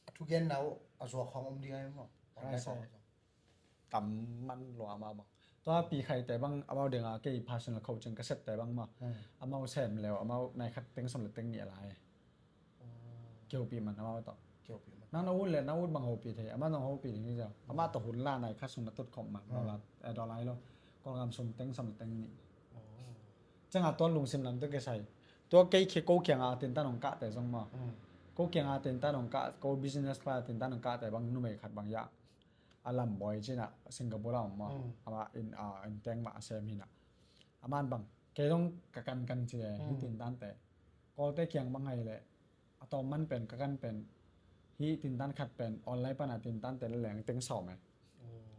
a thugenna uh a zuak khawng om ding ahi maw? Tam man lua amau bang. Tua Pi Khaite bang amau dinga kei personal coaching ka sette bang maw. Amau sem leu amau nai khat teng sawm le teng nih a lai. Kihopih man amau tawh. Nang na ut le na ut bang hopih thei, amah zong hopih ding hi zia. Amah tawh hun la nai khat sung na tut khawm man. Dollar, eh, dollar hi lo. Kawlgam sum teng sawm le teng nih. Cianga tua lungsim lam tawh kisai. Tua kei khi ko kianga a tintan hong kahte zong maw. Ko kianga a tintan hong kah, ko business class a tintan hong kahte bang numei khat bang ya. A lam bawi cina Singapore a om maw. Amah in, ah, in teng mah a sem hina. Aman bang kei zong ka kankan ci e, hih tintante. Kawlte kiang bang hai le a tawm man pen ka kan pen hih tintan khat pen online pana tintante le leng teng sawm e.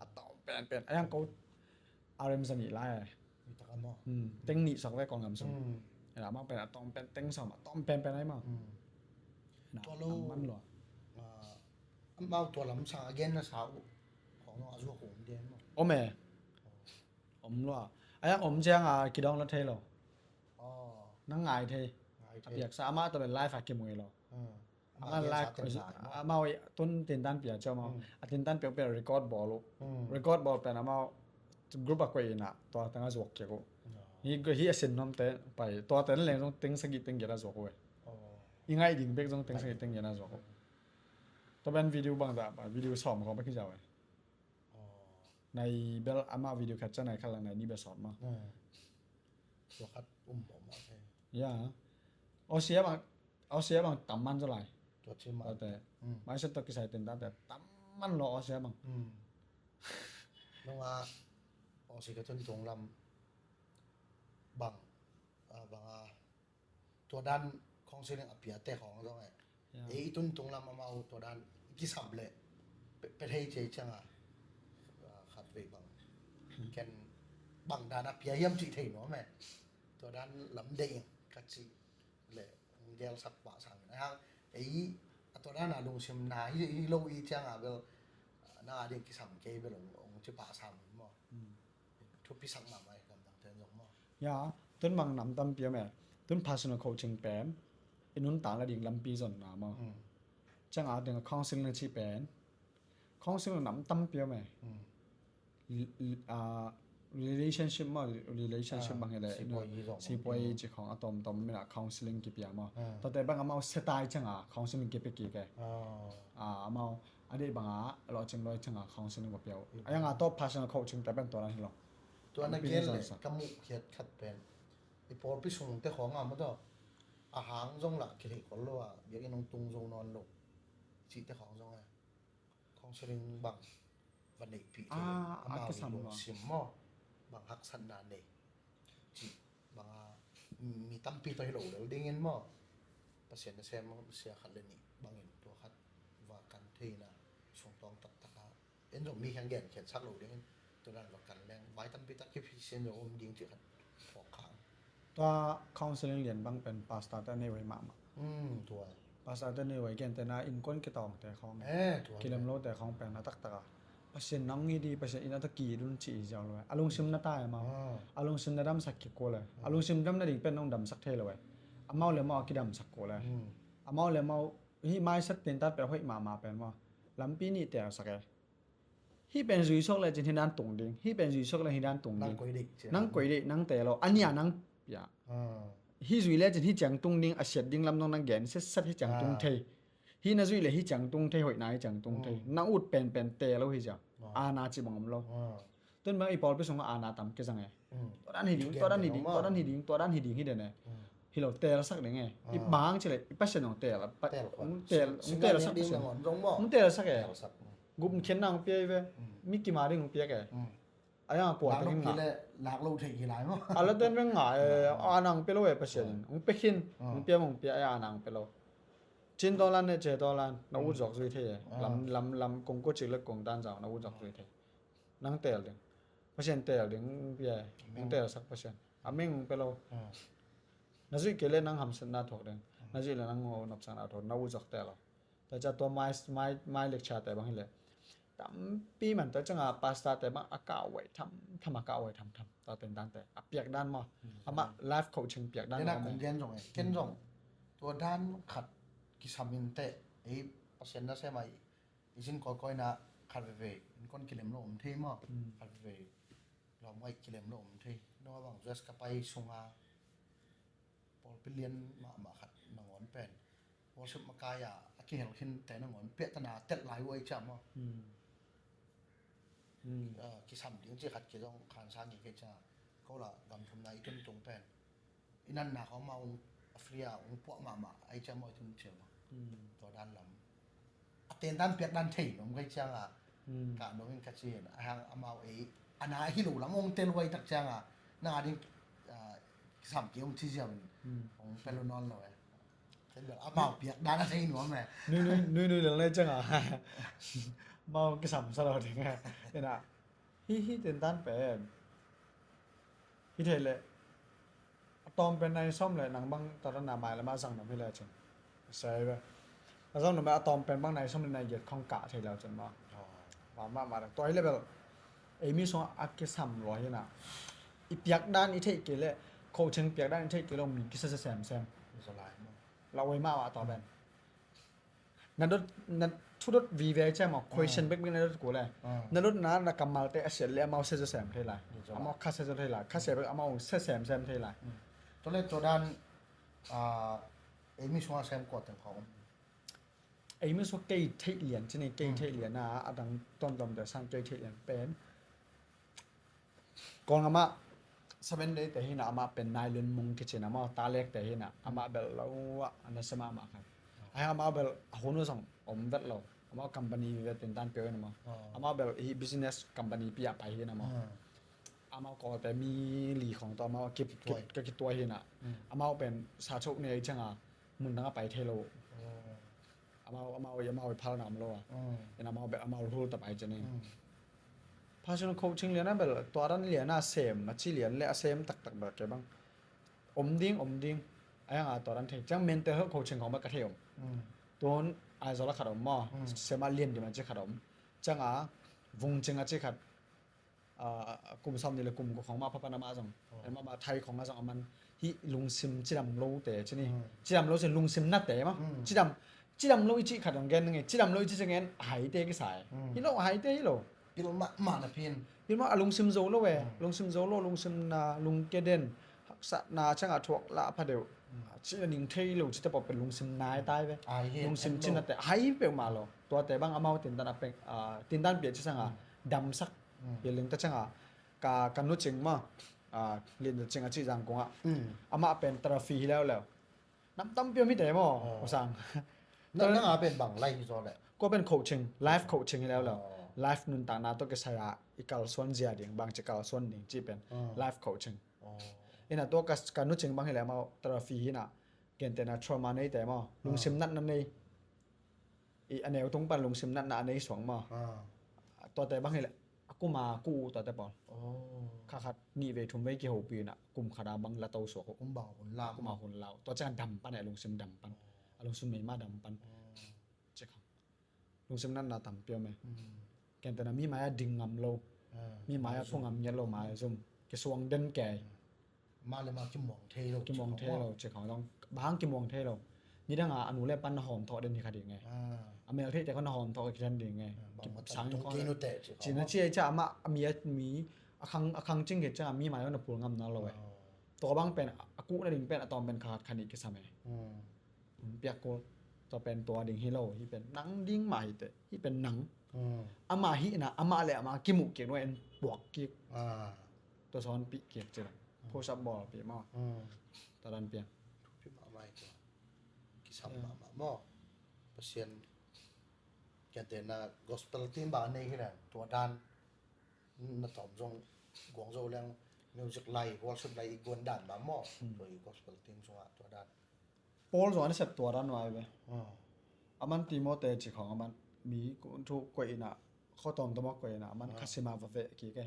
A tawm pen pen a yang ko a rem sa nih lai e. Teng nih sok ve Kawlgam sung. Ena mang pen a tawm pen teng sawm a tawm pen pen ai maw. Tua lo man lua. Amau tua lam sang a gen na sa uh khawng a zuak uh om dia maw? Om e. Om lua. A yang om cianga kidawng la thei lo. Nang ngai thei. A piaksa amah tawh pen live a kimui lo. Amah live amau tun tintan pia ciau maw. A tintan piak pen record bawl uh. Record bawl pen amau group a kuai ina tua tanga zuak kiak uh. Hi a sin nomte pai tua ten leng zong teng sagih teng giat a zuak uh e. I ngaih ding bek zong teng sagih teng giat a zuak uh. Tua pen video bangzah pai video sawm khawng bek hi zau e. Nai bel amah video khat ciang nai khat lang nai nih bel sawt maw. Tua khat um mawh mawh thei. Ya. Aussie bang, Aussie bang tam man zaw lai. Tua ci man. Tua te. Mai set tua kisai tintante tam man lo Aussie bang. Nunga Aussie ka tun tung lam bang, ah, bang a tua dan counseling a piate khawng zong e. Ei i tun tung lam amau tua dan i kisam le pe thei cia cianga khat vei bang ken bang dan a pia hiam cih thei nuam e. Tua dan lam deih ka cih le hong gelsak pah sam in a hang ei a tua dan a lungsim na hi lo i cianga bel na a ding kisam kei bel hong ci pah sam in maw. Thupisak mahmah i gamdang ten zong maw. Ya, tun mang nam tampi om e. Tun personal coaching pen i nuntak la ding lampi zonna maw. Cianga ding counseling na ci pen counseling nam tampi om e. Relationship maw, relationship bang hi le sipuai ci khawng a tawmtawm mina counseling kipia maw. Tate bang amau setai cianga counseling kipia kik e. Amau a deih banga lawhcing loi cianga counseling va pia uh. A yanga tawh personal coaching te pen tua dan hi lo. Tua na gen le ka muh khiat khat pen i pawlpi sungte khawng a maw tawh a hang zong lah kilhei kol lo a biakinn hong tung zo nawn lo cihte khawng zong a counseling bang va neihpih thei amau lungsim maw bang haksatna nei cih banga mi tampi tawh hi lo lel dingin maw. Pasian na sem sia khat le nih bangin tua khat va kan theina sungtawng taktak a en zong mi hiang gen khiatsak lo dingin tua dan va kan leng vai tampi tak kiphi sin zong um ding cih khat phawk khang. Tua counseling lian bang pen pastor te nei vai mahmah. Tua pastor te nei vai gen tena innkuan kitawngte khawng kilem lote khawng pen a taktak a Pasian nang i di Pasian in a ta ki dun ci i ziau lo a lungsim na tai amau a lungsim na damsak kik kua le a lungsim dam na ding pen nong damsak thei lo e. Amau le mau a kidamsak kua le amau le mau hih maisat tentat pen hoih mahmah pen maw lampi nih telsak e. Hih pen zui sok le cin hi dan tung ding hih pen zui sok le hi dan tung ding nang koi deih nang tel lo a nia nang pia hih zui le cin hi ciang tung ding a siat ding lam nong nang gen setsat hi ciang tung thei. Hih na zuih le hi ciang tung thei hoihna hi ciang tung thei na ut penpen tel lo hi ciang ana ci bang om lo. Tun bang i pawlpi sungah ana tam kizang e. Tua dan hi ding tua dan hi ding tua dan hi ding tua dan hi ding hi den e. Hi lo telsak ding e. I bang ci le i Pasian hong tel hong tel hong telsak Pasian hong telsak e. Gup khian na hong pia i ve mi kima ding hong piak e. A yang a kuat a hing ngah. Lak lo thei hi lai maw? A la ten veng ngah e ana hong pia lo e Pasian in hong pia khin hong pia hong pia e ana hong pia lo. Cin tawlan ne ce tawlan na ut zawk zui thei e. Lam lam lam kong ko cik le kong dan zau na ut zawk zui thei. Nang tel ding Pasian tel ding pia e. Nang telsak Pasian a meng pe lo. Na zuih kei le nang hamsatna thuak ding na zuih le nang nopsakna thuak na ut zawk tel lo. Tua ca tua mai mai mai lecture te bang hi le tampi man tua cianga pastor te bang a kah huai tham tham, a kah huai tham tham, tua tentante a piak dan maw. Amah life coaching piak dan. Ken a kong gen zong e, ken zong tua dan khat kisam in teh, ei Pasian nasem a i zin kawikawi na khat veve in kon kilem lo om thei maw. Khat veve lawm ngai kilem lo om thei. Nua bang U S ka pai sunga pawlpi lian mahmah khat nangawn pen worship makai a a kihel khin te nangawn piahtana tel lai uh ai ciam maw. Kisam ding ci khat kizong khansa ngi kei ciang ko la gam thumna i tuntung pen i nanna khawng ma ung a fria ung puah mahmah ai ciam maw i tun ciam maw. Tua dan lam a ten dan piak dan thei nuam kai cianga ka nuam in ka cin a hang amau ei a na hi lo lam ong tel huai tak cianga na ding kisam ki ong ci ziau in ong pelu nawn lo e. Amau piak dan a thei nuam e. Nui nui nui nui lel nei cianga mau kisam sa lo ding e. Ina hi hi ten dan pen hi thei le a tawm pen nai sawm le nang bang tawh na mai le ma zang nuam hi le cin. Sai ve. A zang nuam a tawm pen bang nai sawm le nai giat khong kah thei le cin ma. Ma ma ma tua hi le bel ei mi sung a kisam lua hi na. I piak dan i theih kei le coaching piak dan i theih kei le mi kisa sem sem. La oi ma ma tawm pen. Na dot na thu dot vive ciam maw question bek bek na dot kule. Na dot na na kammalte a siat le amau sia zaw sem thei lai. Amau kha sia zaw thei lai, kha sia bek amau sia sem sem thei lai. Tua le tua dan ei mi sung a sem kuat teng khawng. Ei mi sung kei theih lian cini kei theih lian a a dang tuamtuam te sang kei theih lian pen. Kawng amah seven day te hina amah pen nai lun mung kicin amah ta lek te hina amah bel lo a na sema amah khan. Ai amah bel a hun zong om vet lo. Amah company vet tin tan pio hina amah. Amah bel hi business company pia pai hina amah. Amah ko te mi li khong to amah kip kip ka kituai hina. Amah pen sa chok ne ai changa mun dang a pai thei lo. Amau amau amau phal nam lo a. Ina amau bel amau hul ta pai chani. Personal coaching lian a bel tua dan lian a sem a ci lian le a sem taktak bel ke bang. Om ding om ding. A yang a tua dan thei. Ciang mental health coaching khong bel ka thei om. Tuan Aizawl a khat om maw. Sem a lian dim a ci khat om. Ciang a vung cing a ci khat. Kum sawm ni le kum ko khong ma papa na ma zong. En ma ma thai khong a zong a man hi lungsim cidam lo te cini. Cidam lo cin lungsim na te ma. Cidam cidam lo i ci khat zong gen nge cidam lo i ci ci ngen a hai te kisai. Hi lo a hai te hi lo. Pil ma ma na pin. Pil ma a lungsim zo lo e. Lungsim zo lo lungsim na lungke den. Haksatna ciang a thuak la pha deuh. Ci na ning thei lo ci te pawh pen lungsim nai tai ve. Lungsim ci na te a hai peuh ma lo. Tua te bang amau tintan a peng tintan pia ci sang a damsak. Pialing ta cianga ka ka nu cing ma. Lin ta cing a ci zang kong a. Amah pen trophy hi leuleu. Nam tampi om hi te maw. Sang. Nang a pen bang lai hi zaw le. Ko pen coaching, life coaching hi leuleu. Life nuntakna tawh kisai a i kalsuan zia ding bang ci kalsuan ding ci pen life coaching. Ina tua ka ka nu cing bang hi le maw trophy hi na. Gentehna trauma nei te maw lungsim natna nei. I a neu tung pan lungsim natna a nei suang maw. Tuate bang hi le a kuma ku uh tuate pawl. Kha khat nih vei thum vei kihopina kum khata bang la to suak uh. Kum bang hun la kum a hun la uh tua ciang dam pan e lungsim dam pan. A lungsim meima dam pan. Cik lungsim natna tampi om e. Kentena mi mai a ding ngam lo. Mi mai a phu ngam ngiat lo mai a zum kisuang den kei. Mah le mah kimuang thei lo. Kimuang thei lo cik hong dong bang kimuang thei lo. Nidang a a nu le pan na hawm thawh den hi kha ding e. A mel theih te khon na hawm thawh ka kithen ding e. Sang khong cina ci ai ca amah a mi a mi a khang a khang cing kei ca mi mai na pul ngam na lo e. Tua bang pen a kuh na ding pen a tawm pen kha khat kha nih kisam e. Piak kul tua pen tua ding hi lo hi pen nang ding mah hi te hi pen nang. Amah hi na amah le amah kimuh kik nuai en puak kik. Tua sawn pih kik cila. Push up bawl pih maw. Tua dan piang. Thupi mahmah hi tua. Kisam mahmah maw. Pasian kiante na gospel team bang a nei hi na tua dan. Na tawm zong guang zo leng music lai worship lai i guan dan mah maw. Tua i gospel team sungah tua dan. Paul zong a na sep tua dan nuai ve. A man Timote ci khawng a man mi thu koih ina khuatawm tawm a koih ina a man khasima va veh kik e.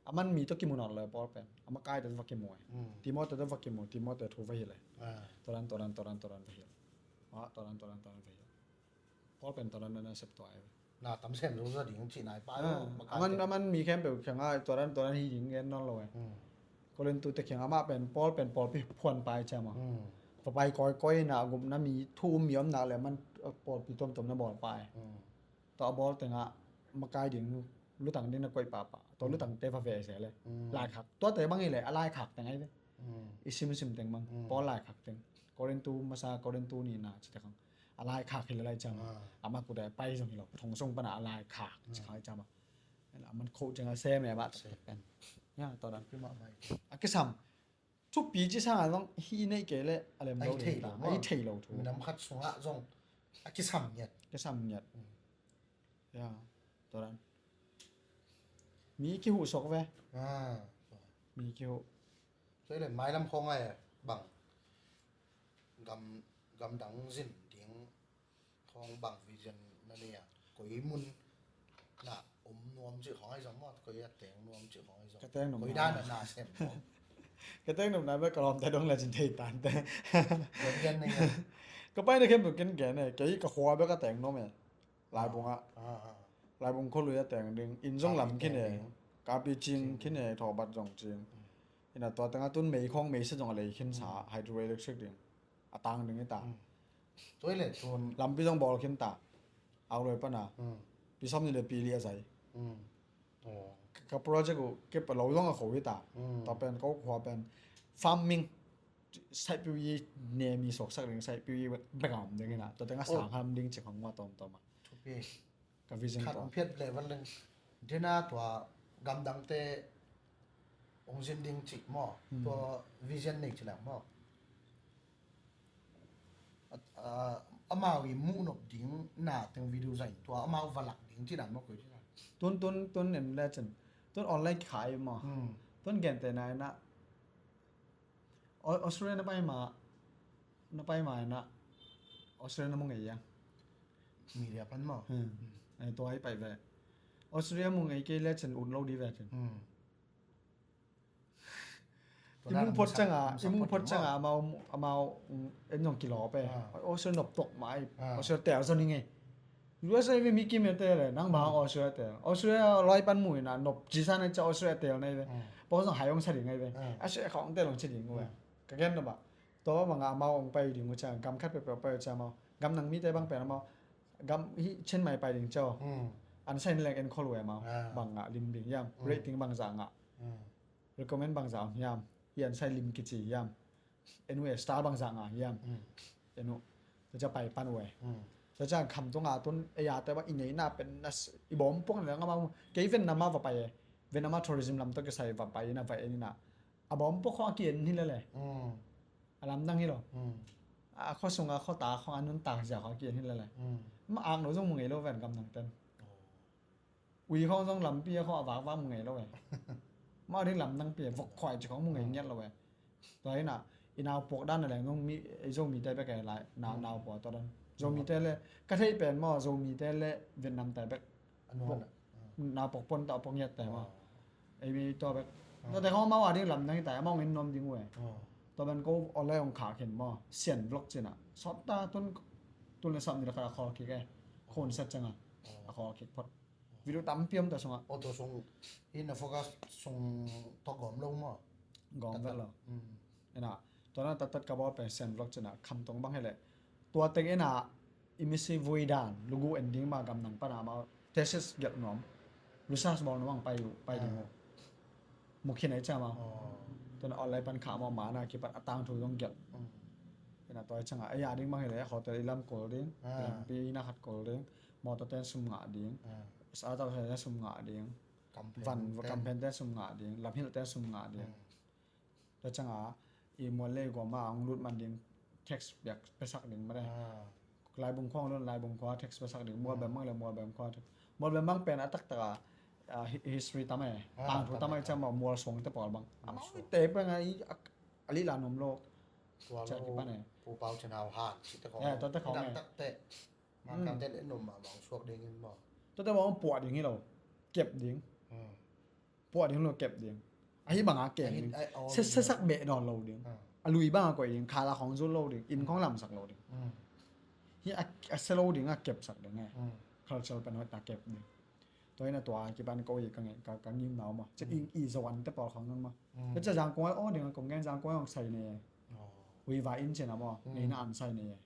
A man mi tawh kimu nawn lo Paul pen a makai tawh va kimu e. Timote tawh va kimu Timote thu va hilh e. Tua dan tua dan tua dan tua dan va hilh. Tua dan tua dan tua dan va hilh. Paul pen tua dan na sep tua e. na tam sem zo zo ding cih nai pa lo. Aman, aman mi khempeuh kiangah tua dan tua dan hi ding gen nawn lo e. Korintu te kiangah amah pen Paul pen pawlpi phuanpa hi ciam a. Va pai kawikawi in a gupna mi thu um mi om nak le aman pawlpi tuamtuam na bawlpa e. Tua a bawl tengah makai ding lutang ding na koih pahpah. Tua lutangte va ve se le. Laikhak tuate bang hi le a laikhak teng ahi ve. I simsim teng bang Paul laikhak teng. Korintu masa Korintu nihna cite khang a laikhak hi le lai ciam a. Amah kute pai zong hi lo thong sung pana a laikhak ci khang hi ciam a. Aman khoh ciang a sem e bah pen. Ya tua dan a kisam thupi ci sanga zong hi neih kei le a lem lo ding ta a i thei lo thu. Minam khat sungah zong a kisam ngiat. Kisam ngiat. Ya tua dan mi kihuh sok ve. Mi kihuh. Tua i le mailam khawng ai bang gam gamdang zin ding khawng bang vision na nei a koi mun na om nuam cih khawng ai zong maw koi a teng nuam cih khawng ai zong ka teng nuam koi dan na sem nuam. Ka teng nuam na be ka lawmte dong le cin thei tante. Ka paina khempeuh ken gen e kei ka khua be ka teng nuam e. Laibung ah. Laibung khualui a teng ding inn zong lam khin e. Kapi cing khin e thawbat zong cing. Ina tua tengah tun mei khawng mei se zong a lei khin sa hydroelectric ding a tang ding hi ta. Lampi zong bawl khin ta. Auloi pana pi sawm ni le pi li a zai. Ka project uh kei pa lo zong a kho hi ta. Tua pen ko khua pen farming saipui nemi suaksak ding saipui bek a om ding ina tua tengah sang ham ding cik hong ngua tawmtawm a. Ka vision khat tua hong phiat leh van leng dena tua gamdangte hong zin ding cih maw tua vision nei ci leng maw. Amau i muhnop ding na teng video zain tua amau valak ding ci dan maw koi ci dan. Tun tun tun en le cin tun online khai maw. Tun gente na ina Australia na pai ma na pai ma ina Australia na mu ngei ya. Media pan maw. Tua i pai ve Australia mu ngei kei le cin ut lo di ve cin. I mu phot canga i mu phot canga amau amau en zong kilaw pe. Australia nop tok mai Australia tel zon i ngei. U S A mi kim e tel e nang bang Australia tel Australia loi pan mu ina nop ci sa na ca Australia tel nei ve. Pawng zong hai ong sa ding ngai ve. Australia khawng tel ong ci ding ve. Ka gen no ba. Tua bang a mau ong pai ding u ca gam khat pe pe pai u ca mau gam nang mi te bang pen mau gam hi chen mai pai ding ca. An sa in lek en khol ve mau bang a lim ding yam rating bang za nga. Recommend bangza om hiam? Hi an sai lim kici hiam? Enu e star bangza nga hiam? Enu. Tua cia pai pan ue. Tua cia kham tung a tun ei a te ba i ngeina pen na i bawm pok na nga ma kei Vietnam a va pai e. Vietnam a tourism lam to kisai va pai na va en ina. A bawm pok kho a ki en hi lele. A lam dang hi lo. A kho sung a kho ta kho a nun tak zia kho a ki en hi lele. Ma ak no zong mu ngei lo ven gam nang ten. Ui khawng zong lampi a khawng a vakvak mu ngei lo e. Mah ding lamdang pi e vok khuai ci khawng mu ngei ngiat lo e. Tua hi na i nau puak dan a leng zong mi ei Zomite bek e lai nau nau puak tua dan Zomite le ka theih pen maw Zomite le Vietnamte bek nau puak pon tawh puak ngiatte maw. Ei mi tua bek tua te khawng mau a ding lamdang hi ta e mau ngin nuam ding uh e. Tua ban ko online hong khak hin maw sian vlog cina sawt ta tun tun le sam ni la khat a khawl kik e. Khon set canga a khawl kik phot. Video tampi om ta sungah. Auto sung in a focus sung tok gawm lo maw? Gawm vet lo. Ena tua na tattat ka bawl pen sian vlog cina kham tong bang hele. Tua teng ena i misi vui dan lugu ending ma gam nang pana ma thesis gelh nuam. Research bawl nuam ang pai uh pai ding uh. Mukhin ai cama. Tuna online pan kha ma mana kipan atang thu zong gelh. Ena tua changa ai a ding bang hele hotel i lam kol ding. Lampi i na khat kol ding. Motor ten sum ngah ding. Sa tau ten sum ngah ding. Van kampen ten sum ngah ding. Lamhilh ten sum ngah ding. Tua changa i mual le i guama ang lut man ding. Tax biak pesak ding mare. Laibung khuang lut laibung khua tax pesak ding. Mual bem mang le mual bem khua tax. Mual bem mang pen a taktak a history tam e. Tang thu tam e chama mual suang te pawl bang. Amau i te peng a i a li la nom lo. Tua lo. Pu Pau Chin Hau Han. Tua te khong e. Mangkam ten en nom ma bang suak ding in maw? Tua te bang puah ding hi lo. Kep ding. Puah ding lo kep ding. Ahi bang a kep ding. Sesak beh dawn lo ding. A lui bang a koih ding. Khala khong zul lo ding. In khong lamsak lo ding. Hi a se lo ding a kepsak ding e. culture pen hoih tak kep ding. Tua ina tua kipan ko i ka ngei ka, ka ngim nau ma. Cia i, i zo an te pawl khang nang ma. Cia Zangkong ai aw ding a kong gen Zangkong ai ong sai ne. Hui va in cina ma. Nei na an sai ne.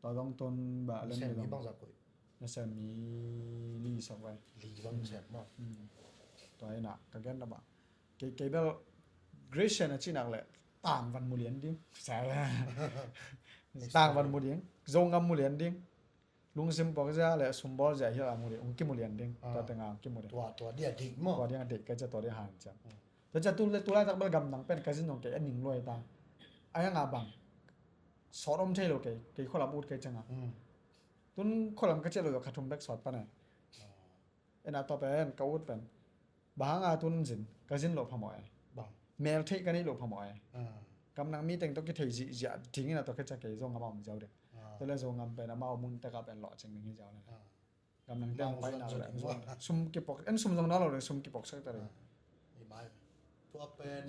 Tua zong tun ba lem sem ni mi zong. Bang za koi. Na sem mi li sak vai. Li bang sem ma. Tua ina ka gen na ba. Kei, kei bel Christian a cinak le tang van mu lian ding. Sa. Tang van mu ding. Zong ngam mu lian ding. Lungsim puak zia le sumbawl zia hial a mu ding. Ung kimu lian ding. Tua tenga ung kimu ding. Tua, tua dia dik mo. Tua dia dik ka cia tua dia han cia. Tua cia tu le tu lai tak bel gamdang pen ka zin zong kei a ning luai ta. A yang a bang. Sawt om thei lo kei, kei khualam ut kei cianga. Tun khualam ka ciah lo ka thum bek sawt pan e. Ena tua pen ka ut pen. Bang hanga tun zin, ka zin lo phamawh e. Bang. Mel theih ka neih lo phamawh e. Gamnang mi teng tawh kithei zihziah ding ina tua ka ciah kei zong amah om ziau dek. Tua le zong ngam pen amah om un teka pen lawh cing ding hi ziau le. Gamnang teng pai na le. Sum kipok, en sum zong na lo le sum kipok sak ta le. Tua pen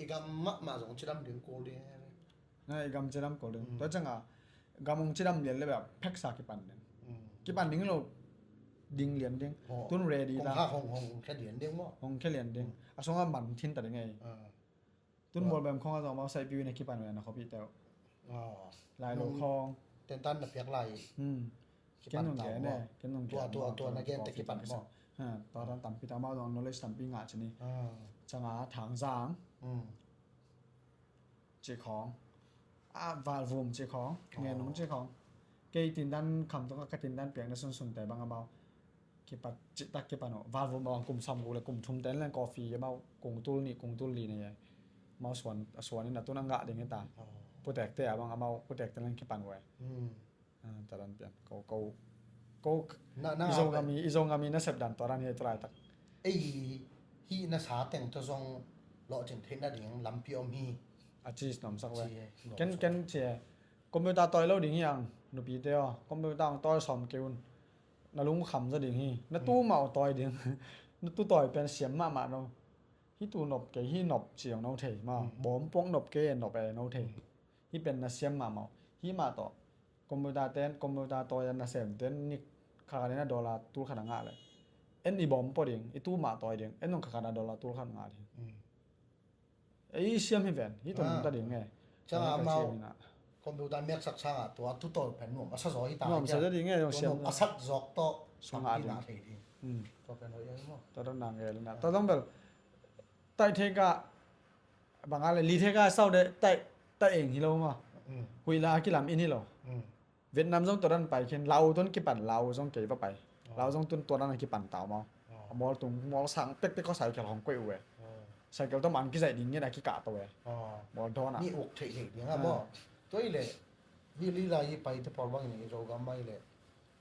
i gam mahmah zong cidam ding kul ding he. Na i gam cidam kul ding. Tua cianga gam hong cidam lian le bia pheksa kipan ding. Kipan ding lo ding lian ding. Tun ready ta. Hong hong hong khe lian ding mo. Hong khe lian ding. A songa man thin ta ding ei. Tun bol bem khong a zong mau sai piu na kipan ve na khopi teu. Lai lo khong. Tentan na piak lai. Ken nung gen e, ken nung gen. Tua, tua, na gen te kipan mo. Tua dan tampi ta mau zong knowledge tampi ngah cini. Canga thang zang. Ci khong. A valvum ci khong. Ngen nung ci khong. Kei tindan kham tung ka tindan piang na sunsun te bang amau. Kipat citak kipan o. Valvum bang kum sam gu le kum thum ten leng coffee amau kung tul ni kung tul li ne. Mau suan, suan in a tun a ngah ding ta. Putek te abang amau putek ten leng kipan we. Tadan pian ko ko ko i zong ami i zong ami na sep dan tadan hi tulai tak. Ei hi na sa teng to zong lo chin thei na ding lampi om hi. A ci nom sak we. Ken ken ci e. Computer toi lo ding hi ang nupi te o. Computer ang toi som keun. Na lung kham za ding hi. Na tu mau toi ding. Na tu toi pen siam mahmah no. Hi tu nop kei hi nop ciang no thei ma. Bawm puak nop kei nop e no thei. Hi pen na siam mahmah. Hi mah tawh. Computer ten, computer tawi an nasem ten nik kha khat in a dollar tul khat a ngah le. En i bawm pawh ding, i tu mah tawi ding, en nong kha khat a dollar tul khat ngah ding. Ei siam hi ven, hi tun ta ding e. Ciang a mau computer miak sak sang a tua tu tawi pen nuam a sa zaw hi ta. Nuam sa ding e, nuam siam a sak zawk tawh sung a ding. Tua pen hoih e maw. Tua dong nang e lina. Tua dong bel. Taih thei ka bang a le li thei ka sau de taih taih eng hi lo ma. Huih la a kilam in hi lo. Vietnam zong tua dan pai khin lau ton kipan lau zong kei va pai. Lau zong tun tua dan a kipan tau ma. A mawl tung mawl sang pek pek ko cycle hong koih uh e. Cycle to man kizaih ding ngen a kikah to e. Mawl dawn a. Ni uk thei thei ding a maw. Tua i le hi li la hi pai te pawl bang i ne i Zogam mai le.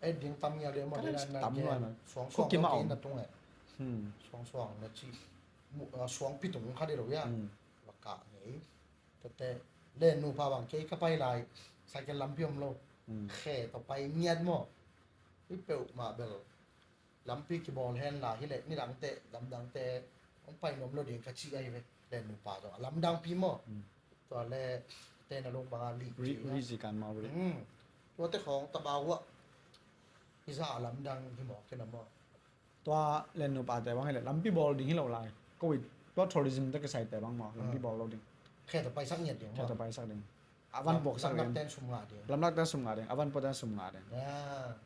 Ei ding tam ngial deuh maw. Ka ding ding tam ngial nuai deuh. Suang suang na tung e. Suang suang na ci suang pi tung kha deuh lo ia. Va kah ngei. Tete len nupa bang kei ka pai lai. Cycle lampi om lo. Khe tawh pai ngiat maw. I peuh mah bel. Lampi kibawl hen la hi leh nidangte lamdangte hong pai nuam lo ding ka ci ahi ve. Len nupa zong a lamdang pi maw. Tua le te na lung banga li ri zi kan mau ri. Tua te khawng tabau ah i za a lamdang hi maw kena maw. Tua len nupa te bang hi leh lampi bawl ding hi lo lai. Covid tua tourism te kisai te bang maw lampi bawl lo ding. Khe ta paisak ngiat ding maw. Khe ta paisak ding. A van puaksak ding. Lamlak ten sum ngah ding. Lamlak ten sum ngah ding. A van pua ten sum ngah ding.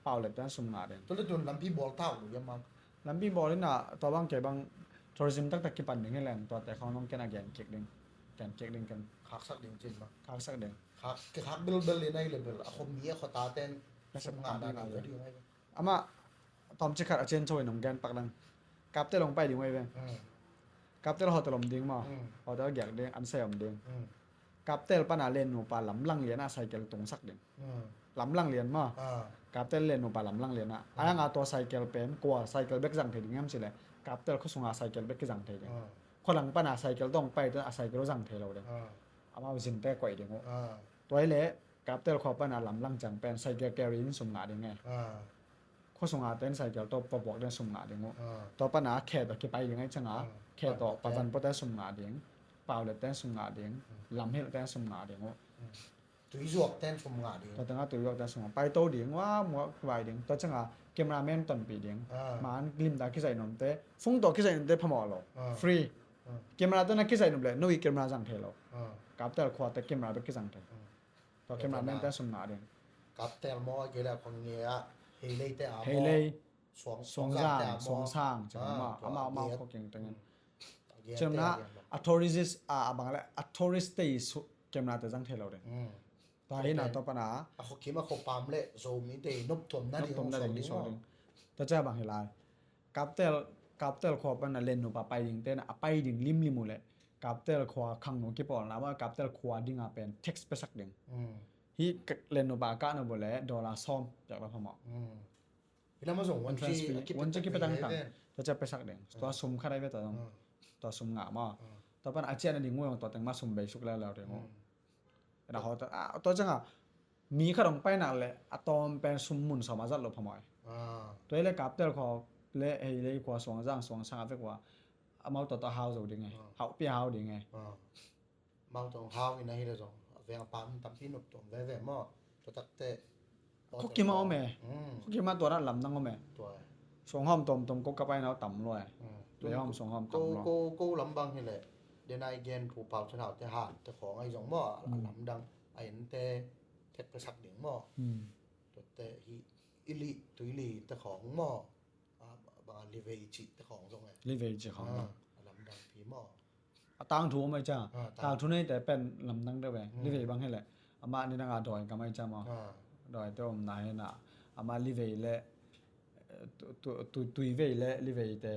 Paulet ten sum ngah ding. Tun le tun lampi bawl tau lu yam mang. Lampi bawl in a tua bang kei bang tourism taktak kipan ding hi leng tua te khawng nong ken a gen kik ding. Gen kik ding ken. Khaksak ding cin bang. Khaksak ding. Khak, kikhak bilbil in a hi le bil a khom mi a khota ten sum ngah ding a hi. Amah tawmcik khat a cian cho in hong gen pak dang. Kaptel hong pai ding uh ahi ve. Kaptel hotel om ding maw. Hotel giak ding an sai om ding. Kaptel pana len nupa lamlang lian ah cycle tungsak ding. Lamlang lian maw. Kaptel len nupa lamlang lian ah a yang a tua cycle pen kua cycle bek zang thei ding hiam cileh. Kaptel khuasunga cycle bek kizang thei ding. Khualang pana cycle tawng pai te a cycle zang thei lo ding. Amau zinte koih ding uh. Tua hi leh Kaptel khua pana lamlang ciang pen cycle carry in sum ngah ding e. Khua sunga ten cycle tawh pabuak den sum ngah ding uh. Tua pana khe tawh kipai ding e cianga khe tawh pavan pua ten sum ngah ding. Paulet ten sum ngah ding. Lamhilh ten sum ngah ding uh. Tuizuak ten sum ngah ding. Tua tanga tuizuak ten sum ngah. Paito ding ua muak vai ding. Tua cianga cameraman tonpih ding. Ah. Man lim ta kizaih nuamte, phone tawh kizaih nuamte phamawh lo. Ah. Free. Ah. Camera tawh na kizaih nuam leh no i camera zang thei lo. Ah. Kaptel khua te camera bek kizang thei. Ah. Tua cameraman te sum ngah ding. Kaptel maw, a kei leh khong nge a, Heilei te a maw. Heilei. Suang, Suangzang, Suangzang te a maw. Suangsang, ci a maw. Ah, tua amau, amau a khuakiang tengin. Mm. Ciamna, a tourist, a, a bang le, a tourist te i su, camera te zang thei lo ding. Mm. Tua hi na tua pana. A khuakim a khuapam le Zomi te noptuamna ding, noptuamna ding suak ding. Tua cia bang hi lai. Kaptel, Kaptel khua pana lennupa pai ding te na, a pai ding limlim uh le. Kaptel khua khangno kipawlna, ma Kaptel khua dinga pen tax pesak ding. Mm. Hi lennupa kahna bu le dollar sawm piak lo phamawh. Mm. Hi lam a zong one G, entrance fee, a kipia one G tak kipia tangtang. Tua cia piasak ding. Tua sum khat ai ve ta zong. Tua sum ngah maw. Tua pan a cian a ding ngui tua teng ma sum bei suk leuleu ding uh. Ena hawh ta, ah, tua cianga mi khat hong pai nak leh a tawm pen sum mun sawm a zat lo phamawh. Tua hi leh Kaptel khua le Heilei khua Suangzang, Suangsang a vek ua amau tawh tawh hau zo ding e. Hauhpi a hau ding e. Amau tawh hau in ahi leh zong a veng a pam tampi nop tuam veve maw. Tua takte. Khuakim a om e. Mm. Khuakim a tua na lamdang om e. Tua e. Suanghawm tuamtuam ko ka paina tam lua e. Mm. Leihawm suanghawm tam lua. Ko, ko, ko lam bang hi leh. Denai gen Pu Pau Chan Hau te han te khawng ahi zong maw. A lamdang a en te tek pesak ding maw. Mm. Tuate hi ili, tuili te khawng maw. A, bang a livei cih te khawng zong e. Livei cih khawng zong. A lamdang pi maw. A tangthu om ai cia. Ah, tang- tangthu nei te pen lamdang deuh e. Mm. Livei bang hi leh. Amah ni dang a dawi gam ai cia maw. Ah. Dawi te om na hi na. Amah livei le, eh, tu, tu, tu, tuivei le livei te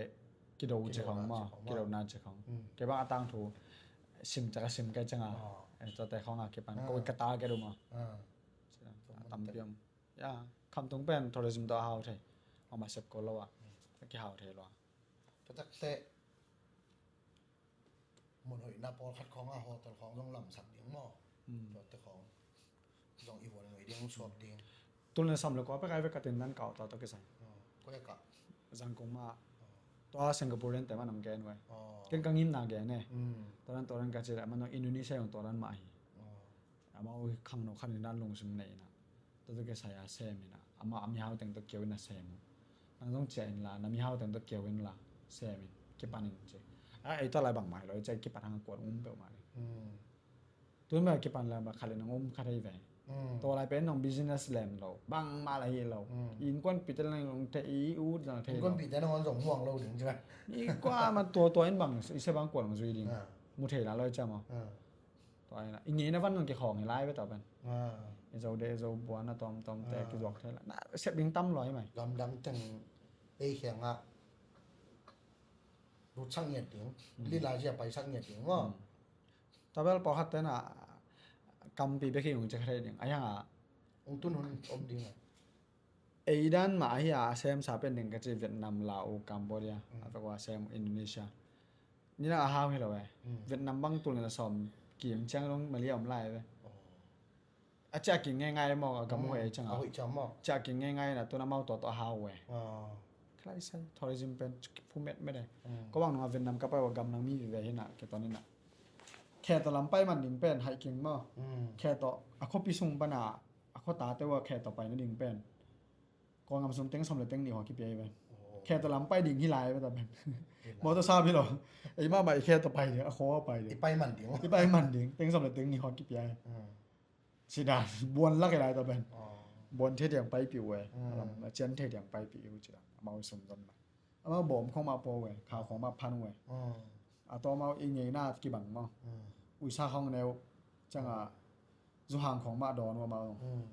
kido ci khawng maw. Kido na ci khawng maw. Kido na ci khawng. Mm. Kei bang a tangthu sim cak a sim kai cianga. Ah. Eh, tua te khawng a kipan. Ah. Ko ka ta ke du maw. Ah. Sia, a tampi om. Ya, Khamtung pen tourism tawh a hau thei. Amah sep ko lo ah. Mm. A kihau thei lo ah. Tua takte mun hoihna pawlkhat khawng a hotel khawng zong lamsak ding maw? Mm. Tuate khawng zong i huan ngei ding, suak ding. Tul na sam le kua pek ai vek ka tin dan kau tawh tawh kisai. Oh, kua ka? Zangkong mah. Oh. Tua Singaporean te mah nong gen uai. Oh. Ken ka ngimna gen e. Mm. Tua dan tua dan ka ci le mah nong Indonesia zong tua dan mah hi. Oh. Amau khangno khat in dan lungsim nei na. Tua tawh kisai a sem in a, amah a mihau teng tawh keu in a sem uh. Nang zong ciah in la, na mihau teng tawh keu in la, sem in, kipan in ci. A, ei tua lai bangmah hi lo, ei ciah kipan hang a kuan um peuhmah ding. Mm. Tun mah kipan la, mah khat le nang um khat hi ve. Mm. Tua lai pen nang business lem lo, bangmah la hi lo. Mm. Innkuanpihte nang zong thei, i ut nang thei lo. Innkuanpihte nang zong muang lo ding ci. I kua mah tua tua in bang, i se bang kuan zui ding. Ah. Mu thei la lo ei ciah maw. Ah. Tua hi na, i ngeina van zong kikhawng hi lai ve tua pen. Ah. I zo de, i zo buan a tawmtawm te kizuak thei lai. Na sep ding tam lua hi mai. Gamdang teng ei khengah lutsak ngiat ding. Mm. Lila zia paisak ngiat ding maw? Mm. Tua bel pawlkhat te na kampi bek hi ung ci kha thei ding. A hiang a. Ung tun hun om ding a. Ei dan mah ahi a, a semsa pen ding ka ci Vietnam, Laos, Cambodia, mm, a vek ua sem Indonesia. Ni na a hau hi lo e. Mm. Vietnam bang tul na sawm kim ciang dong Malaysia om lai ve. Oh. A ciah king ngeingai maw, a gam hoih ei ciang a. A hoih ciang maw. Ciah king ngeingai na tun amau tawh tawh a hau e. Oh. Khlai sai, tourism pen phu metmet e. Mm. Ko bang nung a Vietnam ka pai ua gam nang mi vive hi na, ke tawh ni na. Khe tawh lam pai man ding pen haih king maw. Mm. Khe tawh, a khuapi sung pan a, a khuata te ua khe tawh pai na ding pen. Kawlgam sung teng sawm le teng nih hua kipia hi ve. Oh. Khe tawh lam pai ding hi lai ve ta pen. Hi lai. Mawtaw sa bi lo. Ei mahmah i khe tawh pai ding, a khaw a pai ding. I pai man ding. I pai man ding. Teng sawm le teng nih hua kipia hi. Mm. Sida, buan lak hi lai ta pen. Oh. Buan thei diang paipih uh e. Mm. A lam, a cian thei diang paipih uh ci la. Amau i sum zon mah. Amau bawm khawng mah pua uh e. Khau khawng mah phan uh e. Mm. A tawm amau i ngeina kibang maw. Mm. Uisa khawng neu. Ciang a, zuhang khawng mah dawn uh amau. Mm.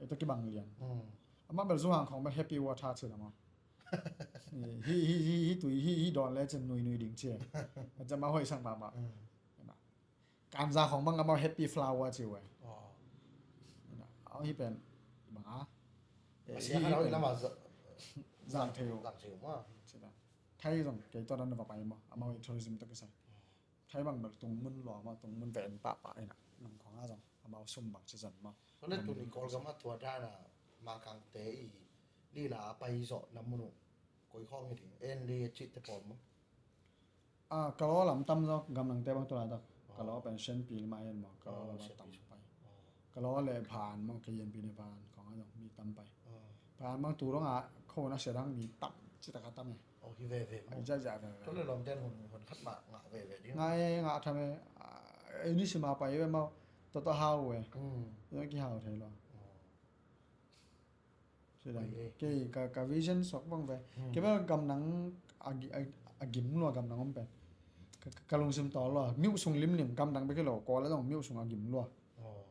Ei tawh kibang lian. Mm. Amah bel zuhang khawng bel happy water ci la maw. Hi, hi, hi, hi tui, hi, hi dawn le cin nui, nui ding ci. A cam a hoih sak mahmah. Mm. Kanza khawng bang amah happy flower ci uh e. Oh. Amah hi pen, bang a. Eh, a sia hi kha pen. Zang thei uh. Zang thei uh maw. Ci la. Thai zong, kei tawh dan va pai maw. Amah hi tourism tawh kisai. Mm. Thai bang bel tung mun lua maw, tung mun ven pahpah ina. Nang khawng a zong, amau sum bang ci zon maw. Tua le tuni Kawlgam a tua dan a, Makangte i lila a pai zawhna mun uh koi khawng hi ding, en li a cihte pawl maw. Ah, Kalaw lam tam zaw, gamdangte bang tu laitak. Oh. Kalaw pen Sianpi mah hi maw, Kalaw lam tam pai. Oh. Kalaw le Phan maw, ka Yanpi le Phan khawng a zong mi tam pai. Oh. Phan bang tu dong a, Khua hun a sia dang mi tam, ci tak a tam e. Oh, hi veve maw. Ai, zia zia veve. Tua le lawmte'n hun, hun khat mah ngah veve ding. Ngah e, ngah tham e. Ah, ei ni sima pai ve maw. Tua tua hau e. Mm. Tua kihau thei lo. Oh. Ci dan. Ai, ai. Kei ka, ka vision suak bang ve. Mm. Kei bel gamdang a gi-, a, a gim lua gamdang om pen. Ka, ka, ka lungsim tawh lua. Miuh sung limlim gamdang bek hi lo. Kua le zong miuh sung a gim lua. Oh.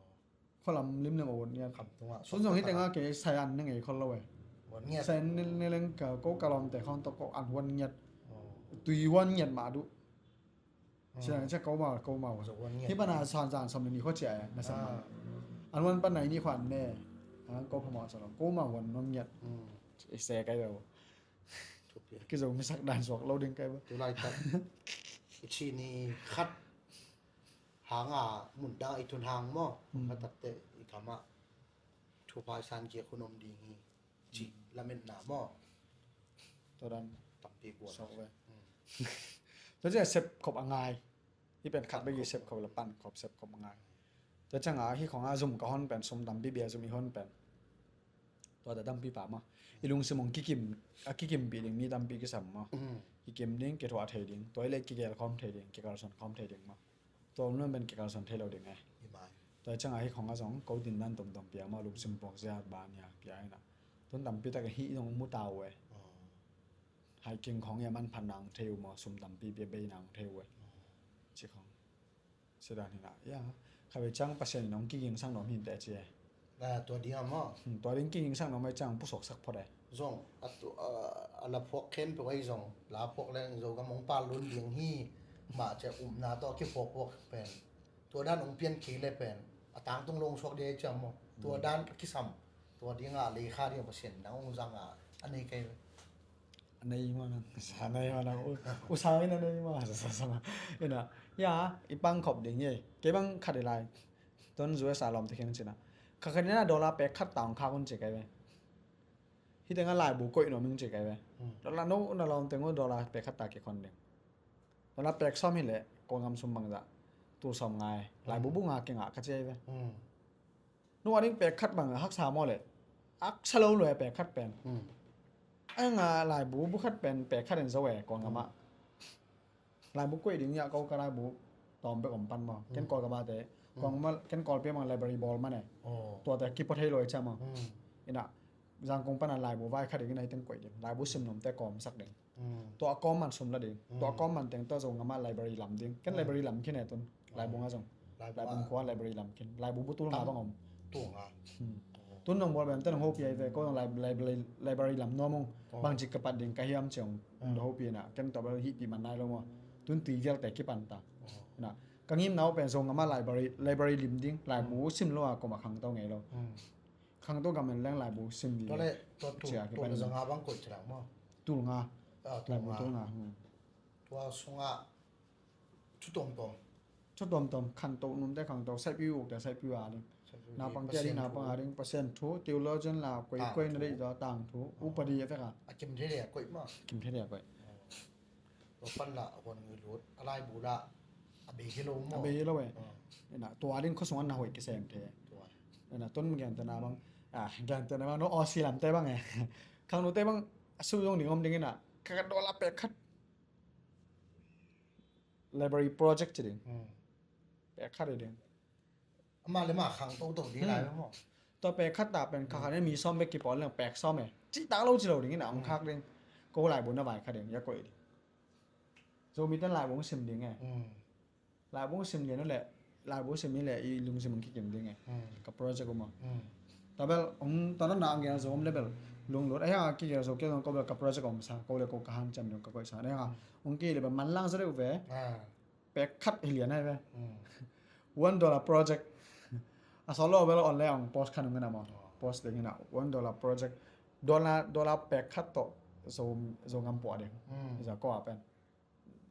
Khualam limlim a uat ngiat. Kham tungah. Sun zong hi tengah kei sai an ne ngei khol lo e. Uat ngiat. Sai an ne, ne leng ka, ko ka lawmte khawng tawh ko an uat ngiat. Oh. Tui uat ngiat mah duh. Hmm. Sai an cia ko mah, ko mah uat. Uat ngiat. Hi pana san zan som ni khua cia e, na sam man. Ah. An uat pan nai ni khua an ne. An ko pha mah sa lo. Ko mah uat nuam ngiat. Hmm. I se kai lo. Thupi. Kizo misak dan suak lo ding kai ba. Tulaitak i ci ni khat hanga mun dang i tun hang maw. Mm. Ka tatte i kamah thupha i san kiak hun om ding hi. Ci lametna maw. Tua dan. Tampi guan. Sok ve. Mm. Tua cia sep khop a ngai. Hi pen khat bek i sep khop la pan khop sep khop a ngai. Tua cianga hi khonga zum ka hon pen sum tampi bia zum i hon pen. Tua ta tampi pa maw. I lungsim hong kikim, a kikimpih ding mi tampi kisam maw. Mm. Kikim ding, kithuah thei ding. Tua i le kigelkhawm thei ding, kikalsuan khawm thei ding maw. Tua um luan pen kikalsuan thei lo ding e. Hi mai. Tua cianga hi khonga zong ko dindan tomtom pia maw, lungsim puak zia ban ya pia ina. Tun tampi tak hi zong mu ta uh e. Oh. Hiking khong ya manphatna hong thei uh maw, sum tampi pia beina hong thei uh e. Oh. Ci khong. Sidan hi na, ya. Khatvei ciang Pasian in hong kigingsak nuam hi inteh ci e. Na, tua ding a maw? Hmm, tua ding kigingsak nuam ai ciang pusuaksak phot e. Zong, a tu, a, a la phuak khempeuh ahi zong, la phuak leng Zogam hong pal lun ding hi, mah cia upna tawh a kiphuakphuak pen. Tua dan hong pian kei le pen, a tangtung lo hong suak ding ahi ciang maw? Tua dan a kisam, tua ding a lei kha ding a Pasian nang hong zang a, a nei kei ve. A nei maw nang, sa nei maw nang, u, u sa in a nei maw, sa, sa, sa maw. Ina, ya, i pang khop ding ye. Kei bang khat i lai. Tun U S a lawmte khen cina. Kha khat ina dollar pek khat ta hong khak un ci kai ve. Hi teng a laibu koih nuam ing ci kai ve. Hmm. Dollar no, na lawmte ngu dollar pek khat ta kikhon ding. Dollar pek sawm hi le, Kawlgam sum bangzah. Tul sawm ngai. Laibu bu nga kingah ka ci ai ve. Hmm. Nu a ding pek khat bang haksa maw le. Haksa lo lua pek khat pen. Hmm. Ai nga laibu bu khat pen pek khat en zo e Kawlgam ah. Hmm. Laibu koih ding ya ko ka laibu tawm bek om pan maw. Hmm. Ken Kawlgam ah te. Hmm. Kawlgam ah ken Kawlpi ah mang library bawl man e. Oh. Tua te kipua thei lo e cia maw. Hmm. Ina Zangkong pan a laibu vai khat ding ina i teng koih ding. Laibu sim nuam te kawm sak ding. Mm. Tua a kawm man sum la ding. Mm. Tua a kawm man teng tua Zogam ah library lam ding. Ken library lam khin e tun. Laibu nga zong. Laibu nga. Laibu khua library lam khin. Laibu bu tul nga bang om. Tul nga. Hmm. Oh. Tun nong bawl bem te nong hopih ai ve ko zong lib-, library, library lam nuam ung. Oh. Bang cik ka pat ding ka hiam ciang. Mm. Nong hopih na. Ken tua bel hihpih man nai lo maw. Tun tui vial te kipan ta. Oh. Na. Ka ngimna uh pen Zogam ah library, library lim ding. Laibu sim lo a kawm a khangto ngei lo. Mm. Khangto gam en leng laibu sim ding. Tua le, tua tul, tua le zanga bang koih ci lang maw? Tul nga. Ah, tul nga. Laibu tul nga. Hmm. Tua sunga thu tomtom. Thu tomtom, khangto nunte khangto, saipiu ukte saipiu a ding. Saipiu naupang te a ding, naupang a ding, Pasian thu, theologian la, koi, koi na deih zaw, tangthu, upadi a vek a. A kim thei dia koih maw? Kim thei dia koih. Oh. Tua pan la a huan ngui lut, a laibu la a bei hi lo maw? A bei hi lo e. Ah. Ina, tua ding khuasung an na hoih kisem the. Tua. Ina, tun gentehna bang, ah, gentehna bang, no Aussie lamte bang e. Khangnote bang, a su zong ding om ding ina, ka dollar pek khat. Library project ci ding. Hmm. Pek khat ding. Amah le mah khang toto ding lai maw? Tua pek khat ta pen kha khat in mi sawm bek kipawl leng pek sawm e. Cih tak lo ci lo ding in a hong khak ding. Ko laibu na vai kha ding, ya koih ding. Zomi ten laibu hong sim ding e. Laibu hong sim lian uh leh, laibu sim hi leh i lungsim hong kikim ding e. Ka project um a. Tua bel, hong tua na na ang gen zo om le bel. Lunglut, a hiang a kigel zo kei zong ko bel ka project om sa, ko le ko ka hanciam ding ka koih sa. A hiang a, hong kei le bel manlang zaw deuh ve. Pek khat hi lian ahi ve. One dollar project. A solo bel online post khan ung ina maw. Post ding ina one dollar project. Dollar, dollar pek khat tawh Zo, Zogam puah ding. Za ko a pen.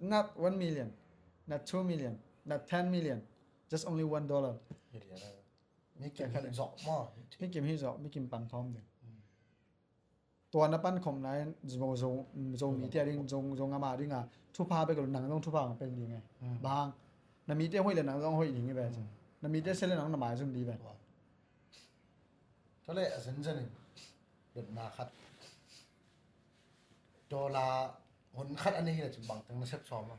Not one million, not two million, not ten million. Just only one dollar. Hi lian ahi ve. Mi kim hi zawh maw. Mi kim hi zawh, mi kim pan khawm ding. Tua na pan khawm lai Zo, Zo, Zomite a ding, Zo, Zogam a ding a thupha bek lo nang zong thupha hong pek ding e. Bang. Na mite hoih le nang zong hoih ding e ve. Na mite se le nang na mai zong ding ve. Tua le a zenzen in lutna khat. Dollar hun khat a nei hi le cin bang teng na sep sawm a?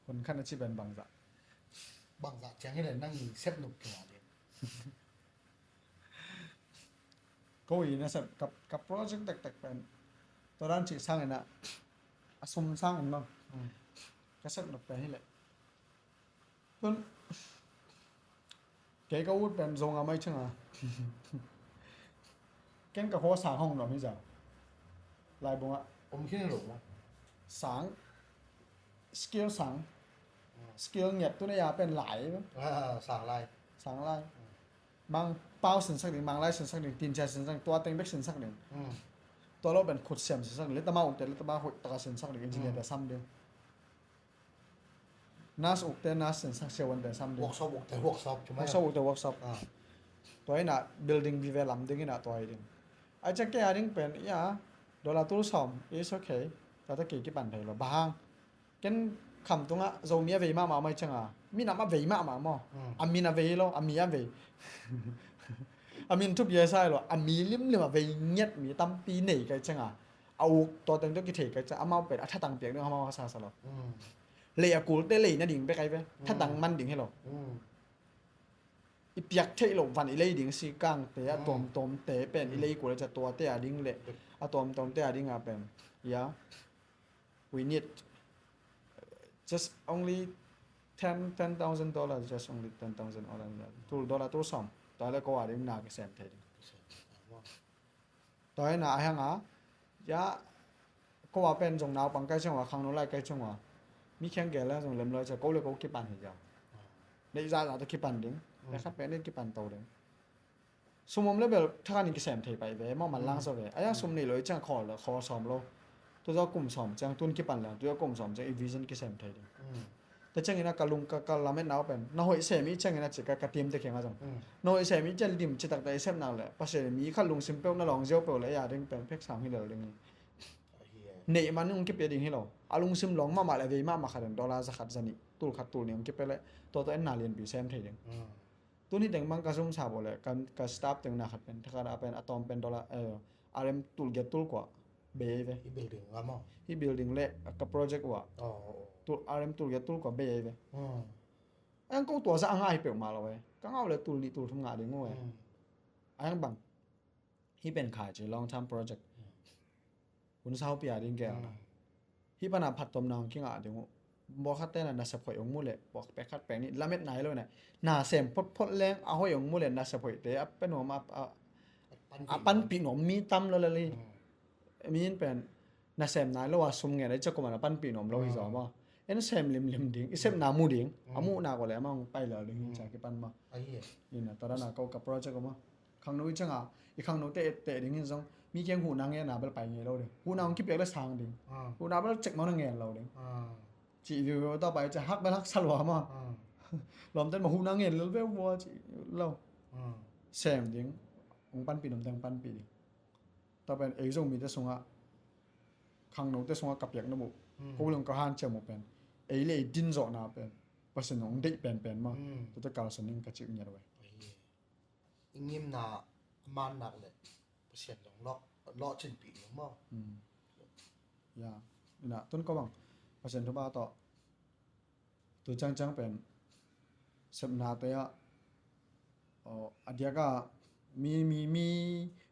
Hun khat a ci pen bangzah? Bangzah ciang hi le nang i sep nop kingah ding? Ko i na sep ka, ka project tektek pen tua dan cih sangin ah a sum sangin maw. Hmm. Ka sep nop pen hi le. Tun kei ka ut pen zong a mai chang a. Ken ka khaw sang hong nuam hi zau. Laibung ah. Om khin lo ma. Sang. Skill sang. Skill ngiat tu na ya pen lai. Ah, sang lai. Sang lai. Mang pau sinsak ding, mang lai sinsak ding, tinsia sinsak ding, tua teng bek sinsak ding. Hmm. Tua lo pen khut siam sinsak ding, letama ukte letama hoih taka sinsak ding, engineer te sam ding. Nas ukte nas sinsak, siavuante sam ding. Workshop ukte workshop, cuma. Workshop ukte workshop. Ah. Tua ina building vive lam ding ina tua hi ding. Ai ciang kei a ding pen, ya, dollar tul sawm, it's okay. Tua ta kei kipan thei lo. Bang hang. Ken kham tungah Zomi a vei mahmah mai cianga, minam a vei mahmah maw. Hmm. A min a vei lo, a mi a vei. A min thupi a sai lo, a mi limlim a vei ngiat mi tampi nei kai cianga. A uk tua teng tua kithei kai cianga, amau pen a thatang piak ding amau a sasa lo. Hmm. Lei a kulte lei nading bek ai ve. Hmm. Thatang man ding hi lo. Hmm. I piak theih loh van i lei ding si kangte, a, hmm, tuamtuamte pen i, hmm, lei kul a cia tuate a ding le, hmm, a tuamtuamte a ding a pen. Ya. We need, uh, just only ten, ten thousand dollars, just only ten thousand dollars. Tul dollar tul sawm. Tua le ko a ding na kisem thei ding. Tua hi na a hang a, ya, ko a pen zong naupang kai ciang ua, khangno lai kai ciang ua. Mi khiang gel a zong lem loi cia, ko le ko kipan hi cia. Neih zahzah tawh kipan ding. Mm. Neih khat pen neih kipan to ding. Sum om le bel thakan in kisem thei pai ve, mawh man lang zaw ve. A ya sum nei lo i ciang khawl, khawl sawm lo. Tu zaw kum sawm ciang, tun kipan leng, tu zaw kum sawm ciang i vision kisem thei ding. Mm. Tua ciangin a ka lung ka, ka lametna uh pen na hoih sem i ciangin a ci ka, ka team te kiangah zong. Mm. Na hoih sem i ciang lim citak ta i sep nak le Pasian in mi khat lungsim peuh na lawng ziau peuh le ei a ding pen phek sang hi lel ding hi. Ahi e. Neih man hong kipia ding hi lo. A lungsim lawng mahmah le vei mahmah khat in dollar za khat za nih, tul khat tul nih hong kipia le tua tawh en na lianpi sem thei ding. Mm. Tuni teng bang ka zum sa bo le ka, ka staff teng na khat pen thakhat a pen a tawm pen dollar, eh, R M tul giat tul kua bei ei ve. Hi building ngam aw? Hi building le ka project uh ah. Oh, oh, oh. Tul R M tul giat tul kua bei ei ve. Hmm. Ang ko tua za a ngai peuh ma lo e. Ka ngau le tul nih tul thum ngah ding uh e. Hmm. Ang bang. Hi pen khai ci long term project. Hmm. Hun sau pia ding gel. Hmm. Hi pana phattuamna hong kingah ding uh. Bawlkhatte na nasep hoih hong mu leh, bawlkhat pek khat pek nih lamet nai lo na. Nasem photphot leng a hoih hong mu leh nasep hoihte a pen nuam a, a, a panpih nuam mi tam lo lel hi. Hmm. Mi in pen nasem nai lo a sum ngen a i ciak kuman a panpih nuam lo hi zaw maw. En sem limlim ding, i sepna mu ding, a muhna ko leh amah hong pai lel ding hi cia kipan maw. Ahi e. Ina tua dana ko ka project maw. Khangno i cianga, i khangnote etteh ding in zong mi kiang huhna ngenna bel pai ngei lo ding. Huhna hong kipiak le sang ding. Ah. Huhna bel cek mawk na ngen lo ding. Ah. Cih viu viu tawh pai ciah hak bel hak sa lua maw. Ah. Lawmten mah huhna ngen lel veu vua cih lo. Ah. Sem ding. Hong panpih nuamte hong panpih ding. Tua pen ei Zomite sungah khangnote sungah ka piak nop uh. Hmm. Ko leng ka hanciam uh pen ei le ei din zawhna pen Pasian hong deih penpen maw. Hmm. Tuate kalsuan ding ka cih uh ngiat uh e. Ahi. I ngimna a man nak le Pasian dong lawh, lawhcinpih ding maw? Hmm. Ya. Ina tun ko bang Pasian thupha tawh tu ciangciang pen sepnate ah, aw, a diaka mi, mi, mi,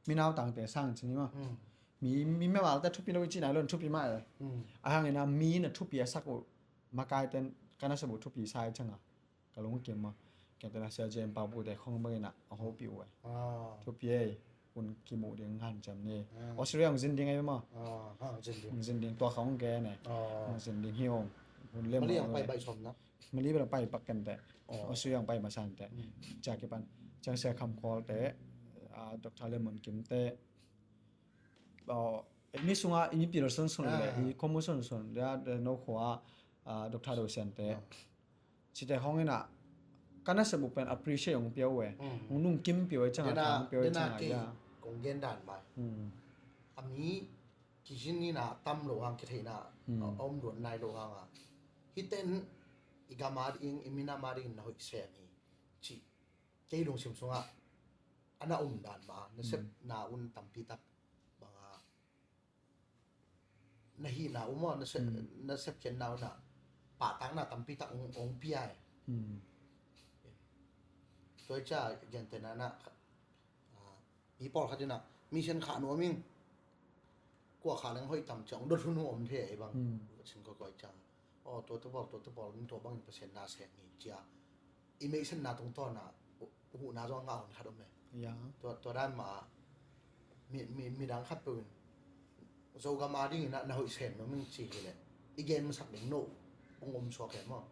mi nautangte sang cin hi maw? Hmm. Mi, mi mevalte thupi lo i cih nai lo in thupi mah e. Hmm. A hangin a mi na thupi a sak uh makaiten ka nasep uh thupi sa i cianga. Ka lungkim maw. Kei tena sia J M Pau pute khong bangin ah a hopih uh e. Ah. Thupi ei, hun kimuh ding hanciam ni. Ah. Australia hong zin ding ei maw. Ah, hong zin ding. Hong zin ding, tua kha hong gen e. Ah. Hong zin ding hi hong. Hun lem Mali hong pai bai som na. Mali bel pai pak ken te. Oh. Australia hong pai masan te. Hmm. Cia kipan. Ciang sia Kham Khual te, ah, Doctor Lemon Kim te. Oh, mi sunga i mi Peterson sun le, ah, i khomu sun sun, ya, no khua, ah, Doctor Do Sian te. Ah. Cite hong ina, ka nasep uh pen appreciate hong pia uh e. Mm. Hong lungkim pia uh e, cianga hong pia uh e, cianga, ya. Kong gen dan mai. Mm. A mi kizin ina tam lo hang kitheina, mm, a om duan nai lo hang a. Hiten i gam a ding, i minam a ding na hoih sem hi. Ci, kei lungsim sunga, ana um dan ma, na sep, mm, na un tampi tak banga. na hihna uh maw, na sep, na sepkhiatna uh na pahtakna tampi tak ong, ong pia e. Tua i cia gentehna na, ah, mi pawlkhat in ah mi sen khah nuam ing, kua khah leng hoih tam cia ong dot hun uh om thei ei bang. Sin koi koi cia, aw, tua tua bawl, tua tua bawl, tua bangin Pasian na sem hi cia i meihsetna tungtawn ah uh, huhna zong a ngah hun khat om e. Tua, tua dan mah mi, mi, midang khat peuh in Zogam a dingin ah na hoih sem nuam ing ci hileh i gen masak ding no ong om suak e maw.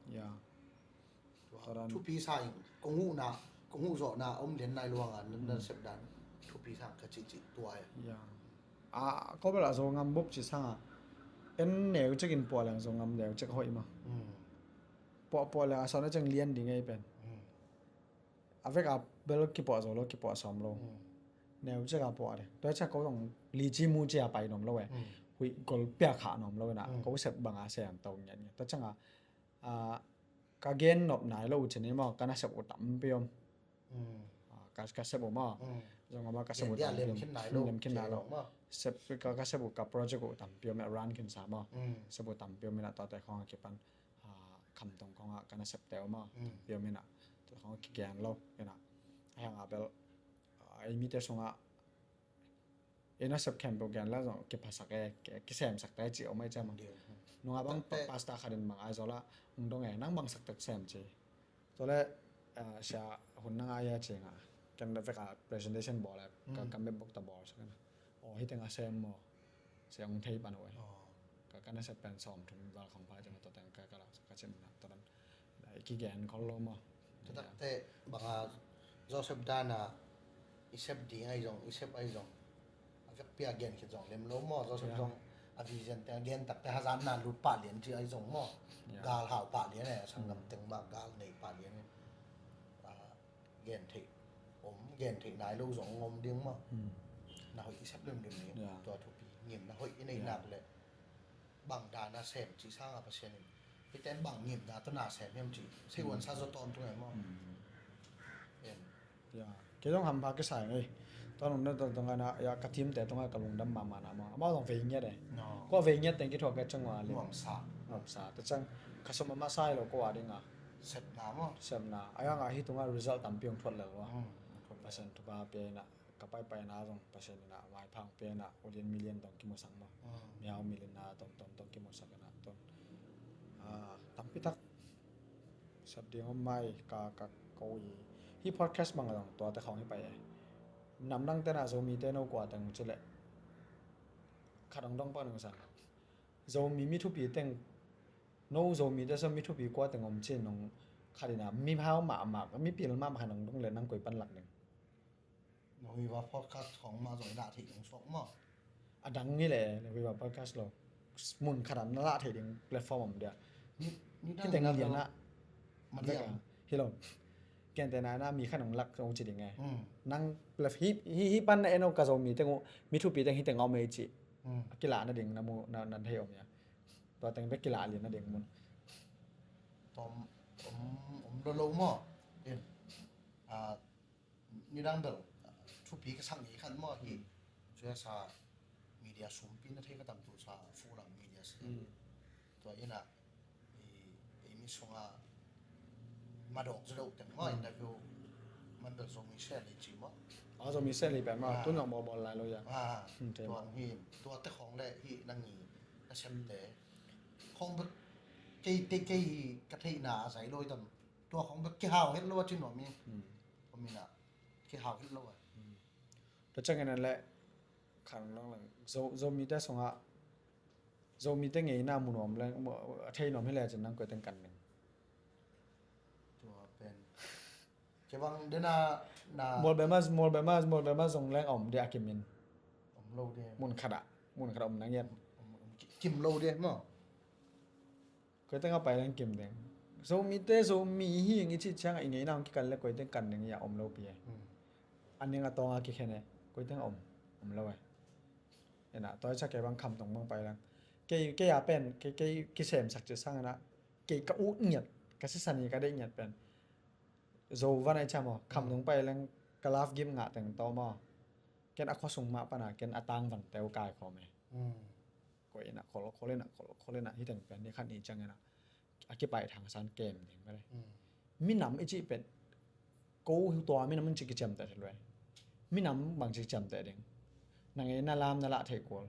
Tua dan thupi sa ing, kong huhna, kong huhzawhna om lian nai luang a na, na sep dan thupi sa ing ka cihcih tua e. A, ko bel a Zogam bup ci sang a en neu cek in puah leng Zogam neu cek hoih maw. Puah, puah leng a sawn a ceng lian ding ei pen. A vek a bel kipuah zo lo, kipuah sawm lo. Neu cek a puah de. Tua ciang ko zong li ci mu ci a pai nuam lo e. Huih gol piak khah nuam lo e na. Ko sep bang a sem to ngiat ngiat. Tua ciang a, a, ka gen nop nai lo uh cin in maw, ka nasep uh tampi om. A, ka, ka sep uh maw. Zong a maw ka sep uh tampi om. Lemkhin nai lo. Sep, ka, ka sep uh ka project uh tampi om e, run khin sa maw. Sep uh tampi om e na, tuate khong a kipan. A, khamtung khong a ka nasepte uh maw. Tampi om e na. Tua khong a kigen lo e na. A hiang a bel, a, ei mite sungah ei nasep khempeuh gen la zong kiphasak e, ki, kisemsak te ci om ei ciam. Nungah bang pasta khat in bang ai zaw la, ung dong e, nang bang sak tek sem ci. Tua le, a, sia hun nang ai a ci nga. Ken vek a presentation bawl e, ka, ka map bok ta bawl sak e na. Aw, hi teng a sem maw. Sia ung thei pan uh e. Ka, ka nasep pen sawm thum val khong pha ci ma tua teng ka, ka lak sak ka cim na tua dan. I kigen khol lo maw. Tua takte banga Joseph dana i sep ding ai zong, i sep ai zong, a vekpi a gen khit zong lem lo maw. Joseph zong a vision te a gen takte hazatna lut pah lian ci ai zong maw. Gal hau pah lian e, a sanggam teng mah gal nei pah lian e. A, gen theih om, gen theih nai lo zong om ding maw. Na hoih i sep limlim ding. Tua thupi ngim na hoih i nei nak le bang dana sem ci sanga Pasian in hiten bang ngimna tawh na sem hiam ci sei uansa zaw tawntung e maw. Kei zong hampha kisa ing ei. Tua nung na tawh tungana, ya, ka team te tunga ka lungdam mahmah na maw. Amau zong vei ngiat e. Kua vei ngiat teng kithuak e cang ua ling. Nuamsa. Nuamsa. Ta cang ka sum a masa hi lo kua dinga. Sepna maw. Sepna. A yanga hi tunga result tampi ong thuat lel ua. Pasian thupha pia ina. Ka paipaina zong Pasian ina maiphang pia ina, ulian million tong kimusak maw. Mihau million na tong tong tong kimusak ina tong. A, tampi tak sep ding om mai ka, ka ko i. Hi podcast bang zong tuate khong hi pai e. Namdang tena Zomi te no kua teng ci le. Khat ong dong pa nung sang. Zomi mi thupi teng. No Zomi te sa mi thupi kua teng om ci nung khat ina mihau mahmah, mipil mahmah khat ong dong le nang koi pan lak ding. Viva podcast khong mah zong i lah theih ding suak maw. A dang ngi le, Viva podcast lo. Mun khat a na lah theih ding platform om dia. Hi teng a lian a. Hi lo. Kente na na mi khat ong lak zong ci ding e. Nang hi, hi, hi pan na eno ka Zomi teng uh, mi thupi teng hi teng om e ci. A kilah na ding na mu, na, na thei om ya. Tua teng bek kilah lian na ding mun. Tom, om, om lo lo maw. In. A, nidang bel, thupi ka sak ngei khat maw hi. Cuya sa media sumpi na thei ka tam tu sa Fulang Media si. Tua ina, i, i mi sunga madok zedok teng maw interview man bel Zomi sel i ci maw. A, Zomi sel i pen maw, tun zong bawl bawl lai lo ya. Tua hi, tua te khong le hi nang i na sem te. Khong bek kei, kei, kei ka theihna a zai lo i tam. Tua khong bek kihau het lo a ci nuam i. Khong mina kihau het lo a. Tua ciangin a le khang lang lang Zo, Zomi te sungah Zomi te ngeina mu nuam le a thei nuam hi le cin nang koi teng kan ning. Tua pen. Kei bang dena na. Mual bema, mual bema, mual bema zong leng om dia kimin. Om lo dia. Mun khada, mun khada om nang yet. Om, om ki-, kim lo dia maw. Koi teng a pai leng kim ding. Zomi te, Zomi hi ing i cih ciang a i ngeina hong kikan le koi teng kan ding i a om lo pi e. A ning a tawng a kikhen e. Koi teng a om, om lo e. Ena, tua i cia kei bang khamtung bang pai leng. Kei, kei a pen, kei, kei kisemsak cih sang ena. Kei ka ut ngiat, ka sisan i ka deih ngiat pen. Zo van a i cia maw, khamtung pai leng ka love gift ngah teng tawh maw. Ken a khuasung mah pana, ken a tang van teu kai khawm e. Ko Ina khol khol ina khol khol ina hi teng pen ni khan i ciang ina a kipai thang san kem ding mare. Minam i cih pet ko hi tua minam in ci kiciamteh thei lo. Minam bang ci kiciamteh ding? Na ngeina lam na lah thei kul.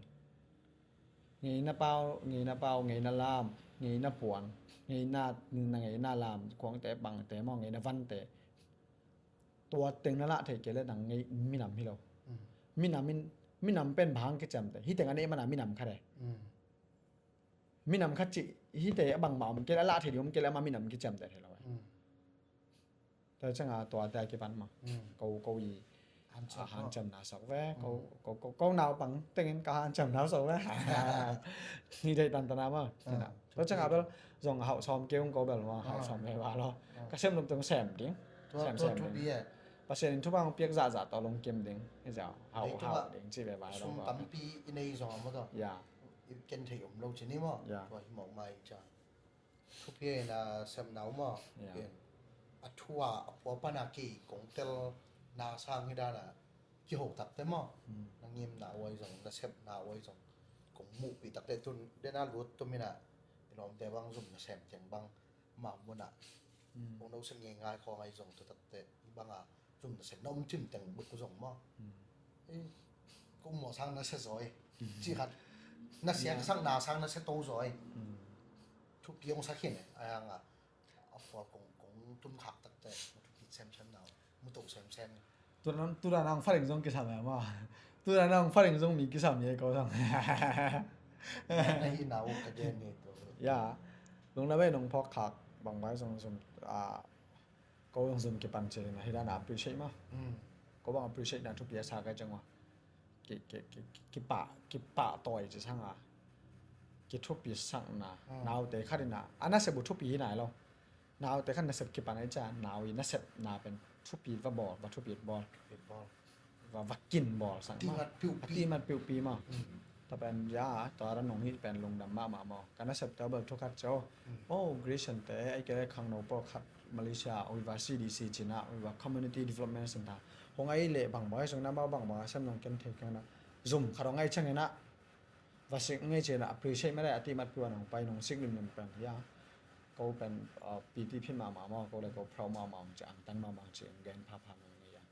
Ngeina pau, ngeina pau, ngeina lam, ngeina puan, ngeina, na ngeina lam kuangte bangte maw, ngeina vante. Tua teng na lah thei kei le nang ngei minam hi lo. Minam in, minam pen bang kiciamteh hi teng a nei mana minam khat e. Minam khat cih hi te a bangmah om kei le a lah thei ding om kei le ama minam kiciamteh thei lo e. Tua cianga tuate a kipan mah ko ko i hanciamna sok ve. Ko naupang tengin ka hanciamna sok ve. Ni deih tantana mah. Tua cianga bel zong hauh sawm kei ung ko bel mah hauh sawm ve va lo. Ka sem lum teng sem ding. Sem sem ding. Pasian in thupha hong piak zahzah tawh lungkim ding. Hauh hauh ding ci ve va lo. Sum tampi i nei zong a maw tawh. Ya. I ken thei om lo ci ni maw. Tua hi mawk mai ca. Thupi a ina sepna uh maw. A thu a a pua pana kei kong telna sang hi dana kiho takte maw. Na ngimna uai zong, na sepna uai zong kong muhpih takte tun dena lut tum ina i lawmte bang zum na sem teng bang ma muna kong no sen ngei ngai khawng ai zong tu takte banga zum na sen na um cin teng buk zong maw. Kong mawh sang na se zawi ci khat na siang sang na sang na se to zawi. Thupi hong sak hin e a hanga a pawl kong kong tun khak takte na thupi semsem na mu to semsem. Tudan tudan ang faring zong kisam e ma. Tudan ang faring zong mi kisam ye ko zong. Na hi na u ka gen ni to. Ya. Lungna bei nong phawk khak bang bai zong zum a ko zong zum kipan ci na hi dan a appreciate ma. Ko bang appreciate na thupi a sa kai cang wa. Ki ki ki kipah kipah tawi ci sanga kithupi sakna naute khat ina a nasep uh thupi hi nai lo. Naute khat nasep kipan ai ca nau i nasepna pen thupi va bawl va thupi bawl va va kin bawl sak ma a timat piupi ma. Tua pen ya tua ran nong hi pen lungdam mahmah maw ka nasepte bel thu khat cio. O Grecian te ai kele khangno pawl khat Malaysia uiva C D C cina uiva Community Development Center hong ai leh bang bang ai sung na mau bang bang a sem nong ken thei keng na zum khat hong ai cang ina va sik ngei cina appreciate mede a timat piuan hong pai nong sik limlim pen ya ko pen piti phin mahmah maw ko le ko proud mahmah hong ci angtan mahmah hong ci hong gen phapha mong ngei a.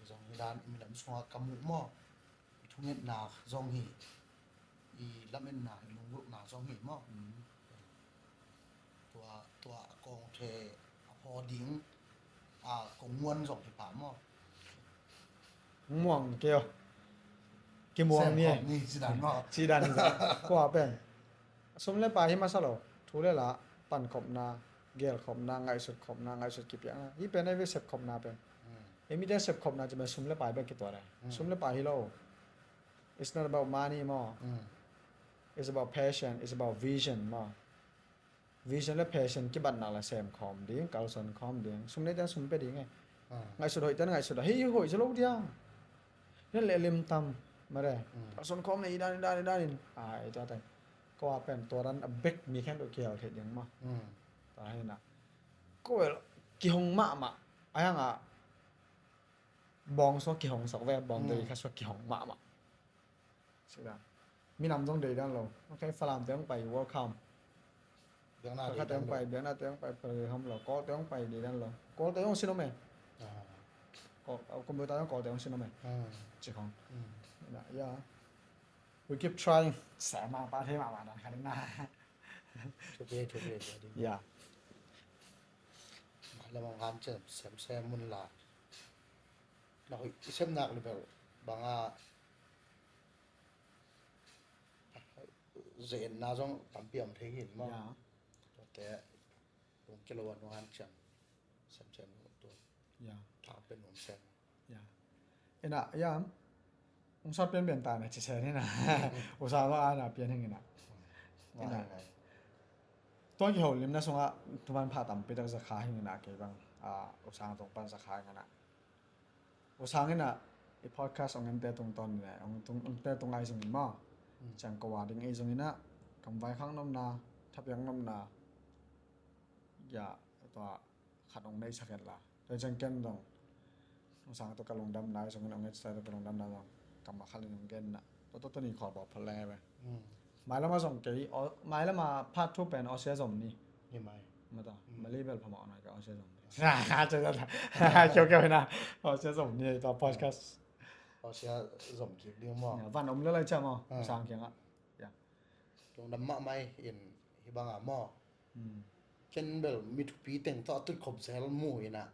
Zong hi dan i minam sunga ka muh maw i thungetna zong hi i lametna i lunggulhna zong hi maw. Tua tua a kong the a phaw ding a kong muan zong hi pah maw. Muang keo kimuang ni e. Cidan maw cidan hi zong kua pen sum le pai hi masa lo thu le la pankhopna gelkhopna ngaihsutkhopna ngaihsut kipiakna hi pen ei ve sepkhopna pen. Ei mite sepkhopna ci pen sum le pai bek kituat e sum le pai hi lo. It's not about money maw. It's about passion, it's about vision maw. Vision le passion kibatnak la sem khawm ding kalson khawm ding sum nei ten sum pe ding e. Ngaihsut hoih ten ngaihsut a hi hoih zalo diang. Len le limtam mare kalson khawm nei idan idan idan in ai tua ten ko a pen tua dan a bek mi khen uh kihel thei ding ma. Ta hina ko el kihong mahmah a hanga bawng suak kihong sak ve bawng dei kha suak kihong mahmah. Sida minam zong dei dan lo. Ok Falam te hong pai welcome. Biakna te hong pai biakna te hong pai pale ham lo Kawl te hong pai dei dan lo. Kawl te hong sin om e. Computer hong Kawl te hong sin om e. Ci khong. Ya. We keep trying. Sa ma pa the ma ma dan kha ding na. Thupi thupi. Ya. Lamang han cem sem sem mun la. Na hoih i sem nak le bel banga zenna zong tampi om thei hin maw. Tuate lung kilo a nung han ciang sem sem tu. Tha pen om sem. Ina yam ung sa pian pian ta na ci sen ina. Usa lo ana pian hing ina. Ina tua kiho limna sunga tuman pha tampi tak zakha hing ina kei bang usang tung pan zakha hing ina. Usang ina i podcast ong ente tung ton ina ong tung ong te tung ai zong in maw. Ciang ko wa ding ei zong ina kam vai khang nomna thapiang nomna ya tua khat ong nei saket la tua ciang ken dong usang tua ka lungdam na zong in ong et sa tua ka lungdam na zong kam ma khalin ong gen na tua tua tua ni khol baw phal le ve. Mailam a zong kei, o-, mailam a part two pen Aussie a zom ni. Hi mai. Mata, Mm. Malay bel phamawh nai ka Aussie a zom ni. Kiau kiau na, Aussie a zom ni, tua podcast. Aussie a zom kik ding maw. Ya, van om le lai cha maw, Ah. sang kiang a. Ya. Lungdam mahmah in hi bang a maw. Mm. Ken bel mi thupi teng tawh a tut khop zel mu in a.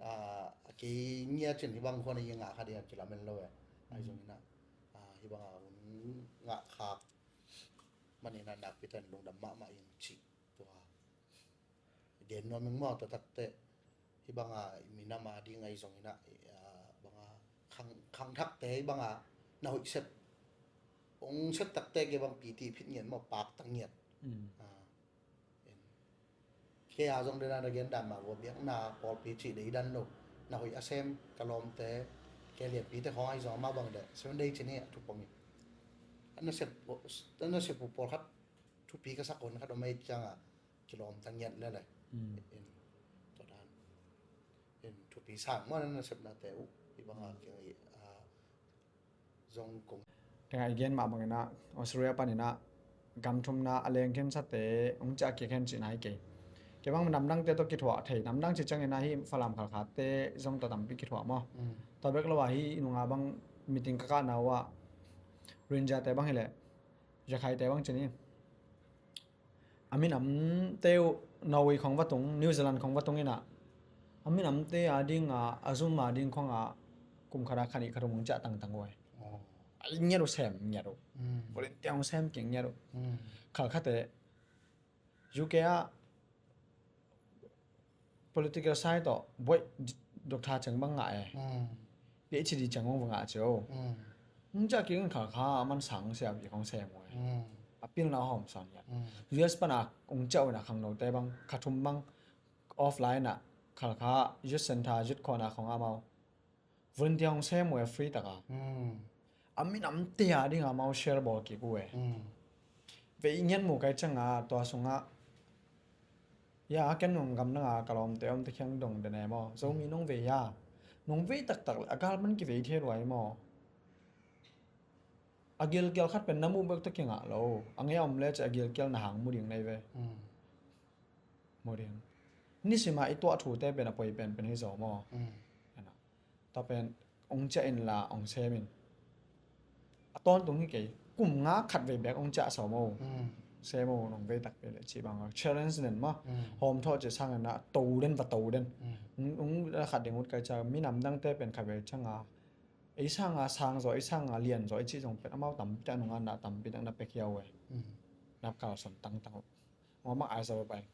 Ah, a kei ngiat cin hi bang khuan a i ngah kha ding a kilamen lo e. Ai zong in a. Ah, hi bang a hun ngah khak. Manin a nakpi ten lungdam mahmah in ci. Tua. Gen nuam ing maw tua takte. Hi bang a minam a ding ai zong in a, ah, bang a khang, khang thakte hi bang a na hoih sep. Ong sep takte ke bang piti phit ngiat maw pak tak ngiat. Mm. Ah, en. Kei a zong dena na gen dan mah gua biakna pawlpi cih dei dan lo. Na hoih a sem ka lawmte ke lianpite khawng ai zong amau bang deh. Seven Day cih ni a thupong in. Ana sep, ana sep uh pawlkhat thupi ka sak hun khat om ai ciang a kilawm ta ngiat lele. Mm. En. Tua dan. En thupi sang maw na sepnate uh. Hi bang a kiang i, ah, zong kong. Tengah i gen mah bangin a Australia panin a gam thumna a leng khensate hong ciah kik hen cihna hi kei. Kei bang namdangte tawh kithuah thei, namdang cih ciangin a hi Falam Khalkhate zong tawh tampi kithuah maw. Mm. Tua bek lo a hi nunga bang meeting ka kahna uh a Rohingyate bang hileh Rakhaite bang cih ni. A minamte uh Norway khong va tung, New Zealand khong va tung in a, a minamte a ding a, a zum a ding khong a kum khat a khat nih khat hong ciah tangtang uh ai. Oh. A ngiat uh sem ngiat uh. Mm. Volunteer hong sem kik ngiat uh. Mm. Khalkhate U K a political side tawh buaih doctor ceng bang ngah e. Mm. PhD ceng hong va ngah cio. Mm. Hong ciah kik in Khalkha a man sang sia bik hong sem uh e. Mm. A pilna a hawm sawn ngiat. Mm. U S pan a hong ciah uh in a khangnote bang kha thum bang offline a Khalkha youth center youth corner khong amau volunteer hong sem uh e free taka. Mm. A minamte a ding amau share bawl kik uh e. Mm. Vei i ngiat mu kai ciang a tua sungah ya ken nong gam nang a ka lawmte om te khiang dong den e maw. Zomi nong vei a nong vei taktak le a gal man kivei thei luai maw. A gilkial khat pen na muh bek tawh kingah lo. A ngei a om le cih a gilkial na hang mu ding nei ve. Mm. Mu ding. Nisima i tuah thute pen a poi pen pen hi zo maw. Mm. Tua pen ong ciah in la ong sem in. A tawntung hi kei kum nga khat vei bek ong ciah sau maw. Mm. Sem maw nong vei tak pe le cih bang a challenge nen maw. Mm. Hawm thawh cih sang in a to den va to den. Mm. Ong, ong la khat ding ut kai ciang minam dangte pen khat vei ciang a ei sang a sang zaw, ei sang a lian zaw, ei cih zong pen amau tampi tak nung a na tampi tak na pek hiau e. Mm. Nap kal son tangtang. Ong a mak Aizawl pai.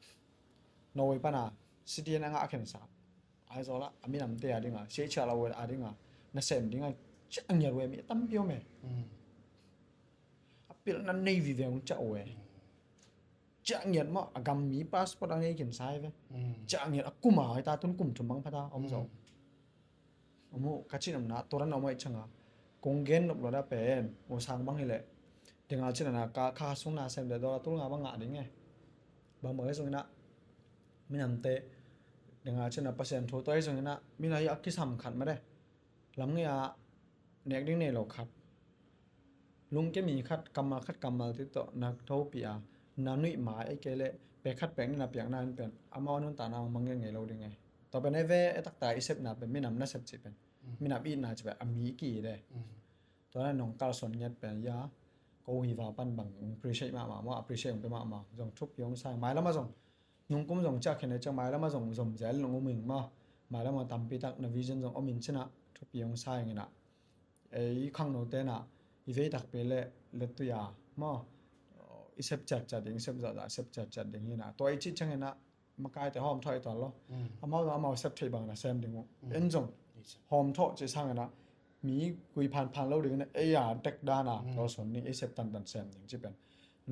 Norway pan a city na ngah khensa. Aizawl a, a minamte a ding a, siaihcia lo a ding a, na sem ding a, ciah ngiat uh e mi tampi om e. Mm. A pilna nei vive ong ciah uh e. Ciah ngiat maw, a gam mi passport a ngei khensa hi ve. Mm. Ciah ngiat a kum a, hei ta tun kum thum bang pha ta, om zo. Mm. Om uh, ka cin om na, tua ran om ai ciang a. Kong gen nop lo da pen, mu sang bang hileh. Dengal cin a na ka, ka sung na sem de dollar tul nga bang ngah ding e. Bang bang hi zong in a, minamte. Dengal cin a Pasian thu tua hi zong in a, mi na hi a kisam khat ma de. Lam ngei a, nek ding nei lo khat. Lungke mi khat, kammal khat, kammal ti tawh, na thopi a, na nuih mai, ei kei leh, pek khat pek ni na piak na in pen, amau a nuntakna mang ngei ngei lo ding e. Tua pen e ve, e taktak i sepna pen, minam na sep cih pen. Minam itna cih pen, a mi ki de. Mm. Tua na nong kalsuan ngiat pen, ya, ko hi va pan bang, appreciate mahmah, maw, appreciate ong pe mahmah, zong thupi ong sang, mailam a zong, nung kum zong ciah khen e ciang, mailam a zong, zom zel nong um ing maw, mailam a tampi tak na vision zong om in cin a, thupi ong sang in a. Ei khangnote na, i vei tak pe le, le tui a, maw, i sep ciat ciat ding, sep zah zah, sep ciat ciat ding hi na. Tua i cih ciang in a, makaite hawm thawh i tuan lo. Mm. Amau zong amau sep theih bang na sem ding uh. Mm. En zong Yes. hawm thawh cih sang in a mi gui phan phan lo ding in a ei a tek dan a Mm. tawlsawn ding ei sep tantan sem ding ci pen.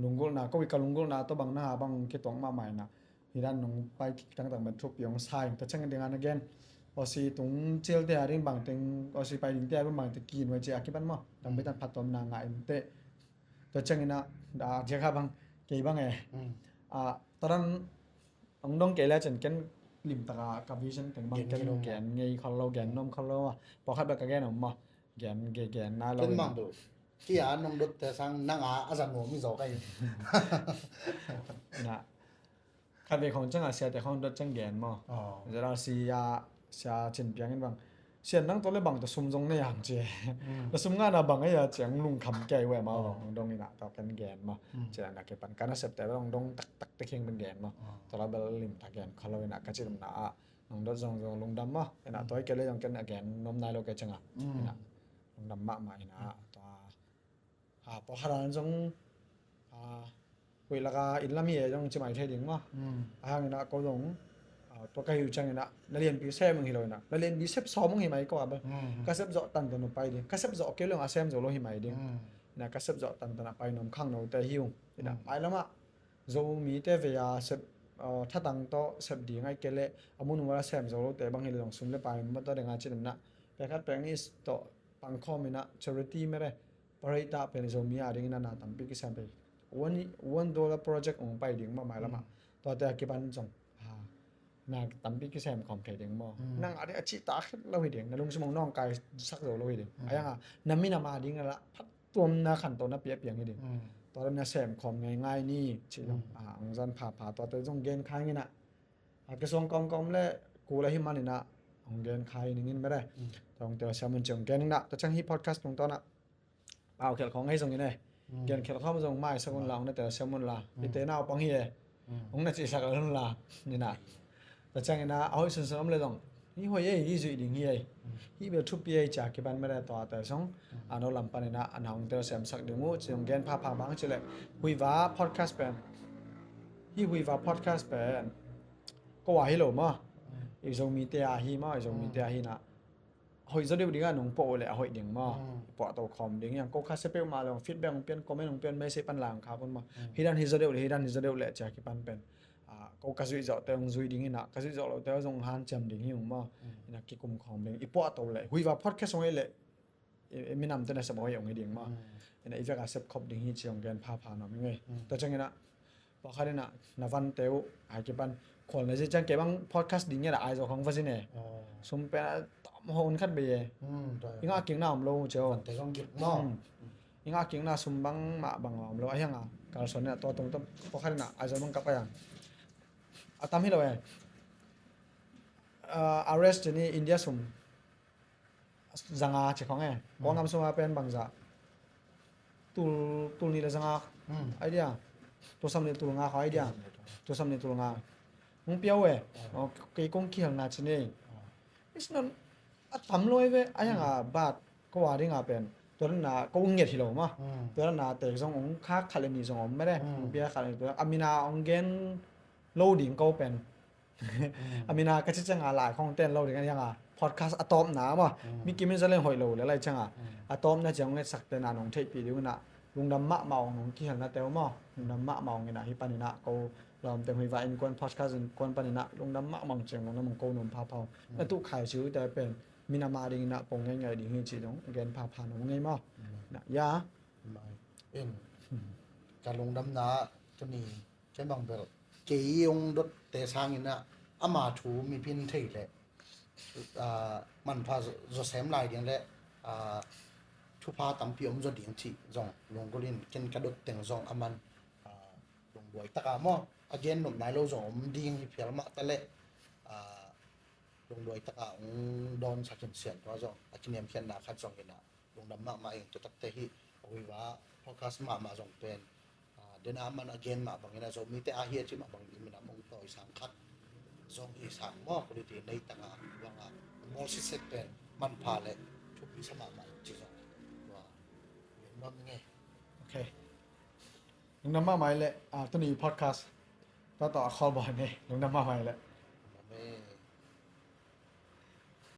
Lunggulhna, ko i ka lunggulhna tawh bang na ha bang kituang mahmah in a. Hi dan nong pai kik tangtang ban thupi ong sa ing ta ciang ding a na gen. Aussie tung cilte a ding bang teng, Aussie pai dingte a ding bang teng kinuai ci a kipan maw. Tang betan phattuamna ngah in teh. Tua ciang in a, a, diak a bang, kei bang e. Mm. A, taran Ong dong kei le cen ken limtaka ka vision teng bang ken gen ngei khol lo, gen nuam khol lo a. Pawlkhat bek ka gen om maw. Gen, gen, gen nai lo. Ken mang do. Kei a nong dotte sang nang a a za nuam hi zaw ka hi. Na. Khat vei khong ciang a siate khong dot ciang gen maw. Zara sia, sia Cin Piang in bang, sia nang tawh le bang tawh sum zong nei ang ci. Na sum ngahna bang ei a ci ang lungkham kei ve maw. Hong dong in a tawh ken gen maw. Ci a na kipan ka nasepte bang hong dong taktak te kheng bang gen maw. Tawh la bel lim ta gen kha lo in a ka ci lam na a nong dot zong zong lungdam maw. In a tawh i ke le zong ken a gen nuam nai lo kei ciang a. In a lungdam mahmah in a tawh a, pawlkhat ah zong, a, koi laka inn lam hi e zong ci mai thei ding maw. A hang in a ko zong, a, tua ka hi uh ciang in a na lianpi sem ung hi lo in a na lianpi sep sawm ung hi mai ko a bel. Ka sep zawh tantan uh pai ding, ka sep zawh kei lo a sem zo lo hi mai ding. In a ka sep zawh tantan a pai nuam khang note hi ung. In a mailam ah Zomite vei a sep, a, thatang tawh sep ding ai ke le a mun ua sem zo lote bang hi lo zong sum le pai maw tawh deng a ci in a pekhat pek ni tawh pangkhawm in a charity mere Pareita pen Zomi a ding in a na tampi kisem pen one, one dollar project ong pai ding maw mailam ah. Tuate a kipan zong, a, na tampi kisem khawm thei ding maw. Nang a ding a cih ta khet lo hi ding, na lungsim ong nawngkai sak zo lo hi ding. A yang a na minam a ding a la phat tuamna khantohna piapiang hi ding. Tua na sem khawm ngaingai ni ci zong, a, ong zan phapha tuate zong gen khai in a, a, kisuang kawmkawm le kul a hi man in a ong gen khai ning in mere. Tua ong tel siam un ci ong gen in a tua ciang hi podcast tungtawn a pau khial khawng hei zong in e. Gen khial khawng zong maisak un la, hong na tel siam un la. Hite naupang hi e. Hong na cihsak un la. Ni na. Tua ciang in a, a hoih sunsun om le zong. Hi hoih ei, hi zuih ding hi ei. Hi bel thupi ei cia kiban mede tua tel song. A no lam pan in a, a na hong tel siamsak ding uh, ci hong gen phapha bang ci le. Huiva podcast pen. Hi Huiva podcast pen. Ko a hi lo maw. I Zomite a hi maw, i Zomite a hi na. Hoih zaw deuh ding a nong puah uh leh a hoih ding maw. I puah to khawm ding hiang ko kha sia peuhmah leh hong feedback hong pian, comment hong pian, message pan lai hong khak un maw. Hi dan hi zaw deuh leh, hi dan hi zaw deuh leh cia kipan pen, a, ko ka zuih zawhte hong zui ding in a, ka zuih zawh lohte zong hanciam ding hi ung maw. In a kikum khawm ding i puah to leh Huiva podcast hong ei leh i, i minamte na sep a hoih hong hi ding maw. In a i vek a sep khop ding hi ci hong gen phapha nuam hi ngei. Tua ciang in a pawlkhat in a na vante uh ai kipan khual na zi ciang kei bang podcast ding ngen a Aizawl khong va zin e. Sum pen a tam hawh un khat bei e. I ngah kikna om lo uh cio. Vante zong gik maw. I ngah kikna sum bang mah bang om lo a hiang a kalsuan in a tua tungtawn pawlkhat in a Aizawl bang kap a hiang a tam hi lo e. A, R S ci ni India sum zanga ci khong e. Kawlgam sum a pen bangzah tul, tul nih le zanga ai dia. Tul sam nih tul nga khong ai dia. Tul sam nih tul nga hong pia uh e. Kei kong kihelna ci ni. It's not a tam lo e ve a hiang a bat ko a ding a pen tua dan a ko nget hi lo maw. Tua dan a te zong hong khak khat le nih zong om mede hong pia khat le nih tua a min a hong gen lo ding ko pen. A min a ka ci ciang a lai khong ten lo ding a hiang a podcast a tawpna maw. Mi kim in za leng hoih lo le lai ciang a a tawpna ciang hong ngetsak te na nong theihpih ding un a lungdam mahmah ong nong kihelna te uh maw. Lungdam mahmah ong in a hi pan in a ko lawmte Huiva innkuan podcast innkuan pan in a lungdam mahmah ong ciang lungdam ong ko nuam phapha ong. Na tuh khai ci uh te pen minam a ding in a pong ngeingai ding hi ci dong gen phapha nuam ngei maw. Na ya. In ka lungdamna tuni Ken bang bel kei hong dotte sangin ah ama thu mipin thei leh manpha zawsem lai ding leh thupha tampi om zaw ding cih zong lunggulhin ken ka dot teng zong aman lungduai taka maw a gen nop nai lo zong om ding hi phial mah ta leh lungduai taka hong dawnsak in sian tua zong a kiniamkhiatna khat zong in ah lungdam mahmah ing. Tua takte hih a Huiva podcast mahmah zong pen dena man a gen mah bangin a Zomite a hi a cih mah bangin minam ong tawi sang khat zong hi sang maw quality nei tanga banga mawl sitset pen manpha le thupi sa mahmah ci zong tua gen nuam nge. Ok. Lungdam mahmah i leh tuni podcast tua tawh a khawl bawl nge. Lungdam mahmah i leh.